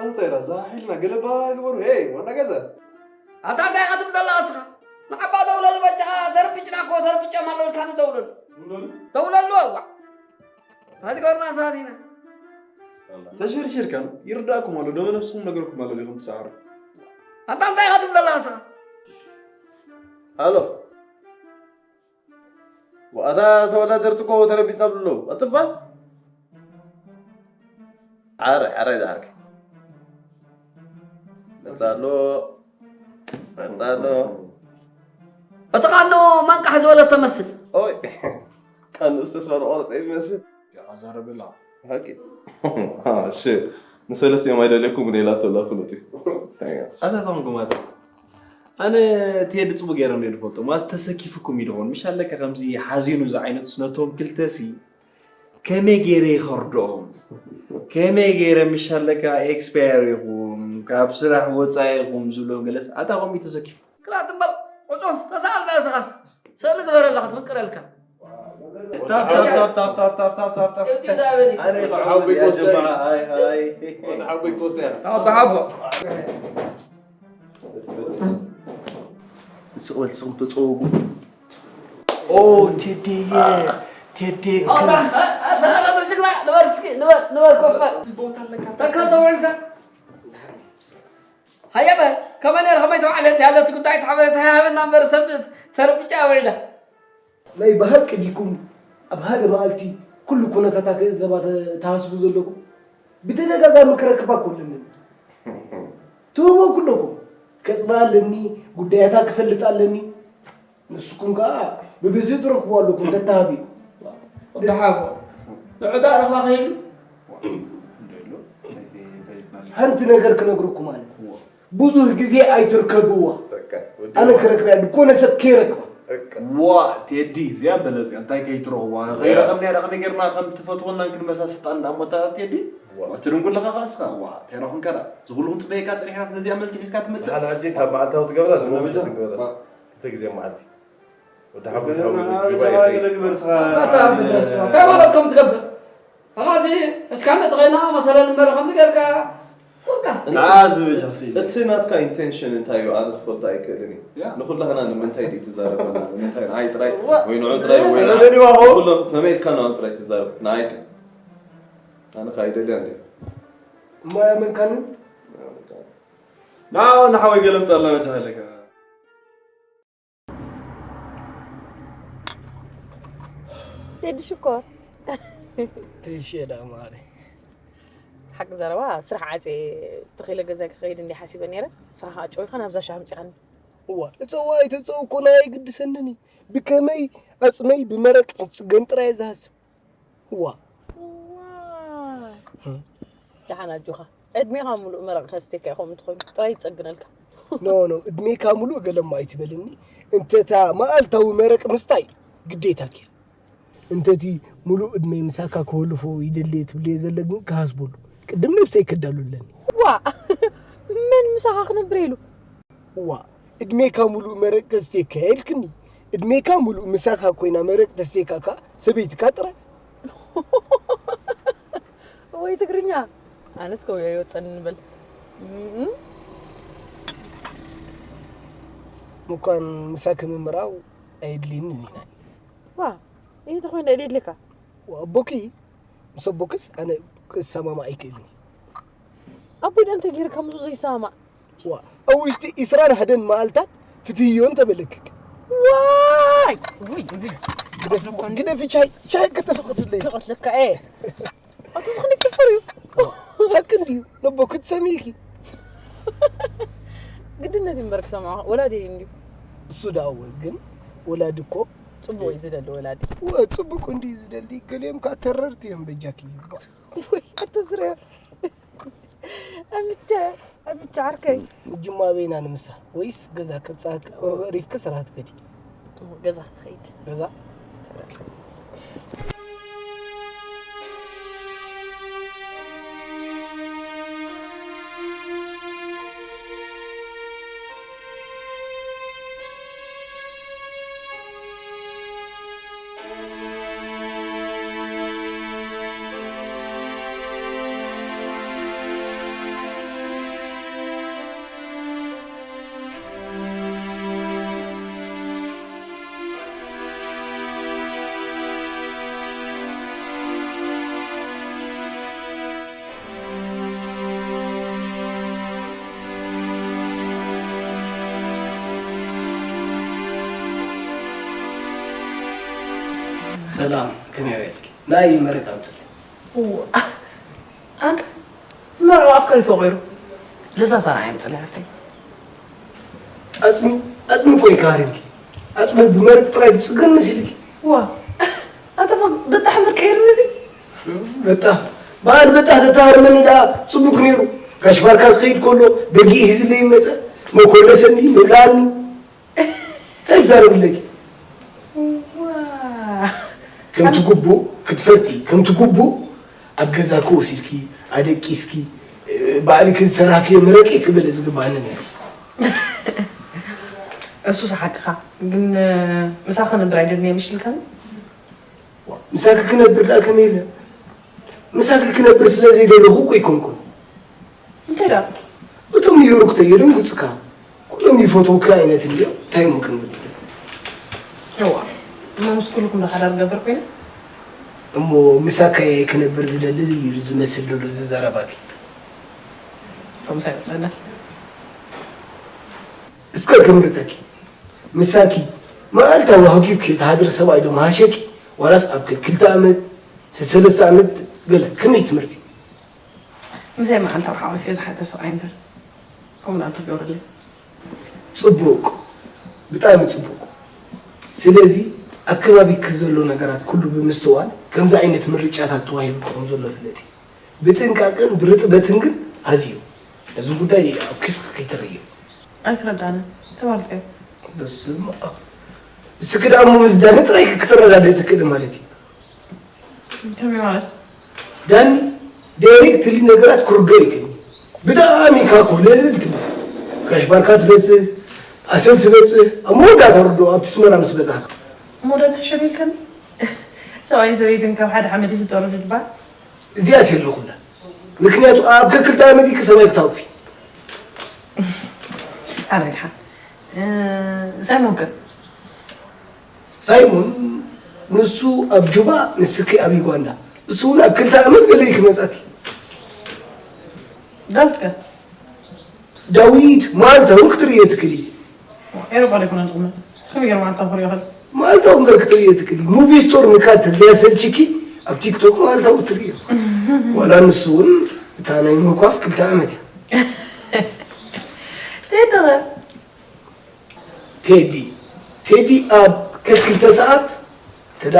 ኣንተይ ራዛ ሓይልና ገለባ ግበሩ ሄ ዋና ገዛ ኣታ እንታይ ኢኻ ትብል ዘለኻ እስኻ ንዓባ ደውለሉ በጃኻ ተርብጭና እኮ ተርብጨም ኣሎ ኢልካ ትደውለሉ ደውለሉ እዋ እንታይ ትገብርና ሰባት ኢና ተሸርሺርካ ይርዳእኩም ኣሎ ደመ ነብስኹም ነገርኩም ኣሎ ዲኹም ትሰዓሩ ኣታ እንታይ ኢኻ ትብል ዘለኻ እስኻ ኣሎ ኣታ ተወዳደርቲ እኮ ተረቢትና ብሎ ኣትባ ሓረ ሓረ ዝዓርክ መፃ ኣሎ መፃ ኣሎ እቲ ቃኖ ማንቃሕ ዝበለት ተመስል ኦይ ቃኖ ዝተስፋ ዝቆረፀ ይመስል ኣዛረብላ ሓቂ እሺ ንሰለስቲኦም ኣይደልየኩም ግን ኢላቶ ኣላ ፍሉጥ እዩ ኣታ ቶም ጉማት ኣነ ቴዲ ፅቡ ገይረ እንደ ዝፈልጦ ማዝ ተሰኪፉኩም ይድኾን ምሽ ኣለካ ከምዚ ሓዚኑ እዚ ዓይነት ስነቶም ክልተሲ ከመይ ገይረ ይኸርድኦም ከመይ ገይረ ምሽ ኣለካ ኤክስፓየር ኢኹም ካብ ስራሕ ወፃኢ ኢኹም ዝብሎም ገለስ ኣታ ከምኡ ተሰኪፉ ክላት እምበር ዕፁፍ ተሰኣል በስኻስ ስእሊ ግበረላ ክትፍቅረልካ ታብ ታብ ታብ ታብ ታብ ታብ ታብ ታብ ታብ። ኣነ ይኸዓ ሓወይ ያ ጀማዓ፣ ኣይ፣ ኣይ። ወደ ሓወይ ክወስድ እያ። ታብ ሓቦ። ስቕ በል፣ ስቕ ተጸወጉ። ኦ፣ ቴዲየ፣ ቴዲ ክስ። ንበር፣ ንበር፣ ንበር፣ ኮፍ በል። ተካ ተውዕልካ። ሃየ በል፣ ከመይ ነይሩ? ከመይ ተባዕለ? እቲ ያለት ጉዳይ ተሓበረ ተሃበና እምበር ሰብ ተረብጫ ውዒላ። ናይ ብሃቂ ዲኩም ኣብ ሓደ መዓልቲ ኩሉ ኩነታታ ክእዘባ ተ-፣ ትሃስቡ ዘለኩም? ብተደጋጋሚ ክረክባ እኮ ኣለኒ። ትህቦ ኩለኩም። ከጽንዓ ኣለኒ፣ ጉዳያታ ክፈልጥ ኣለኒ። ንስኩም ከኣ ብብዝሒ ትረክቡ ኣለኩም፣ ተተሃቢኩም። ወዲ ሓቦ፣ ንዑ ደኣ ረኽባ ከይዱ። ሓንቲ ነገር ክነግረኩም ኣነ። ብዙህ ግዜ ኣይትርከብዋ። በቃ፣ ወዲ ኣነ ሓቦ። ክረክብያ፣ ድኮነ ሰብ ከይረክባ። በቃ። ዋ፣ ቴዲ፣ እዚኣ በለጽያ፣ እንታይ ከይትረኽብዋ? ዋ። ከይረኸብናያ ደኣ ከመይ ጌርና ከም ትፈትወናን ክንመሳስጣን ደኣ እሞ እታ ቴዲ? ዋ። ዋ፣ ትድንጉ ኣለኻ ከኣ እስኻ? ዋ፣ እንታይ ደኣ ክንከራ? እዚ ኩሉ ክንጽበየካ ጸኒሕና፣ ነዚኣ መልሲ ሒዝካ ትመጽእ? ንሓና ሕጂ ካብ መዓልታዊ ትገብራ፣ ንነብጃ ትገብራ። ዋ። ክልተ ግዜ መዓልቲ። ወዲ ሓቦ ገለ ትረኽበሉ ገለ ጁባ ገለ ይኸይድ። ገለ ግበር እስኻ። ኣታ፣ ኣታ፣ ኣታ፣ እንታይ ማለት ከም ትገብር? ከማሲ እስካ እንተተኸይና መሰለን እምበር ከምዚ ጌርካ፣ በቃ። ና ዝብል ጃክሲ። እቲ ናትካ ኢንቴንሽን እንታይ እዩ? ኣነ ክፈልጦ ኣይክእልን እየ። ያ። ንኹላህና ንምንታይ ድዩ ትዛረበና? ንምንታይ ንዓይ ጥራይ ዋ። ወይ ንዑ ጥራይ ወይ ዋ። ንዓ? ኩሎም ከመይ ኢልካ ንዖም ጥራይ ትዛረብ? ንዓይ ከ? ኣነ ከ ኣይደልያን ድየ? እሞ ኣየመንካንን? ንዓ ንሓወይ ገለ ምጻልና መቻ ከለካ። ቴዲ ሽኮር። ትሽ የዳ ማሪ። ሓቂ ዘረባ፣ ስራሕ ዓጽየ ተኺለ ገዛይ ክኸይድ እንዲ ሓሲበ ነይረ። ንስኻ ኸዓ ጨዊኻ ናብዛ ሻሂ ኣምጺኻኒ። እዋ፣ እጸዋ ኣይተጸው እኮ ናይ ግድሰንኒ። ብከመይ ኣጽመይ ብመረቅ ጽገን ጥራይ ዝሃስብ። እዋ። እዋ። ደሓን ኣጆኻ። ዕድሜኻ ሙሉእ መረቕ ከስተካ ኢኹም እንተኾይኑ ጥራይ ይጸግነልካ። ኖ፣ ኖ፣ ዕድሜካ ሙሉእ ገለማ ኣይትበልኒ። እንተ እታ መዓልታዊ መረቕ ምስታይ ግዴታኪ እያ። እንተ እቲ ሙሉእ ዕድመይ ምሳካ ክህልፎ ይደሊ እየ ትብልዮ ዘለ ግን ክሃስበሉ። ቅድም ነብሰይ ከዳሉ ኣለኒ። ዋ! መን ምሳኻ ክነብር ኢሉ? እዋ፣ ዕድሜካ ሙሉእ መረቅ ተስቴካ ኢልክኒ። ዕድሜካ ሙሉእ ምሳካ ኮይና መረቅ ተስቴካ ከኣ ሰበይትካ ጥራይ። ወይ ትግርኛ። ኣነስ ከውዮ ይወጸኒ ንበል። እም። ምኳን ምሳኪ ምምራው ኣየድልየንን ኢና። ዋ፣ ይህ ተኾይነ የድልየካ? ዋ፣ ኣቦኪ፣ ምስ ኣቦክስ ኣነ ክሰማማዕ ኣይክእልን። ኣቦይ ደኣ እንታይ ገይርካ ምስኡ ዘይሰማማዕ? ዋ፣ ኣብ ውሽጢ ዒስራን ሓደን መዓልታት ፍትህዮ እንተበለክክ። ዋይ! ውይ፣ ውይ። ግደፊ፣ ግደፊ፣ ቻይ፣ ቻይ ከተፍቅድለይ። ክቐትለካ እየ። ኣቶ ዝኾነ ይክፈር እዩ። ሓቂ እንድዩ፣ ነቦ ክትሰሚዒ ኢኺ። ግድነት እዩ እምበር ክሰምዖ፣ ወላዲ እዩ እንድዩ። እሱ ደኣ እወ፣ ግን ወላዲ እኮ ጽቡቕ እዩ ዝደሊ ወላዲ። እወ፣ ጽቡቕ እንድዩ ዝደሊ፣ ገሊኦም ከኣ ተረርቲ እዮም በጃኪ። ውይ፣ ኣቶ ዝርያ። ኣምቸ፣ ኣምቸ ዓርከይ። ጅማ በይና ንምሳ ወይስ ገዛ ከብጻ ሪፍክ ስራሕ ትከዲ? ገዛ ክኸይድ። ገዛ? ሰላም፣ ከመይ ውዒልኪ? ናይ መሬት ኣምጽእ። እዋ፣ ኣንታ ዝመርዖ ኣፍከሪቶ ገይሩ። ለዛ ሰራይ ኣምጽእ ሓፍተይ። ኣጽሚ፣ ኣጽሚ እኮ እዩ ካሪምኪ። ኣጽሚ ብመሬት ጥራይ ዝጽገን መሲልኪ። ዋ፣ ኣንታ በጣሕ ምር ቀይርኒ እዚ። በጣሕ፣ በዓል በጣሕ ተተሃርመኒ ደኣ ጽቡቕ ነይሩ። ጋሽ ባርካ ክኸይድ ከሎ በጊዕ ሂዝለይ ይመጸ፣ መኮለሰኒ፣ መብልዓኒ። እንታይ ትዛረቢ ኣለኪ? ዋ። ከምቲ ግቡእ ክትፈልጢ፣ ከምቲ ግቡእ ኣብ ገዛኪ ወሲድኪ፣ ኣደቂስኪ፣ ባዕልኪ ዝሰራሕክዮ መረቂ ክብል ዝግባኣኒ ነይሩ። እሱስ ሓቅኻ፣ ግን ምሳኺ ክነብር ኣይደልን እየ ምሽ ኢልካኒ? ምሳኪ ክነብር ደኣ ከመይ ኢለ? ምሳኪ ክነብር ስለ ዘይደለኹ እኮ ኣይኮንኩን። እንታይ ደኣ? እቶም ኒውዮርክ ተየደንጉጽካ፣ ኩሎም ይፈትዉካ ዓይነት እንድዮም፣ እንታይ እሞ ክንብል? እዋ፣ እሞ ምስ ኩልኩም ዶ ሓዳር ገብር ኮይነ? እሞ ምሳኪ ክነብር ዝደሊ እዩ ዝመስል ዘሎ እዚ ዘረባኪ። ከምሳ ይወጸና። እስከ ክምርጸኪ፣ ምሳኪ መዓልታዊ ሃኪፍኪ ትሃድሪ ሰብኣይ ዶ ምሃሸኪ፣ ዋላስ ኣብ ክልተ ዓመት፣ ሰለስተ ዓመት፣ ገለ ከመይ ትመርጺ? ምሳይ መዓልታዊ ሓቒፈ ዝሓድር ሰብኣይ እምበር፣ ከምኡ ደኣ ትገብርለይ። ጽቡቕ፣ ብጣዕሚ ጽቡቕ። ስለዚ ኣብ ከባቢኪ ዘሎ ነገራት ኩሉ ብምስትዋል ከምዚ ዓይነት ምርጫታት ተዋሂቡኪ ከም ዘሎ ፍለጢ። ብጥንቃቐን ብርጥበትን ግን ሓዝዮ። ነዚ ጉዳይ ኣብ ኪስኪ ከይተርእዮ። ኣይትረዳእንን፣ ተባልካዮ። በስመ ኣብ። እስኪ ደኣ እሞ ምስ ዳኒ ጥራይ ክትረዳድኢ ትክእሊ ማለት እዩ። ከመይ ማለት? ዳኒ ዳይሬክትሊ ነገራት ክርድኦ ይክእል። ብጣዕሚ ኢካ ኮለል ትብል። ጋሽ ባርካ ትበጽህ፣ ኣሰብ ትበጽህ፣ ኣብ መወዳእታ ርድኦ ኣብቲ ኣስመራ ምስ በጻሕካ። እሞ ዳኒ ሕሸ ዶ ኢልካኒ? ሰብኣይን ሰበይትን ካብ ሓደ ሓመድ ይፍጠሩ ድዩ ዝበሃል? እዚኣስ የለኹላ። ምክንያቱ ኣብ ከክልተ ዓመት ኢኪ ሰብኣይ ክታውፊ። ኣረ ድሓን። እ፣ ሳይሞን ከ? ሳይሞን ንሱ ኣብ ጁባ፣ ንስኪ ኣብ ዩጋንዳ። እሱ እውን ኣብ ክልተ ዓመት ገለ እዩ ክመጻኪ። ዳዊት ከ? ዳዊት መዓልታዊ ክትርእዮ ትክእሊ። ኤሮጳ ዶ ይኮነ ዝቕመጥ? ከመይ ገይሩ መዓልታዊ ክርእዮ ይኽእል? መዓልታዊ እምበር ክትርእዮ ትክእሊ። ሙቪ ስቶር ምካድ ተዘያሰልችኪ ኣብ ቲክቶክ መዓልታዊ ትርእዮ። ዋላ ንሱ እውን እታ ናይ ምህኳፍ ክልተ ዓመት እያ። ቴዲ ኸ? ቴዲ፣ ቴዲ ኣብ ከክልተ ሰዓት ተዳ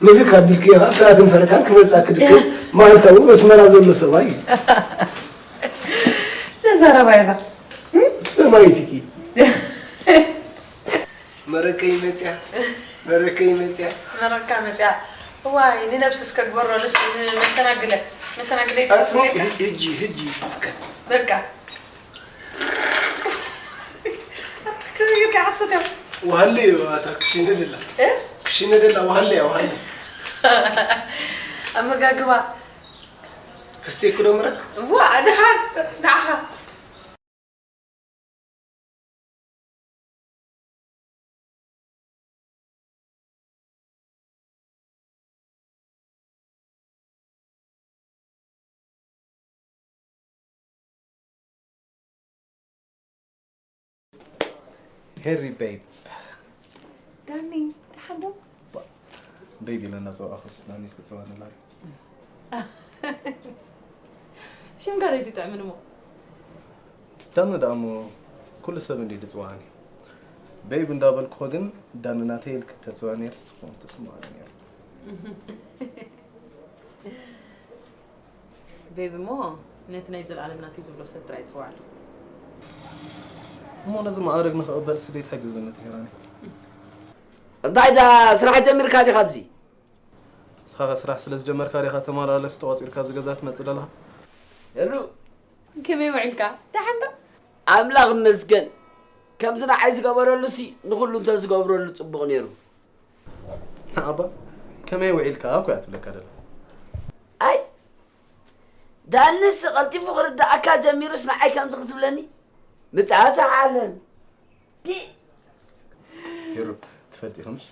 ንፍክ ኣቢልክዮ ካብ ሰዓትን ፈረቃን ክመጽኣኪ ድቅን መዓልታዊ መስመራ ዘሎ ሰብኣይ እዩ። ተዛረባ ኢኻ። እም? ሰማይትኪ። መረከይ መጽያ፣ መረከይ መጽያ። መረካ መጽያ። እዋይ፣ ንነብሲ እስከ ግበሮ፣ ልስ-፣ ንመሰናግለ፣ መሰናግለ ኣጽሚ፣ ይትረፍ። ህ-፣ ህጂ፣ ህጂ እስከ። በቃ። ኣታ ከመይ ጌርካ ክትሰትዮ? ወሃለዮ ኣታ ክሽነ ደላ። እ? ክሽነ ደላ ወሃለያ፣ ወሃለ። ኣመጋግባ። ከስተይኩ ዶ ምረክ? እዋ፣ ንኻ፣ ንዓኻ። ሄሪ ቤብ። ዳኒ፣ ደሓን ዶ? ቤብ ኢለ እናጸዋዕኹስ ዳኒ ክትጽዋዕኒ ኣላ። ሽም ጋር ኣይትጥዕምን እሞ። ዳኒ ደኣ እሞ ኩሉ ሰብ እንድዩ ዝጽዋዕኒ። ቤብ እንዳበልኩኸ ግን ዳኒ ናተይ ኢልኪ ተጽውዕኒ ነይርስ ጽቡቕ ምተሰማዓኒ ነይሩ። ቤብ እሞ ነቲ ናይ ዘልኣለም ናተይ ዝብሎ ሰብ ጥራይ ይጽዋዕ ኣሎ። እሞ ነዚ ማዕረግ ንኽቕበልሲ ዘይትሕግዝኒ ትሄራኒ? እንታይ ዳ ስራሕ ጀሚርካ ዲኻ ኣብዚ? ንስኻ ኸ ስራሕ ስለ ዝጀመርካ ዲኻ ተመላለስ ተቖጺርካ ኣብዚ ገዛ ትመጽእ ዘለኻ? እሩ፣ ከመይ ውዒልካ? ደሓን ዶ? ኣምላኽ ይመስገን። ከምዚ ንዓይ ዝገበረሉሲ ንኹሉ እንተዝገብረሉ ጽቡቕ ነይሩ። ኣባ፣ ከመይ ውዒልካ እኮ እያ ትብለካ ዘላ። ኣይ፣ ዳንስ ቀልጢፉ ክርድኣካ ጀሚሩስ ንዓይ ከምዚ ክትብለኒ? ምጻእቲ ዓለም። ዲ- ሄሩ፣ ትፈልጢ ኢኺ ምሽ?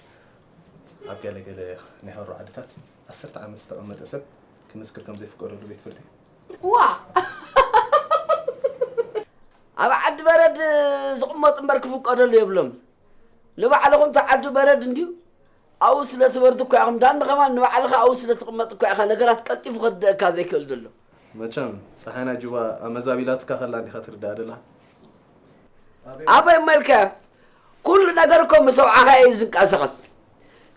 ኣብ ገለ ገለ ናይ ሄሩ ዓድታት ዓሰርተ ዓመት ዝተቐመጠ ሰብ ክምስክር ከም ዘይፍቀደሉ ቤት ፍርዲ። ዋ! ኣብ ዓዲ በረድ ዝቕመጡ እምበር ክፍቀደሉ የብሎም። ንባዕልኹም ተዓዱ በረድ እንድዩ። ኣብኡ ስለ ትበርዱ እኮ ኢኹም። ዳኒ ከማን ንባዕልኻ ኣብኡ ስለ ትቕመጥ እኮ ኢኻ ነገራት ቀልጢፉ ከርድኣካ ዘይክእል ዘሎ። መቸም ጸሓይ ናይ ጁባ ኣመዛቢላትካ ከላ እንዲኻ ትርዳእ ደላ። ኣበይ እሞ ኢልካዮ? ኩሉ ነገር እኮ ምስ ወዓኻ እዩ ዝንቀሳቐስ።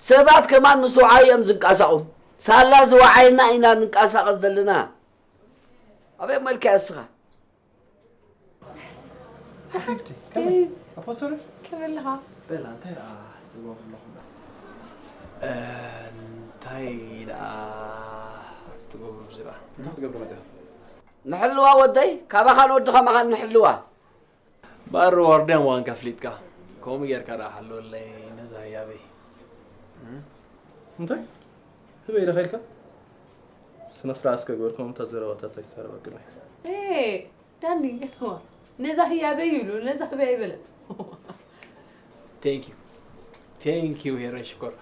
ሰባት ከማን ምስ ወዓይ እዮም ዝንቀሳቑ። ሳላ ዝወዓይና ኢና ንንቀሳቐስ ዘለና። ኣበይ እሞ ኢልካዮ እስኻ? ሓብቲ፣ ከመይ? ዴቭ። ኣፖስትል? ከመይ ኣለኻ? በላ፣ እንታይ ደኣ ትገብሩ ኣለኹም ደኣ? እ፣ እንታይ ደኣ ትገብሩ ኣብዚ ደኣ? እንታይ ክትገብሩ መጺኻ? ንሕልዋ ወደይ፣ ካባኻን ወዲ ኸማኻን ንሕልዋ። ባር ዋርድያ ምዃንካ ፍሊጥካ። ከምኡ ጌርካ ደኣ ሓልወለይ ነዛ ህያበይ። እንታይ? ህበይ ኢለ ከይልካ? ስነ ስርዓት እስከ ግበር፣ ከምኡ እታ ዘረባታት ኣይትዛረብ ኣብ ቅድመይ። ዳኒ፣ ነዛ ህያበይ ይብሉ፣ ነዛ ህበይ ኣይበለን። Thank you. Thank you, ሄረ ሽኮር።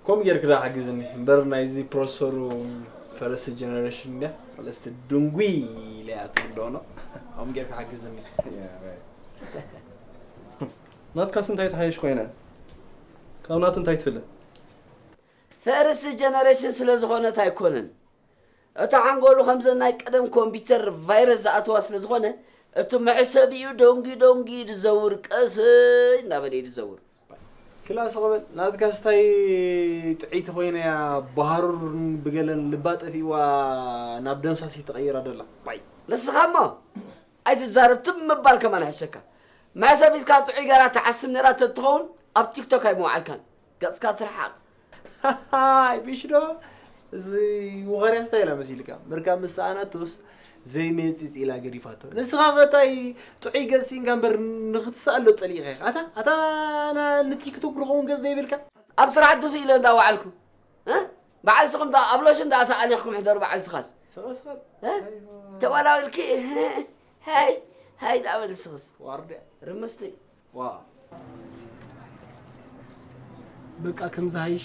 ከምኡ ጌርክ ዳ ሓግዝኒ እምበር፣ ናይዚ ፕሮሰሩ ፈረስት ጀነሬሽን እንድያ፣ ፈለስቲ ድንጉይ ኢለ እያ ትርድኦ ነው። ከምኡ ጌርክ ሓግዝኒ። ናትካስ እንታይ ትሓይሽ ኮይና? ካብ ናቱ እንታይ ትፍለ? ፈርስ ጀነሬሽን ስለ ዝኾነት ኣይኮነን። እታ ሓንጎሉ ከምዘን ናይ ቀደም ኮምፒተር ቫይረስ ዝኣተዋ ስለ ዝኾነ፣ እቲ መሕሰቢኡ ደንጊ ደንጊ ድዘውር፣ ቀስይ እናበለ እዩ ድዘውር። ክላስ ቕበል ናትካ ስታይ ጥዒቲ ኮይነያ፣ ብሃሩር ብገለን ልባ ጠፊእዋ ናብ ደምሳሲ ተቐይራ ደላ። ባይ ንስኻ እሞ ኣይትዛረብ፣ ትም ምባል ከማን ሕሸካ። መሕሰቢትካ ጥዑይ ገራ ትዓስብ ነራ ተትኸውን ኣብ ቲክቶክ ኣይምወዓልካን። ገጽካ ትርሓቕ። ሃይ ብሽዶ፣ እዚ ውኸርያ እንታይ ኢላ መሲልካ? ምርካብ ምስ ሰኣናቶስ ዘይመጽጽ ኢላ ገዲፋቶ። ንስኻ ኸ ታይ ጥዑይ ገጽ ሲኢንካ እምበር ንኽትስኣሎ ጸሊእኻ ኢኻ። ኣታ ኣታ ንቲክቶክ ንኸውን ገጽ ዘይብልካ? ኣብ ስራሕ ድፍ ኢለ እንዳወዓልኩ እ? በዓል ስኹም ዳ ኣብ ሎሽን ዳ ተኣሊኽኩም ሕደሩ በዓል ስኻስ። ስቕ ስቕ። እ? ተወላዊልኪ ሃይ ሃይ ዳ በል ስኽስ። ዋርድያ። ርምስቲ። ዋ በቃ ከምዚ ሃይሽ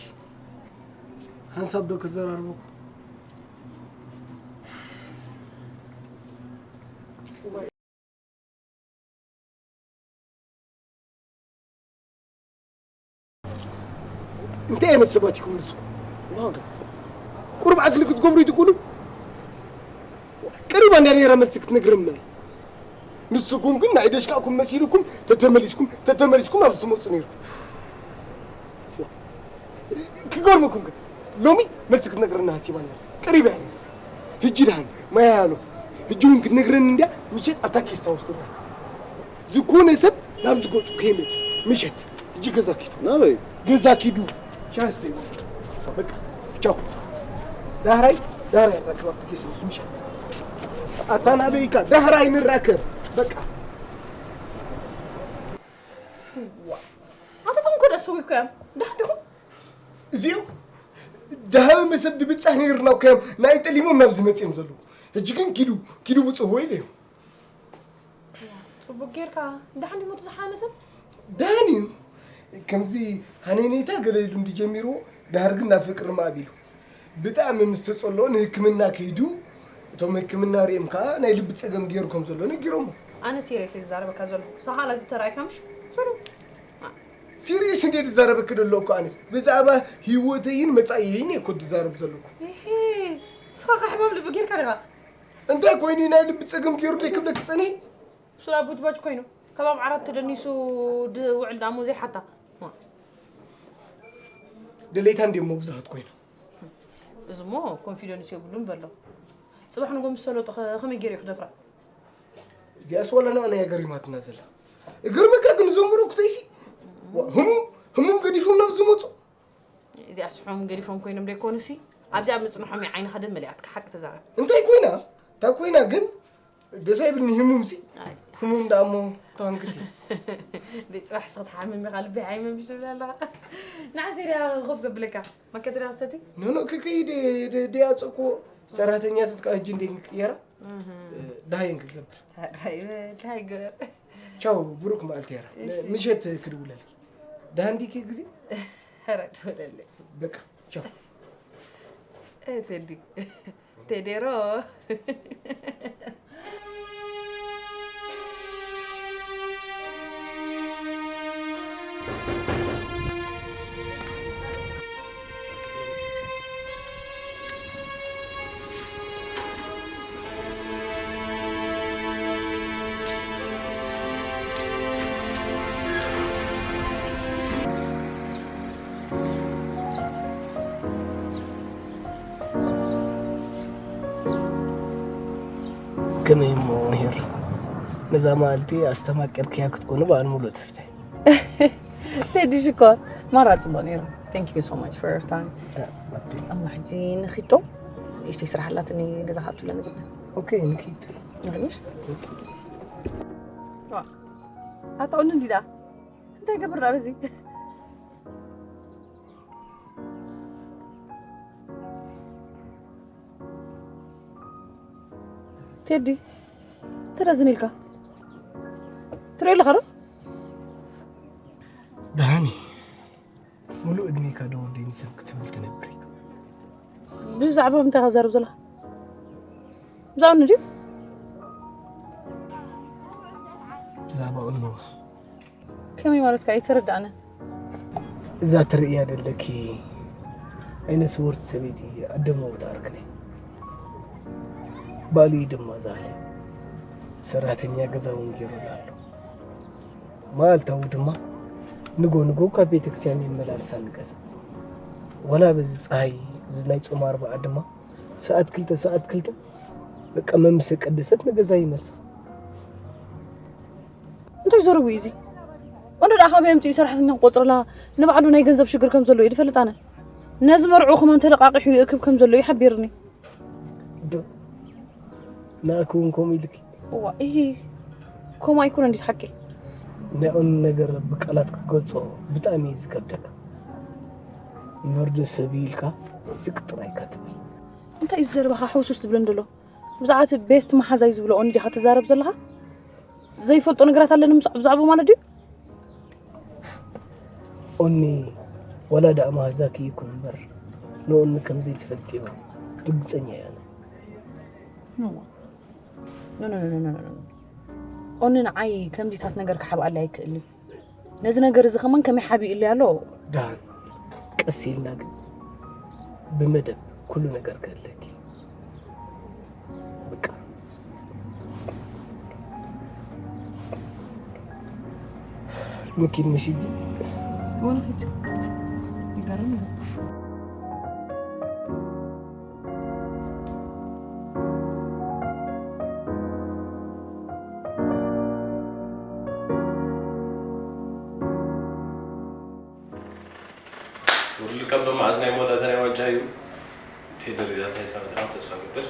ሓንሳብ ዶ ክዘራርበኩ። እንታይ ዓይነት ሰባት ኢኹም ንስኩም? ቁሩብ ዓግሊ ክትገብሩ ይትክእሉ? ቀሪባ እንድያ ነይራ መልሲ ክትነግረና። ንስኩም ግን ናይ ደሽካእኩም መሲልኩም ተተመሊስኩም ተተመሊስኩም ኣብዚ ትመፁ ነይርኩም። ክገርመኩም ግን ሎሚ መልሲ ክትነግረና ሃሲባ ነይራ። ቀሪባ እያ ነይራ። ሕጂ ደሓን ማይ ኣያለኹ። ሕጂ እውን ክትነግረኒ እንድያ ምሸት ኣብታ ጌስት ሃውስ ትረፍ። ዝኾነ ሰብ ናብ ዝገጹ ከይመጽእ ምሸት። ሕጂ ገዛ ኪዱ። ናበይ? ገዛ ኪዱ። ቻንስ ደይ። በቃ ቻው። ዳህራይ ዳህራይ ንራከብ ኣብቲ ጌስት ሃውስ ምሸት። ኣታ ናበይ ኢካ? ዳህራይ ንራከብ። በቃ። ኣታ ተንኮ ደስ ወይ ኮያም ዳሕዲኹም እዚኦም ዳሃበ መሰብ ድብጻሕ ነይርና ኮያም ናይ ጠሊሞም ናብ ዝመጽኦም ዘለዉ። ሕጂ ግን ኪዱ ኪዱ ብጽህዎ ኢለዮም። ጽቡቅ ጌርካ። ደሓን ድዩ እቲ ዝሓመ ሰብ? ደሓን እዩ። ከምዚ ሃነይነይታ ገለ ኢሉ እንዲ ጀሚርዎ፣ ደሓር ግን ናብ ፍቅሪ ማእቢሉ። ብጣዕሚ ምስ ተጸልኦ ንህክምና ከይዱ፣ እቶም ህክምና ሪኦም ከኣ ናይ ልቢ ጸገም ገይሩ ከም ዘሎ ነጊሮሞ። ኣነ ሲሪየስ እየ ዝዛረበካ ዘለኹ። ሳኻ ላቲ ተራእይካ ምሽ? ሶሪ። ሲሪየስ እንድየ ዝዛረበኪ ዘለኹ ኣነስ። ብዛዕባ ህይወተይን መጻኢየይን እየ እኮ ዝዛረብ ዘለኹ። እሂ፣ ንስኻ ከ ሕማም ልቢ ጌርካ ዲኻ? እንታይ ኮይኑ ናይ ልቢ ጸገም ገይሩ ደይ ክብለኪ ጸኒሐ? ሱራ ቡጅባጅ ኮይኑ ከባብ ዓራት ተደኒሱ ድውዕል ዳሞ ዘይሓታ። ድሌታ እንድየ እሞ ብዙሃት ኮይና። እዚ እሞ ኮንፊደንስ የብሉን በሎ። ጽባሕ ንጎ ምስ ሰለጦ ከ-፣ ከመይ ገይሩ እዩ ክደፍራ? እዚኣስ ወላ ንኣና እያ ገሪማትና ዘላ። እገርመካ ግን እዞም ብሩክተይሲ ህሙም ህሙም ገዲፎም ናብ ዝመጹ እዚኣ ስሖም ገዲፎም ኮይኖም ደይኮኑሲ ኣብዚኣ ምጽንሖም እያ ዓይንኻ ደም መሊኣትካ ሓቂ ተዛረብ። እንታይ ኮይና እንታይ ኮይና ግን ደስ ኣይብልኒ ህሙም ሲ ኣይ። ህሙም ደኣ እሞ ተዋንክቲ ቤት ጽባሕ ስኻ ትሓምም ኢኻ ልቢ ሓይመም ትብል ኣለኻ። ንዓ ሲርያ ኮፍ ገብለካ መከትርያ ክሰቲ ኖኖ ክከይድ ደያጸኮ ሰራተኛታት ከዓ እጅ እንዴት ንቅየራ ዳሃየን ክገብር ታይ ታይ ገር ቻው ብሩክ መዓልቲ የራ እሺ። ምሸት ክድውለልኪ ደሃንዲኪ ግዜ ኧረ ደውለለይ በቃ ቻው እ ቴዲ ቴዴሮ ከመይ እሞ ምሂር ነዛ መዓልቲ ኣስተማቂርክያ ክትኮኑ ብኣን ሙሉእ ተስፋ ቴዲ ሽኮር ማራ ጽቡቅ ነይሩ thank you so much for your time እማ ሕጂ ንኺዶ ንእሽተይ ስራሕ ኣላትኒ ገዛ ክኣቱ ኣለኒ ግድን ኦኬ ንኪድ ኣታ ቁኑ እንዲዳ እንታይ ገብር ዳ በዚ ቴዲ፣ ተረዝን ኢልካ ትርኢ ኣለኻ ዶ? ደሃኒ፣ ሙሉእ ዕድሜካ ዶ ወደይ ንሰብ ክትብል ትነብር ኢኻ? ብዛዕባ ምንታይ ኢኻ ትዛረብ ዘለኻ? ብዛዕባ ንድዩ? ብዛዕባ ኡንዋ። ከመይ ማለትካ? ኣይተረዳእንን። እዛ ትርእያ ዘለኪ ዓይነ ስውርቲ ሰበይቲ ኣደመውት ኣርክነ ባልዩ ድማ ዛለ ሰራተኛ ገዛ እውን ገይሩላ ኣሎ። መዓልታዊ ድማ ንጎ ንጎ ካብ ቤተክርስትያን የመላልሳ ንገዛ። ዋላ በዚ ፀሃይ እዚ ናይ ጾም ኣርባዓ ድማ ሰዓት ክልተ ሰዓት ክልተ በቃ መምሰ ቀደሰት ንገዛ ይመልሳ። እንታይ ዘረቡ እዩ እዚ? ወንዶ ደኣ ካበይ ኣምፂኡ ሰራሕተኛ ክቆፅረላ? ንባዕሉ ናይ ገንዘብ ሽግር ከም ዘለዎ እዩ ዝፈልጥ። ኣነ ነዚ መርዑ ከማን ተለቃቂሑ ይእክብ ከም ዘሎ እዩ ሓቢርኒ። ዶ ንኣኪ እውን ከምኡ ኢልኪ? እዋ፣ እሂ፣ ከምኡ ኣይኮነ እንዲት ሓቂ። ናይ ኦኒ ነገር ብቃላት ክትገልጾ ብጣዕሚ እዩ ዝከብደካ። እምበር ዶ ሰብ ኢልካ ስቅ ጥራይ ኢካ ትብል። እንታይ እዩ ዘረባኻ ሕውስውስ ትብለኒ ዘሎ? ብዛዕባ እቲ ቤስት መሓዛይ ዝብሎ ኦኒ ዲኻ ትዛረብ ዘለኻ? ዘይፈልጦ ነገራት ኣለኒ ምስ ብዛዕባኡ ማለት ድዩ? ኦኒ ዋላ ደኣ መሃዛኪ ይኩን እምበር ንኦኒ ከም ዘይትፈልጥዮ ርግጸኛ እየ ኣነ። እዋ። ኖ ኖ ኖ ኖ ኖ ኖ። ኦኒ ንዓይ ከምዚታት ነገር ክሓብኣለይ ኣይክእልን እዩ። ነዚ ነገር እዚ ከማን ከመይ ሓቢእለይ ኣሎ? ደሃን ቀስ ኢልና ግን ብመደብ ኩሉ ነገር ክእለኪ። በቃ ንኪድ ምሽ ሕጂ። ወንኺድ ይገርም እዩ። ሙሉእ ካብ ሎማዓዝ ናይ መወዳእታ ናይ ዋንጫ እዩ። ቴዲ ሪዛልት ኣይሰማዕናን ተስፋ እገብር።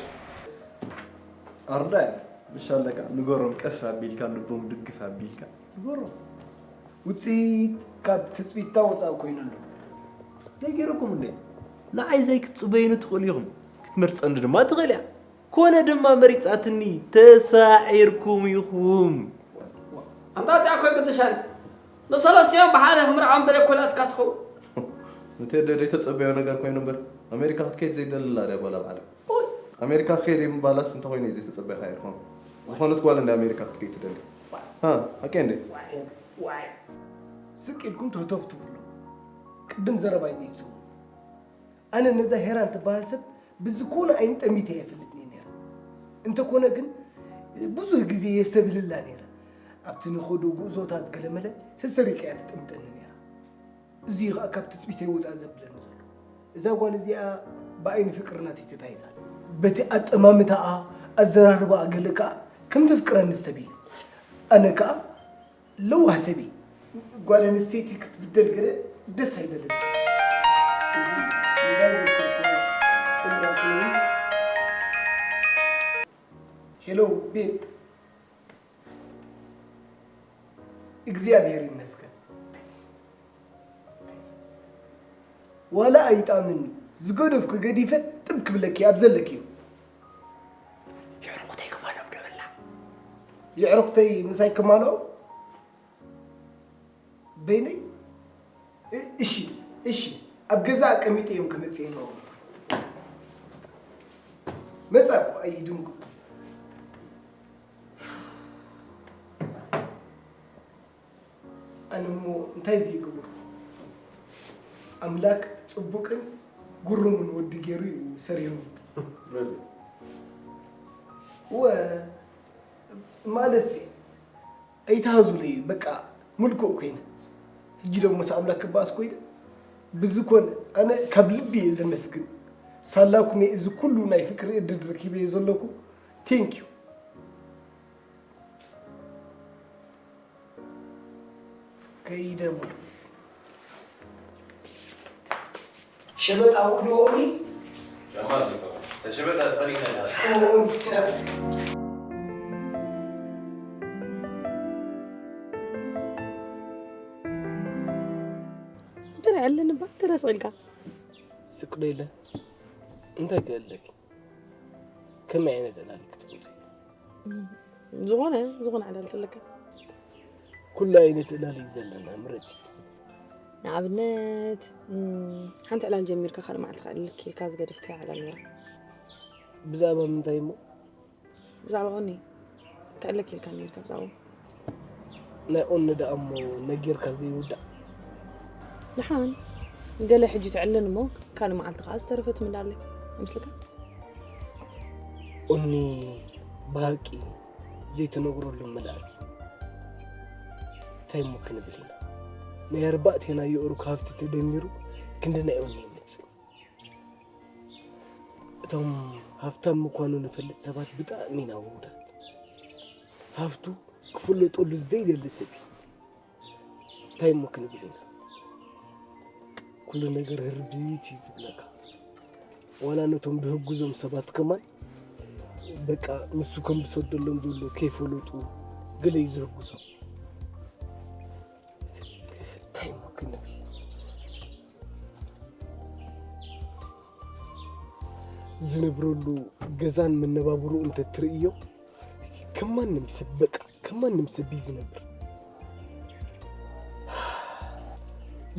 ኣርዳይ ምሽ ኣለካ ንገሮም ቀስ ኣቢልካ ልቦም ድግፍ ኣቢልካ ንገሮም። ውፅኢት ካብ ትፅቢትካ ወፃኢ ኮይኑ ኣሎ። እንታይ ገይረኩም እንደ ንዓይ ዘይክትፅበዩኒ ትኽእሉ ኢኹም ክትመርፀኒ ድማ ትኽእል እያ። ኮነ ድማ መሪጻትኒ ተሳዒርኩም ኢኹም። ኣንታ እዚኣ እኮ ኣይቅድሻን ንሰለስቲኦም ብሓደ ክምርዓም በለ ኮላትካ ትኸውን። ንቴዲ ዘይተጸበዮ ነገር ኮይኑ እምበር ኣሜሪካ ክትከይድ ዘይደልላ ድያ ጓል ኣብ ዓለም? ኣሜሪካ ክከይድ እየ ምባላስ እንተኮይኑ እዩ ዘይተጸበይካዮ ድኾን? ዝኾነት ጓል እንድያ ኣሜሪካ ክትከይድ ትደሊ? ሃ፣ ሓቀይ እንድየ? ስቅ ኢልኩም ተህተፍትፉ ኣለኹም። ቅድም ዘረባይ ዘይትስምዑ። ኣነ ነዛ ሄራን ትበሃል ሰብ ብዝኮነ ዓይኒ ጠሚተያ ኣይፈልጥን እየ ነይረ። እንተኮነ ግን ብዙህ ግዜ የስተብህለላ ነይረ። ኣብቲ ንኸዶ ጉዕዞታት ገለመለ ሰሰሪቃ እያ ትጥምተኒ ነይራ። እዚ እዩ ከዓ ካብ ትፅቢተይ ወፃእ ዘብለኒ ዘሎ። እዛ ጓል እዚኣ ብዓይኒ ፍቅሪ ናተይ ተታሒዛ ኣላ። በቲ ኣጠማምታኣ ኣዘራርባኣ ገለ ከዓ ከም ተፍቅረኒ ዝተብሂለ። ኣነ ከዓ ለዋህ ሰብ እየ። ጓል ኣንስተይቲ ክትብደል ገለ ደስ ኣይበለኒ። ሄሎ ቤብ፣ እግዚኣብሔር ይመስገን። ዋላ ኣይጣምን ዝገደፍኩ ገዲፈ ጥብ ክብለኪ ኣብ ዘለኪዮ። የዕርቁተይ ክማሎም ደበላ። የዕርቁተይ ምሳይ ክማልኦም በይነይ። እሺ እሺ ኣብ ገዛ ኣቀሚጠዮም ክመጽእ ኢሎም። መጻኩ ኣይድንጉ። ኣነ እሞ እንታይ ዘይገብሮ ኣምላክ ጽቡቅን ግሩምን ወዲ ገይሩ እዩ ሰሪሁኒ። ወ ማለት ሲ ኣይትሃዙለይ በቃ ምልኩዕ ኮይነ። ሕጂ ደሞ ምስ ኣምላክ ክበኣስ ኮይነ ብዝኮነ ኣነ ካብ ልቢ እየ ዘመስግን። ሳላኩም እየ እዚ ኩሉ ናይ ፍቅሪ እድል ረኪበ እየ ዘለኩ። Thank you። ከይደ ሙሉ ሸበጣ ውዕድኦኒ ሸበጣ ተኸሊከና እንተ ዕልን እባ ተረስቕ ኢልካ ስቅ ዶ ኢለ እንታይ ክእለኪ ከመይ ዓይነት ዕላል ክትብሉ ዝኾነ ዝኾነ ዕላል ኣለካ? ኩሉ ዓይነት ዕላል እዩ ዘለና፣ ምረፂ። ንኣብነት ሓንቲ ዕላል ጀሚርካ ካልእ መዓልቲ ከዕልክ ኢልካ ዝገደፍካያ ዕላል ነይራ። ብዛዕባ ምንታይ እሞ? ብዛዕባ ኦኒ ከዕልክ ኢልካ ነይርካ። ብዛዕባ ናይ ኦኒ ደኣ እሞ ነጊርካ ዘይውዳእ። ደሓን ገለ ሕጂ ትዕልን እሞ ካልእ መዓልቲ ከዓ ዝተረፈ ትምላለይ ኣይመስልካ? ኦኒ ብሃቂ ዘይትነግረሉ መልኣኪ። እንታይ እሞ ክንብል ኢና? ናይ ኣርባዕቴና የእሩክ ሃፍቲ ተደሚሩ ክንዲ ናይ ኦኒ ይመጽእ። እቶም ሃፍታም ምኳኑ ንፈልጥ ሰባት ብጣዕሚ ኢና ውሁዳት። ሃፍቱ ክፍለጠሉ ዘይደሊ ሰብ እዩ። እንታይ እሞ ክንብል ኢና? ኩሉ ነገር ህርዲት እዩ ዝብለካ። ዋላ ነቶም ዝህግዞም ሰባት ከማን በቃ ንሱ ከም ዝሰደሎም ዘሎ ከይፈለጡ ገለ እዩ ዝህግዞም። እንታይ እሞ ክንብል? ዝነብረሉ ገዛን መነባብሩ እንተትርእዮ ከም ማንም ሰብ በቃ ከም ማንም ሰብ እዩ ዝነብር።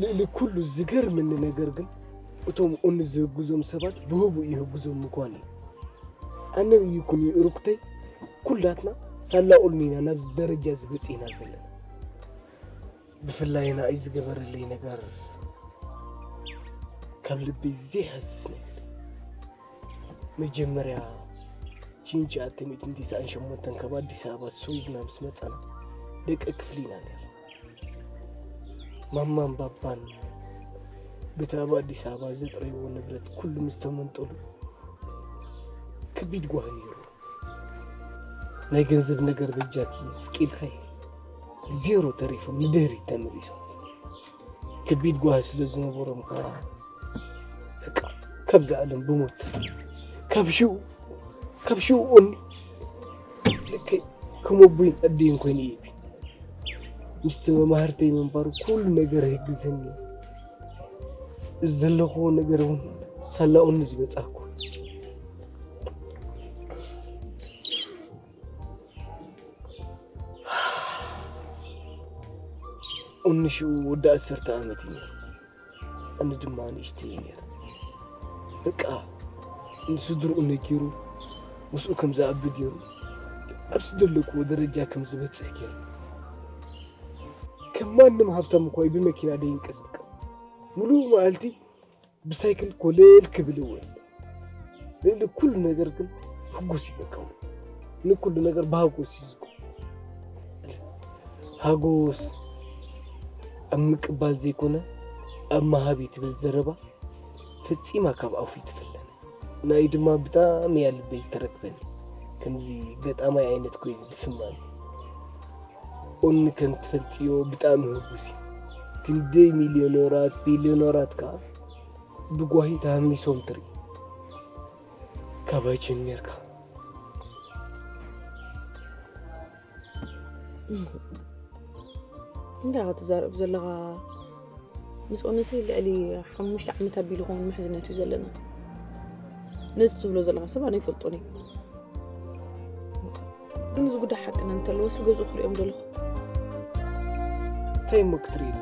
ልእሊ ኩሉ ዝገርምኒ ነገር ግን እቶም ኦኒ ዝህግዞም ሰባት ብህቡእ ይህግዞም ምኳኑ እዩ። ኣነ ይኩን ይእሩክተይ ኩላትና ሳላ ኦኒ ኢና ናብዚ ደረጃ ዝበፂህና ዘለና። ብፍላይ ንኣይ ዝገበረለይ ነገር ካብ ልበይ ዘይሃስስ ነገር። መጀመርያ ሺንቻ ኣተሚት ንቲስዓን ሸሞንተን ካብ ኣዲስ ኣበባ ተሰዊድና ምስ መጻና ደቂ ክፍሊ ኢና ነርና። ማማን ባባን ብቲ ኣብ ኣዲስ ኣበባ ዘጥረይዎ ንብረት ኩሉ ምስ ተመንጠሉ ከቢድ ጓሂ ነይሩ። ናይ ገንዘብ ነገር በጃኪ ስቅ ኢልካዮ ዜሮ ተሪፎም ንድሕሪት ተመሊሶም። ከቢድ ጓሂ ስለ ዝነበሮም ከዓ በቃ ካብዛ ዓለም ብሞት ካብ ሽኡ ካብ ሽኡ ኦኒ ልክዕ ከም ኣቦይን ኣደይን ኮይኑ እዩ ምስቲ መማህርተይ ምንባሩ ኩሉ ነገር ይሕግዘኒ እዩ። እዚ ዘለኽዎ ነገር እውን ሳላ ኦኒ ዝበፃኩ። ኦኒ ሽኡ ወዲ ዓሰርተ ዓመት እዩ ነይሩ። ኣነ ድማ ንእሽተይ እየ ነይረ። በቃ ንስድርኡ ነጊሩ ምስኡ ከም ዝኣቢ ገይሩ ኣብ ዝደለክዎ ደረጃ ከም ዝበፅሕ ገይሩ ከም ማንም ሃብታም እኳ እዩ ብመኪና ደይንቀሳቀስ። ሙሉእ መዓልቲ ብሳይክል ኮለል ክብል እውዕል። ልዕሊ ኩሉ ነገር ግን ሕጉስ እዩ በቃ። ንኩሉ ነገር ብሃጎስ እዩ ዝቆ። ሃጎስ ኣብ ምቅባል ዘይኮነ ኣብ ምሃብ እዩ ትብል ዘረባ ፈጺማ ካብ ኣፉ ይትፍለን። ናይ ድማ ብጣዕሚ እያ ልበይ ተረክበኒ። ከምዚ ገጣማይ ዓይነት ኮይኑ ዝስማኒ። ኦኒ ከም ትፈልጥዮ ብጣዕሚ ህጉስ እዩ። ክንደይ ሚልዮነራት ቢልዮነራት ከኣ ብጓሂ ተሃሚሶም ትርኢ። ካባይ ጀሚርካ እንታይ ኢኻ ትዛረብ ዘለኻ? ምስ ኦነሲ ልዕሊ ሓሙሽተ ዓመት ኣቢሉ ኸውን ምሕዝነት እዩ ዘለና። ነዚ ትብሎ ዘለኻ ሰብ ኣነ ይፈልጦን እዩ። ግን እዚ ጉዳይ ሓቅና እንተለወሲ ገዝኡ ክሪኦም ደለኹ። እንታይ እሞ ክትርእየኒ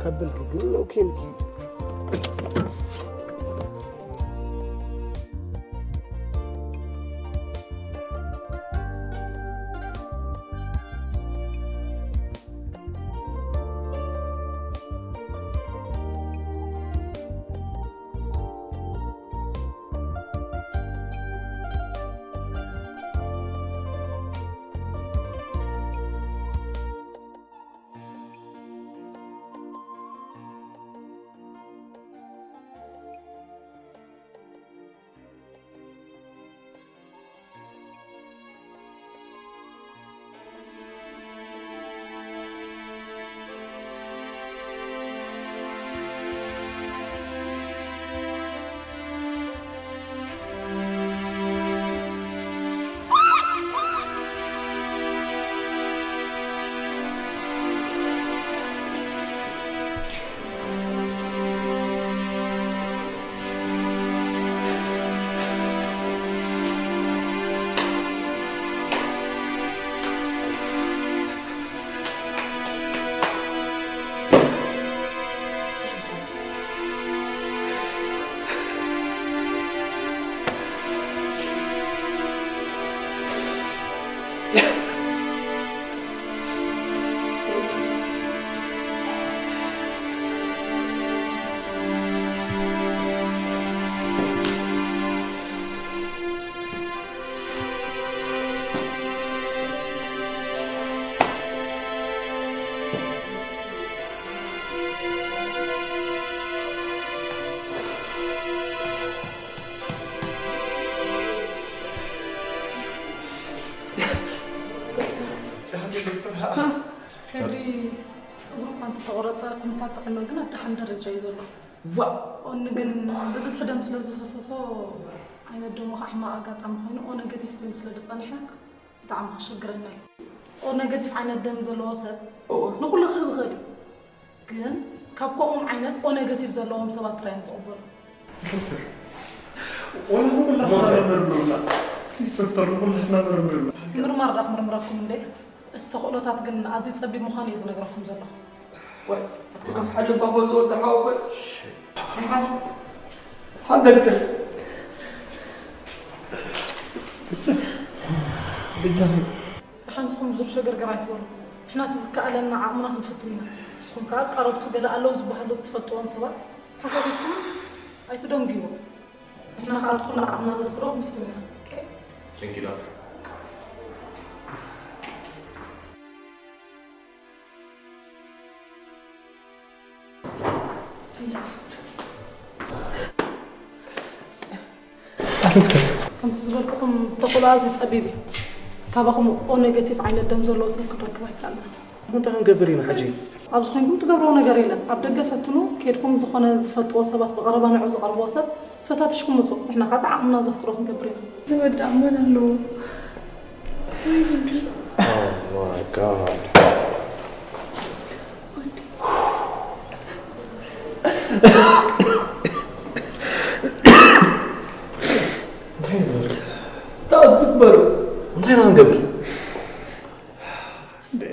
ካብ በልኪ ግን ኦኬ ኢልኪ። ቆረፃ ኩነታት ጥዕና ግን ኣብ ደሓን ደረጃ እዩ ዘሎ። ዋ ኦኒ ግን ብብዝሒ ደም ስለ ዝፈሰሶ ዓይነት ደሞ ከዓ ሕማቕ ኣጋጣሚ ኮይኑ ኦ ኔጌቲቭ ኮይኑ ስለ ዝፀንሐ ብጣዕሚ ከሸግረና እዩ። ኦ ኔጌቲቭ ዓይነት ደም ዘለዎ ሰብ ንኩሉ ክህብ ይኽእል እዩ። ግን ካብ ከምኡም ዓይነት ኦ ኔጌቲቭ ዘለዎም ሰባት ጥራይ እዮም ዝቕበሉ። ዶክተር፣ ወላ ንኹላትና መርምሩና። ፕሊስ ዶክተር፣ ንኹላትና መርምሩና። ምርማር ዳ ክምርምረኩም እንዴ? እቲ ተኽእሎታት ግን ኣዝዩ ጸቢብ ምዃኑ እየ ዝነግረኩም ዘለኹ። ወይ እቲ ከፍሓ ልባ ኾን ዝወልዶ ሓወቦይ ሓንቲ ሓንቲ ሓንስኹም ብዙሕ ሸገርገር ኣይትበሉ። ንሕና እቲ ዝከኣለና ዓቕምና ክንፍትን ኢና። ንስኹም ከኣ ቀረብቱ ገለ ኣለዉ ዝበሃሉ ትፈልጥዎም ሰባት ሓሳቢትኩም ኣይትደንግይዎም። ንሕና ከኣ እቲ ኩሉ ዓቕምና ዘፍቅዶ ክንፍትን ኢና። ኦኬ? Thank you, doctor. ዶክተር ከምቲ ዝበልኩኹም ተኽእሎ ኣዝዩ ጸቢብ እዩ። ካባኹም ኦ ኔጌቲቭ ዓይነት ደም ዘለዎ ሰብ ክንረክብ ኣይከኣልናን። እንታይ ክንገብር ኢና ሕጂ? ኣብዚ ኮይንኩም ትገብርዎ ነገር የለን። ኣብ ደገ ፈትኑ፣ ኬድኩም ዝኾነ ዝፈልጥዎ ሰባት ብቐረባ ንዑ ዝቐርብዎ ሰብ ፈታቲሽኩም ምጹ፣ ንሕና ከኣ እቲ ዓቕምና ዘፍቅዶ ክንገብር ኢና። ዝወዳእ መን ኣለዎ? Oh my god. እንታይ ንገብር? እንታይ ንገብር? እንታይ ኢና ክንገብር?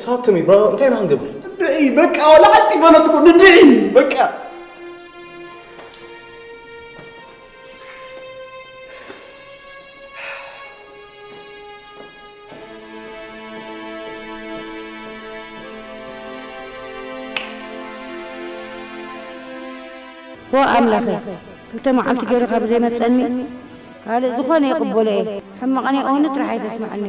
Talk to me, bro. እንታይ ኢና ክንገብር? ንድዒ በቃ፣ ዋላ ሓንቲ በለትኩ ንድዒ በቃ። ዎ ኣምላኸ፣ ክልተ መዓልቲ ገይሩ ካብ ዘይመጸኒ፣ ካልእ ዝኾነ ይቕበሎ እየ። ሕማቕ ናይ ኦኒ ጥራሕ ኣይተስምዓኒ።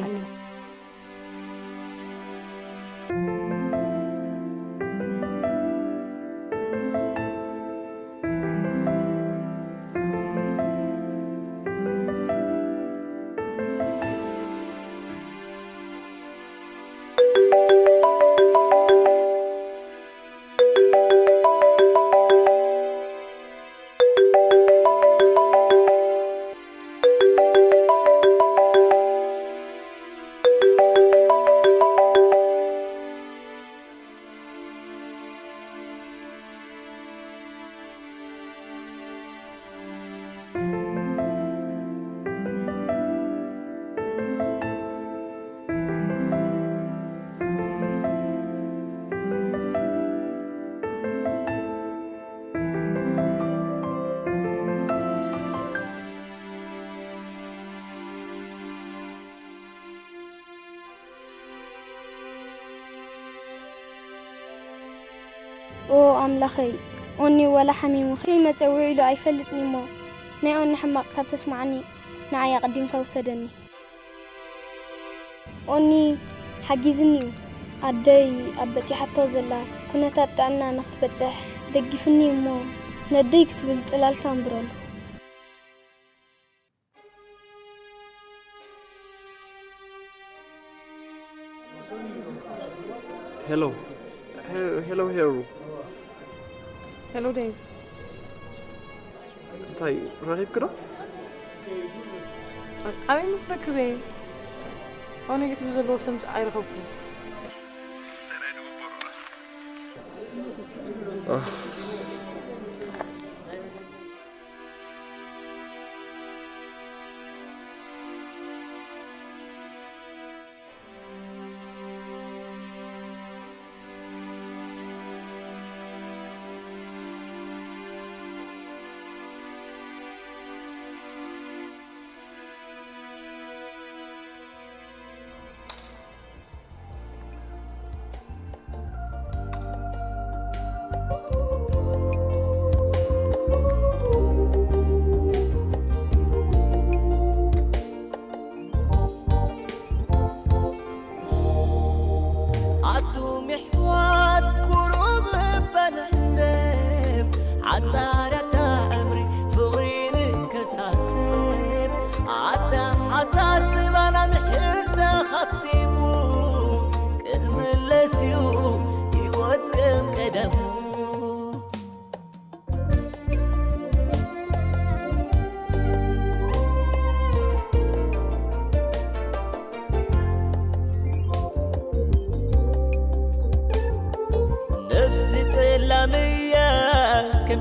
ኦ ኣምላኸይ፣ ኦኒ ዋላ ሓሚሙ ከይመጸ ውዒሉ ኣይፈልጥን እሞ፣ ናይ ኦኒ ሕማቕ ካብ ተስምዓኒ ንዓይ ኣቐዲምካ ውሰደኒ። ኦኒ ሓጊዝኒ እዩ። ኣደይ ኣብ በጺሓቶ ዘላ ኩነታት ጥዕና ንኽትበጽሕ ደጊፍኒ እዩ እሞ፣ ነደይ ክትብል ጽላልካ ኣንብረሉ። ሄሎ ሄ- ሄሎ ሄሩ ሄሎ ዴቭ፣ እንታይ ረኺብኪ ዶ? ኣበይ ምክረክብ እየ? ኦ ኔጌቲቭ ዘለዎ ሰብ ኣይረኸብኩን።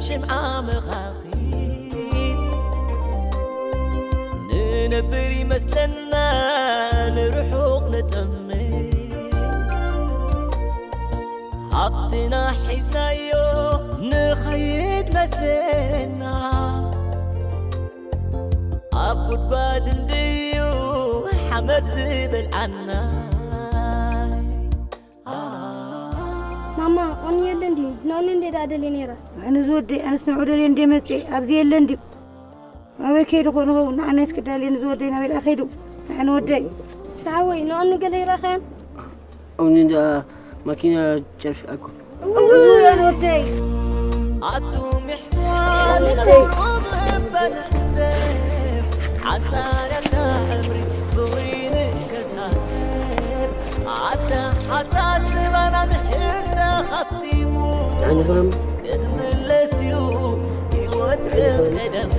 ሽምዓ መኻኺት ንነብር ይመስለና ንርሑቕ ንጠምት። ሃብትና ሒዝናዮ ንኸይድ መስለና፣ ኣብ ጉድጓድ እንድዩ ሓመድ ዝበልዓና። ማማ፣ ኦኒ የለን ድዩ? ንኦኒ እንዴ ደኣ ደልየ ነይረ። ኣነ ዝወደይ፣ ኣነስ ንዑ ደልየ እንዴ መጽየ፣ ኣብዚ የለን ድዩ? ኣበይ ከይዱ ኾን ኸውን? ንዓናይስ ክዳልየ ንዝወደይ ናበይ ደኣ ከይዱ? ኣነ ወደይ። ዝሓወይ፣ ንኦኒ ገለ ይረኸን? ኦኒ እንዳ ማኪና ጨርሽ ኣኮ። እውይ፣ ኣነ ወደይ። ኣቱም ኣሕዋት ቁሩብ እባ ንሕሰብ፣ ሓንሳብ እታ ዕምሪ ፍቕሪ ንከሳሰብ። ኣተሓሳስባና ምሕር ተኻቲሙ፣ ኣነ ኸም ክምለስ እዩ ህይወት ከም ቀደሙ።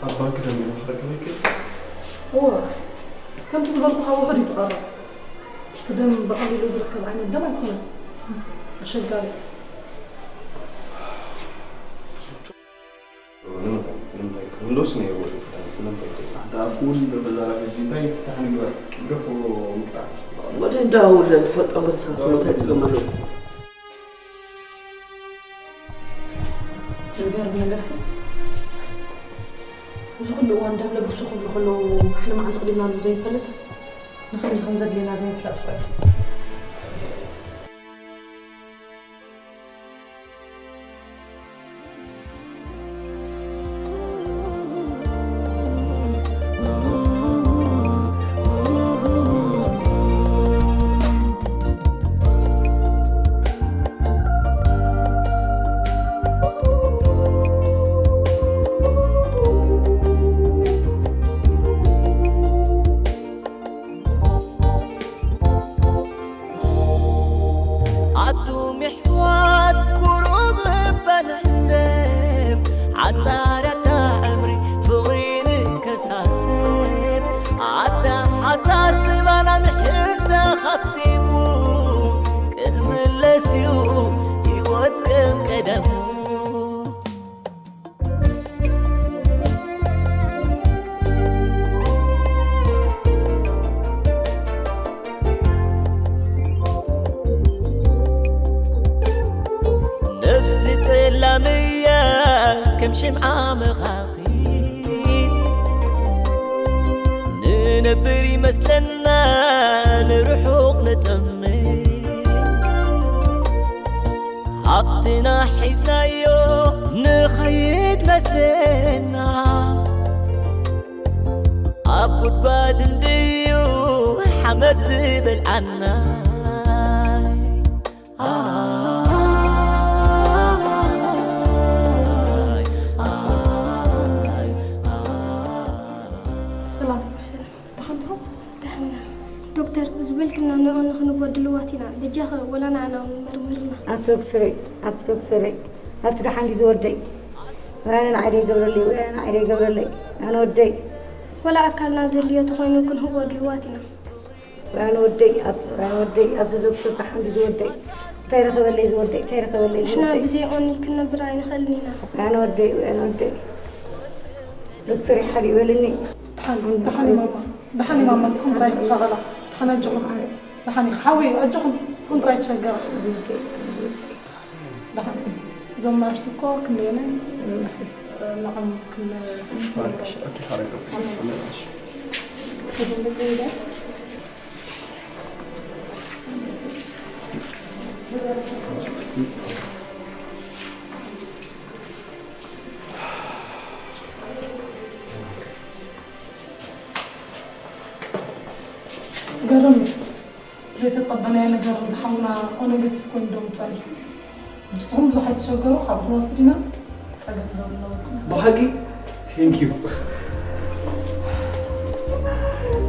ኣብ ባንክ ደም ይመኽረካ ይክእል? እወ፣ ከምቲ ዝበልኩኻ ውሑድ እዩ ትቐርብ። እቲ ደም ብቐሊሉ ዝርከብ ዓይነት ደም ኣይኮነን። ኣሸጋሪ። ንምንታይ? ንምንታይ? ክንዶስ ነይርዎ እዩ። ስለምንታይ? ኣታ ኣፉ እውን በዛ ሕጂ እንታይ ፍታሕ ንግበር? ግደፎ ምጥራሕ ጽቡቕ። ወደ እንዳውለ ንፈልጦ ገለ ሰባት እንታይ ጸገም ኣለዎ? ዝገርም ነገርሲ፣ እዚ ኩሉ እዋን ደም ለግሱ ክብሉ ከለዉ፣ ንሕና መዓንጡ ቅዲምናሉ ዘይንፈልጥ፣ ንኸምዚ ከም ዘድልየና ዘይንፍለጥ እኮ እዩ። ኣቱም ኣሕዋት ቁሩብ እባ ንሕሰብ፣ ሓጻር እያ እታ ዕምሪ ፍቕሪ ንከሳሰብ። ኣተሓሳስባና ምሕር ተኻቲሙ፣ ክምለስ እዩ ህይወት ከም ቀደሙ። ነፍሲ ጸላም እያ ከም ሽምዓ መኻኺት፣ ንነብር ይመስለና ንርሑቕ ንጠምት። ሃብትና ሒዝናዮ ንኸይድ መስለና፣ ኣብ ጉድጓድ እንድዩ ሓመድ ዝበልዓና። ኣይ፣ ኣይ፣ ኣይ። ሰላም። ደሓን ዲኹም? ደሓን ኢና። ዶክተር፣ ዝበልክልና ንዕኡ ንኽንህቦ ድልዋት ኢና። በጃኺ ወላ ንዓና እውን መርምርና። ኣቲ ዶክተረይ፣ ኣቲ ዶክተረይ፣ ኣቲ ደሓን ድዩ ዝወደይ? ወያነ ንዓይ ደይገብረለይ፣ ወያነ ንዓይ ደይገብረለይ። ኣነ ወደይ። ወላ ኣካልና ዘድልዮ ተኾይኑ ክንህቦ ድልዋት ኢና። ወያነ ወደይ፣ ኣቲ ወያነ ወደይ፣ ኣቲ ዶክተር ደሓን ድዩ ዝወደይ? እንታይ ረኸበለይ ዝወደይ? እንታይ ረኸበለይ ንሕና ዝወደይ? ብዘይ ኦኒ ክንነብር ኣይንኽእልን ኢና። ወያነ ወደይ፣ ወያነ ወደይ። ዶክተር ይሓል ይበልኒ። ደሓን፣ ደሓን እዩ ማማ። ደሓን እዩ ማማ፣ ንስኽን ጥራይ ተሻቐላ። ደሓን ኣጆኹም። ደሓን እዩ። ሓወይ፣ ኣጆኹም። ንስኽን ጥራይ ተሸገራ። ደሓን እዩ። እዞም ናሽቱ እኮ ክንደየናይ? ንዕም ክን-፣ ዝገርም እዩ። ዘይተጸበናዮ ነገር ዝሓውና ኦ ኔጌቲቭ ኮይኑ ደው ጸኒሑ። ንስኹም ብዙሕ ኣይትሸገሩ፣ ካብ ንወስድ ኢና። ጸገም ዘብሎ። ብሓቂ፣ thank you።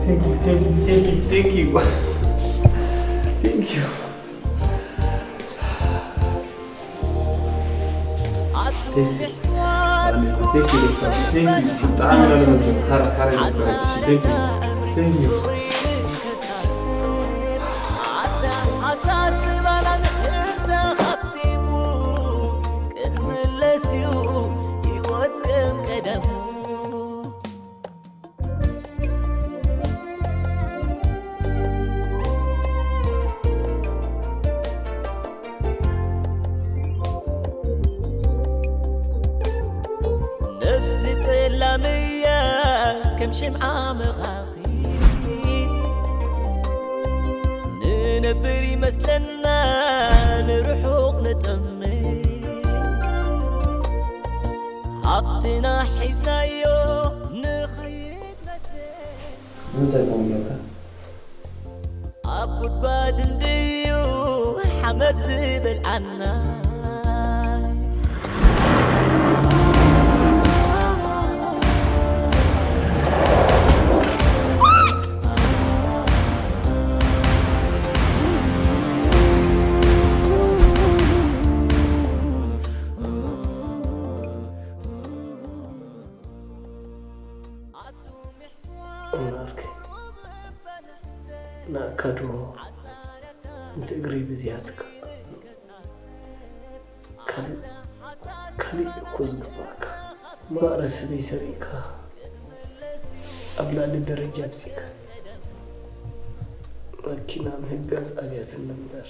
Thank you, thank you, thank you, thank you. Thank you. Thank you. Thank you, ዶክተር። Thank you። ብጣዕሚ ኢና ነመስግን። ሓራ-፣ ሓራ ይግበረልኪ። Thank you። Thank you። ሽምዓ መኻኺት ንነብር ይመስለና ንርሑቕ ንጠምት ሃብትና ሒዝናዮ ንኸይድ መስል እንታይ ኮን ጌርካ? ኣብ ጉድጓድ እንድዩ ሓመድ ዝበልዓና እምበኣርከ ንኣካ ዶ እንቲ እግረይ በዚሓትካ? ካልእ ካልእ እኮ ዝግባኣካ። ማእረ ሰበይ ሰሪእካ ኣብ ልዕሊ ደረጃ ኣብጺእካ። መኪና ምህጋዝ ኣብያትኒ እምበር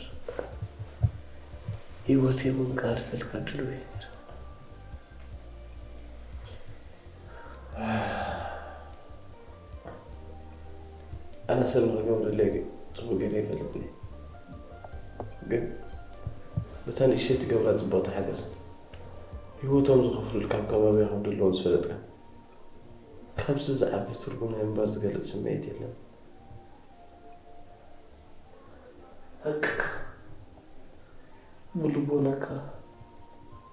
ህይወተይ እውን ክሃልፈልካ ድሉው እየ ነይረ። ኣነ ሰብ ንኽገብረለይ ጽቡቕ ገይረ ይፈልጥኒ። ግን በታ ንእሽተይ ትገብራ ጽቡቕ ተሓገዝ። ህይወቶም ዝኸፍሉልካ ኣብ ከባቢኻ ከም ዘለዉ ዝፈለጥካ ካብዚ ዝዓቢ ትርጉም ናይ ምንባር ዝገልጽ ስምዒት የለን። ሓቅካ ብልቦናካ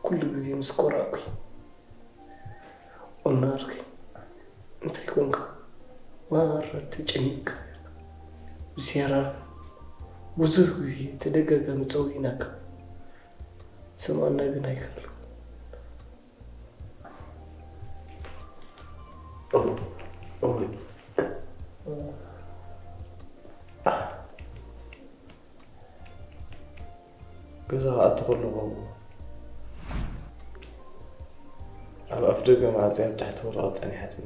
ኩሉ ግዜ ምስ ኮራኩ ኦናርኪ እንታይ ኮንካ ማራ ተጨኒቅካ ብሴራ ብዙሕ ግዜ ተደጋጋሚ ጸዊዕናካ ትሰምዓና ግን ኣይከኣልካ ገዛ ክኣቱ ከለኹ ኣብ ኣፍ ደገ ማዕጾ ኣብ ታሕቲ ወረቐት ጸኒሓትኒ።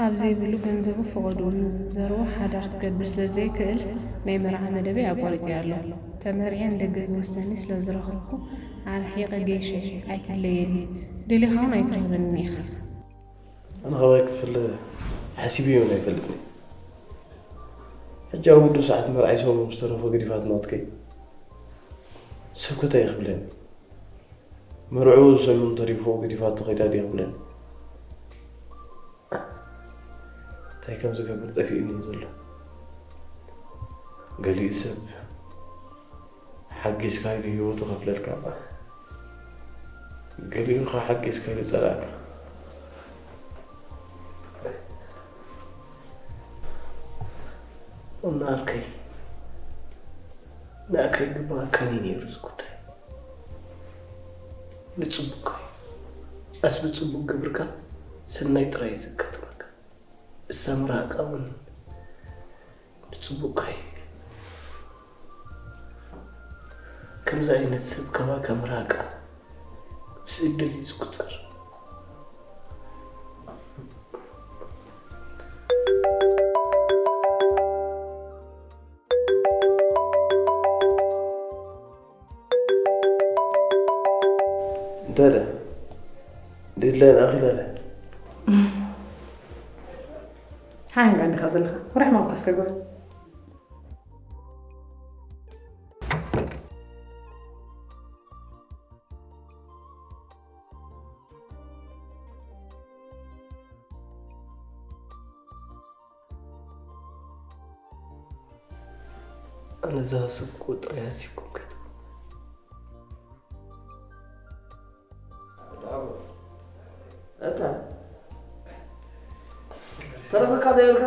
ኣብ ዘይብሉ ገንዘቡ ፈቐድኡ ንዝዘርዎ ሓዳር ክገብር ስለ ዘይክእል ናይ መርዓ መደበይ ኣቋሪጸዮ ኣለኹ። ተመርዕየ ንደገ ዝወስደኒ ስለ ዝረኸብኩ ኣርሒቐ ገይሸ ኣይትለየኒ። ደሊኻ እውን ኣይትረኽበንን ኢኻ። ኣነ ካባይ ክትፍለ ሓሲበ እውን ኣይፈልጥን እየ። ሕጂ ኣብ ውዱእ ሰዓት መርዓይ ሰሙን ዝተረፎ ገዲፋት ናትከይ ሰብ ከ እንታይ ክብለኒ? መርዕኡ ሰሙን ተሪፎ ገዲፋቶ ከይዳ ድያ ክብለኒ? እንታይ ከም ዝገብር ጠፊኡኒ እዩ ዘሎ። ገሊኡ ሰብ ሓጊዝካ ኢሉ ህይወቱ ከፍለልካ እባ ገሊኡ ከኣ ሓጊዝካ ኢሉ ጸላእካ። ኦና ዓርከይ ንኣካ ይግባኣካን እዩ ነይሩ እዚ ጉዳይ። ንጽቡቅካ እዩ። ኣስ ብጽቡቅ ገብርካ ሰናይ ጥራይ እዩ ዘጋጥመካ። እሳ ምራቕካ እውን ንጽቡቕካ እዩ። ከምዚ ዓይነት ሰብ ካባካ ምራቕ ምስ እድል እዩ ዝቁጸር። እንታይ ደኣ? ዴድላይን ኣኺላ ድያ? ሓንጋ እንዲኻ ዘለኻ ወራሕ ማውካስ ከግበር ኣነ ዝሃሰብክዎ ጥራይ ሃሲብኩም ከይትብሉ። እታ ተረፈካ ዘይበልካ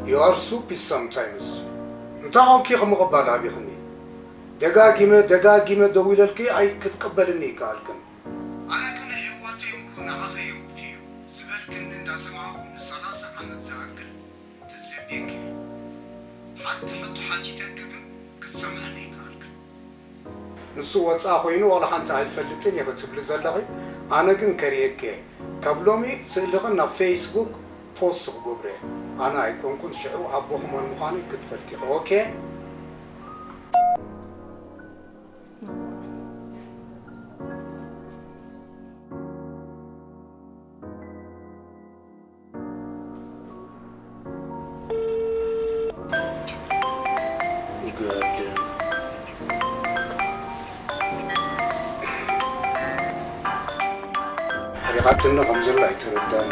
You are stupid sometimes. እንታይ ኾንኪ ከምቕባል ኣቢኽኒ? ደጋጊመ ደጋጊመ ደዊለልኪ ኣይክትቅበልኒ ይከኣልክን። ኣነ ግን ህይወተይ ሙሉ ንዓኺ የውፊ እዩ ዝበልክኒ እንዳሰማዕኹ ንሰላሳ ዓመት ዝኣክል ተጸብየኪ እዩ። ሓንቲ ሕቶ ሓቲተኪ ግን ክትሰምዕኒ ይከኣልክን። ንሱ ወጻኢ ኮይኑ ዋላ ሓንቲ ኣይፈልጥን እየ ክትብሊ ዘለኺ፣ ኣነ ግን ከርእየኪ እየ። ካብ ሎሚ ስእልኽን ናብ ፌስቡክ ፖስት ክገብሮ እየ። ኣነ ኣይኮንኩን ሽዑ ኣቦኹም መን ምዃነይ ክትፈልጢ ኢኺ። ኦኬ? ገድም። ሓሪቓትኒ ከም ዘላ ኣይተረዳን።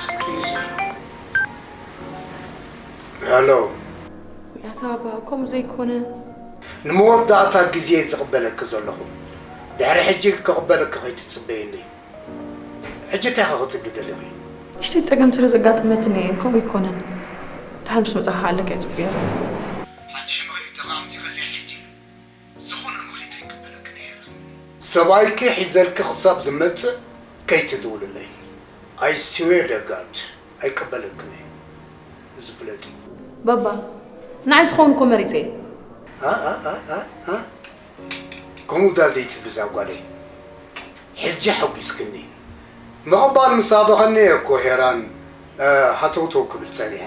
ስክሪዝ። ሄሎ። ኣታ ባባ፣ ከምኡ ዘይኮነ። ንመወዳእታ ግዜ ዝቕበለኪ ዘለኹ። ድሕሪ ሕጂ ክቕበለኪ ከይትጽበየኒ። ሕጂ እንታይ ኢኻ ክትብሊ ደሊኺ? ንእሽተይ ጸገም ስለ ዘጋጠመትኒ እየ፣ ከምኡ ኣይኮነን። ድሓር ምስ መጻኻ ኣለካ እየ ጽቡያ። ሓድሽ ምኽንያት ተቓምቲ ከለይ ሕጂ ዝኾነ ምኽንያት ኣይቅበለክን እየ። ሰብኣይኪ ሒዘልኪ ክሳብ ዝመጽእ ከይትድውልለይ። I swear to God ኣይቅበለክን እየ። እዚ ፍለጢ። ባባ፣ ንዓይ ዝኸውን እኮ መሪጸ እየ። ኣ፣ ኣ፣ ኣ፣ ኣ፣ ኣ። ከምኡ ዳ ዘይትብሊ እዛ ጓለይ። ሕጂ ሓጒስክኒ። ምቕባል ምስ ኣበቐኒ እየ እኮ ሄራን፣ እ፣ ሃተውተው ክብል ጸኒሐ።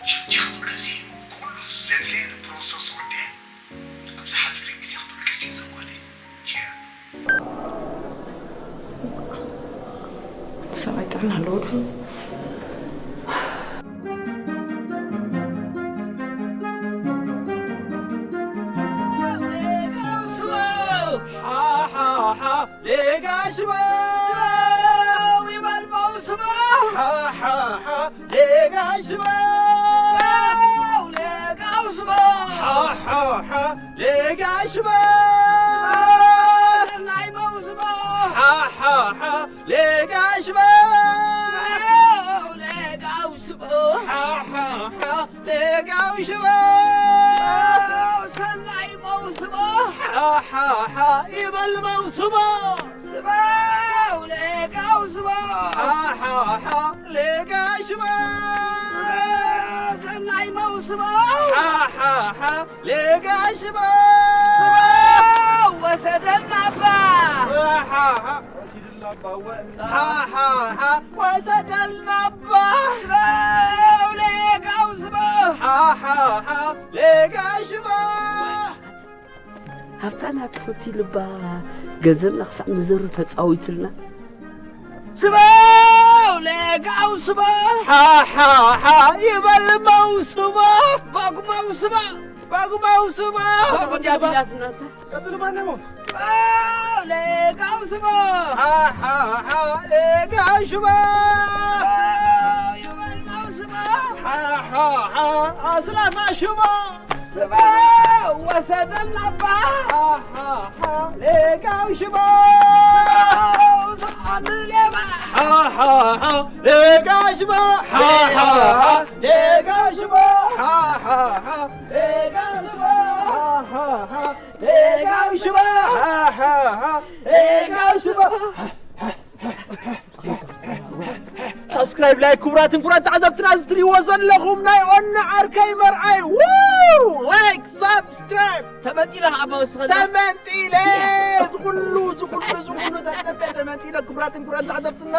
ሕጂ ክብገስ እየ። ኩሉ ዘድልየኒ ፕሮሰስ ወዲአ፣ ኣብዚ ሓፂር ግዜ ክብገስ እየ እዛ ጓለይ። ቺር። ሰብኣይ ጥዕና ኣለዎ ዶ? ሓሓሓ ሌጋሽባ ይበልበው ስባ። ሓሓሓ ሌጋሽባ። ሌጋው ስባ። ሓሓሓ ሌጋሽባ። ናይ መውስባ። ሓሓሓ ሌጋሽባ። ሌጋው ስባ። ሓሓሓ ሌጋው ሽባ። ሰናይ መውስባ። ሓሓሓ ይበል መውስባ። ስባ ሌጋው ስባ። ሓሓሓ ሌጋሽባ። ሰናይ መውስባ። ሓሓሓ ሌጋሽባ። ስባ ወሰደናባ። ሓሓሓ ወሲድላባ ወ-፣ ሓሓሓ ወሰደልናባ። ስባ ሌጋው ስባ። ሓሓሓ ሌጋሽባ። ሃብታ ናትፎቲ ልባ ገንዘብና ክሳዕ ንዘሩ ተጻዊትልና። ስባው ለጋው ስባ። ሓሓሓ ይበል መውስባ። ባጉ መውስባ። ባጉ መውስባ። ባጉ ዲያብላስ እናንተ። ቀጽሉ ማነው? ስባው ለጋው ስባ። ሓሓሓ ለጋው ሽባ። ስባው ይበል መውስባ። ሓሓሓ ኣስላማ ሽባ። ስባ ወሰደን ላባ። ሓሓሓ ሌጋው ሽባ። ስባ ወሰደን ሌባ። ሓሓሓ ሌጋ ሽባ። ሓሓሓ ሌጋ ሽባ። ሓሓሓ ሌጋ ሽባ። ሓሓሓ ሌጋው ሽባ። ሓሓሓ ሌጋው ሽባ። ሳብስክራይብ፣ ላይክ፣ ክቡራትን ክቡራን ተዓዘብትና፣ እዚ ትሪእዎ ዘለኹም ናይ ኦና ዓርከይ መርዓይ። ው! ላይክ፣ ሳብስክራይብ። ተመንጢለ ከዓ ኣባ ወስኸና። ተመንጢለ። Yes። እዚ ኩሉ፣ እዚ ኩሉ፣ እዚ ኩሉ ተጸበ ተመንጢለ፣ ክቡራትን ክቡራን ተዓዘብትና።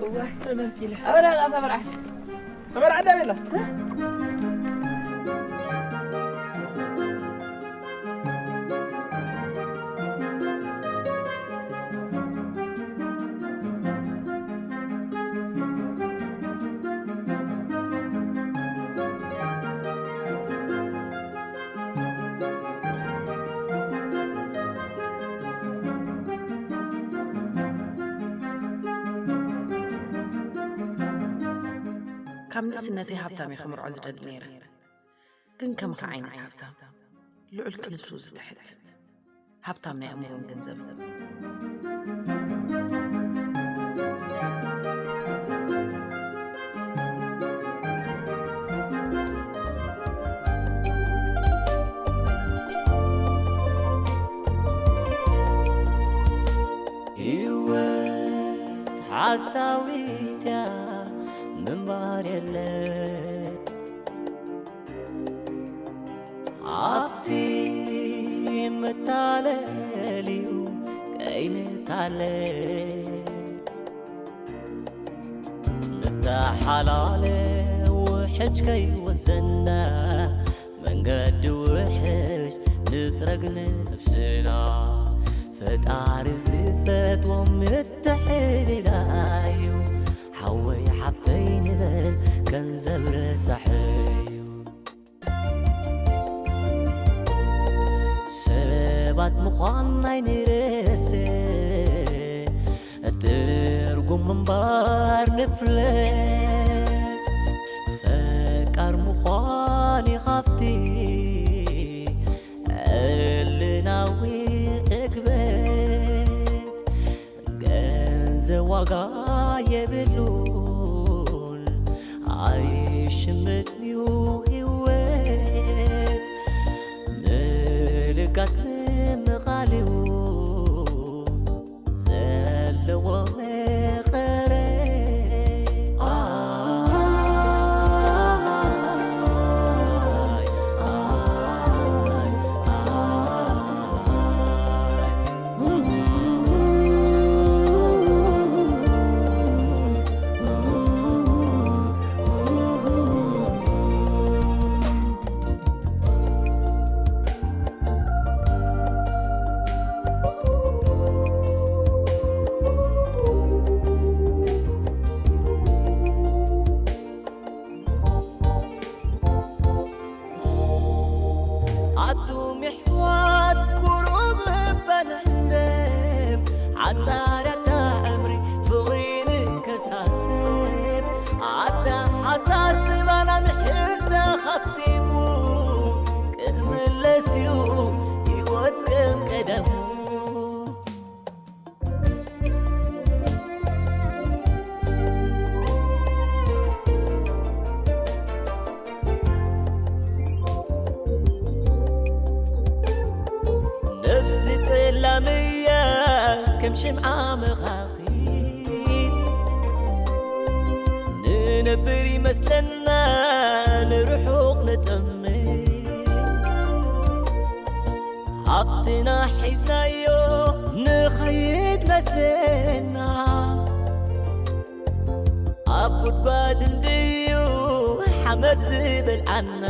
እዋይ። ተመንጢለ። ኣበላ፣ ኣበላ፣ ተመርዓት። ተመርዓት ኣበላ። ካብ ንእስነተይ ሃብታም እየ ክምርዖ ዝደሊ ነይረ። ግን ከምኻ ዓይነት ሃብታም፣ ልዑል ክንሱ ዝትሕት፣ ሃብታም ናይ ኣእምሮን ገንዘብን። ህይወት ሓሳዊት እያ፣ ምንባር የለን። ኣብቲ መታለል እዩ ከይንታለል። ሓላለ ውሕጅ ከይወሰና መንገዲ ውሕጅ ንጽረግ ነብስና። ፈጣሪ ዝፈትዎ ምትሕልላዩ። ሓወይ ሓፍተይ ንበል ገንዘብ ረሳሕዩ። ሰባት ምዃን ኣይንረስዕ፣ ትርጉም ምንባር ንፍለጥ። ፈቃር ምዃን እዩ ሃብቲ፣ ዕልናዊ ዕግበት። ገንዘብ ዋጋ የብሉን፣ ኣይሽመትንዩ ህይወት። ምልጋስ ምምቓልዩ ዘለዎ መቐረት። ኣይ፣ ኣይ፣ ኣይ። ኣቱም የሕዋት ቁሩብ እባ ንሕሰብ፣ ሓጻር እያ እታ ዕምሪ ፍቕሪ ንከሳሰብ። ኣተሓሳስባና ምሕር ተኸፍቲሙ፣ ክምለስ እዩ ህይወት ከም ቀደሙ። ነፍሲ ጠላም እያ ከም ሽምዓ መኻኺት፣ ንነብር ይመስለና ንርሑቕ ንጠምት። ሃብትና ሒዝናዮ ንኸይድ መስለና፣ ኣብ ጉድጓድ እንድዩ ሓመድ ዝበልዓና።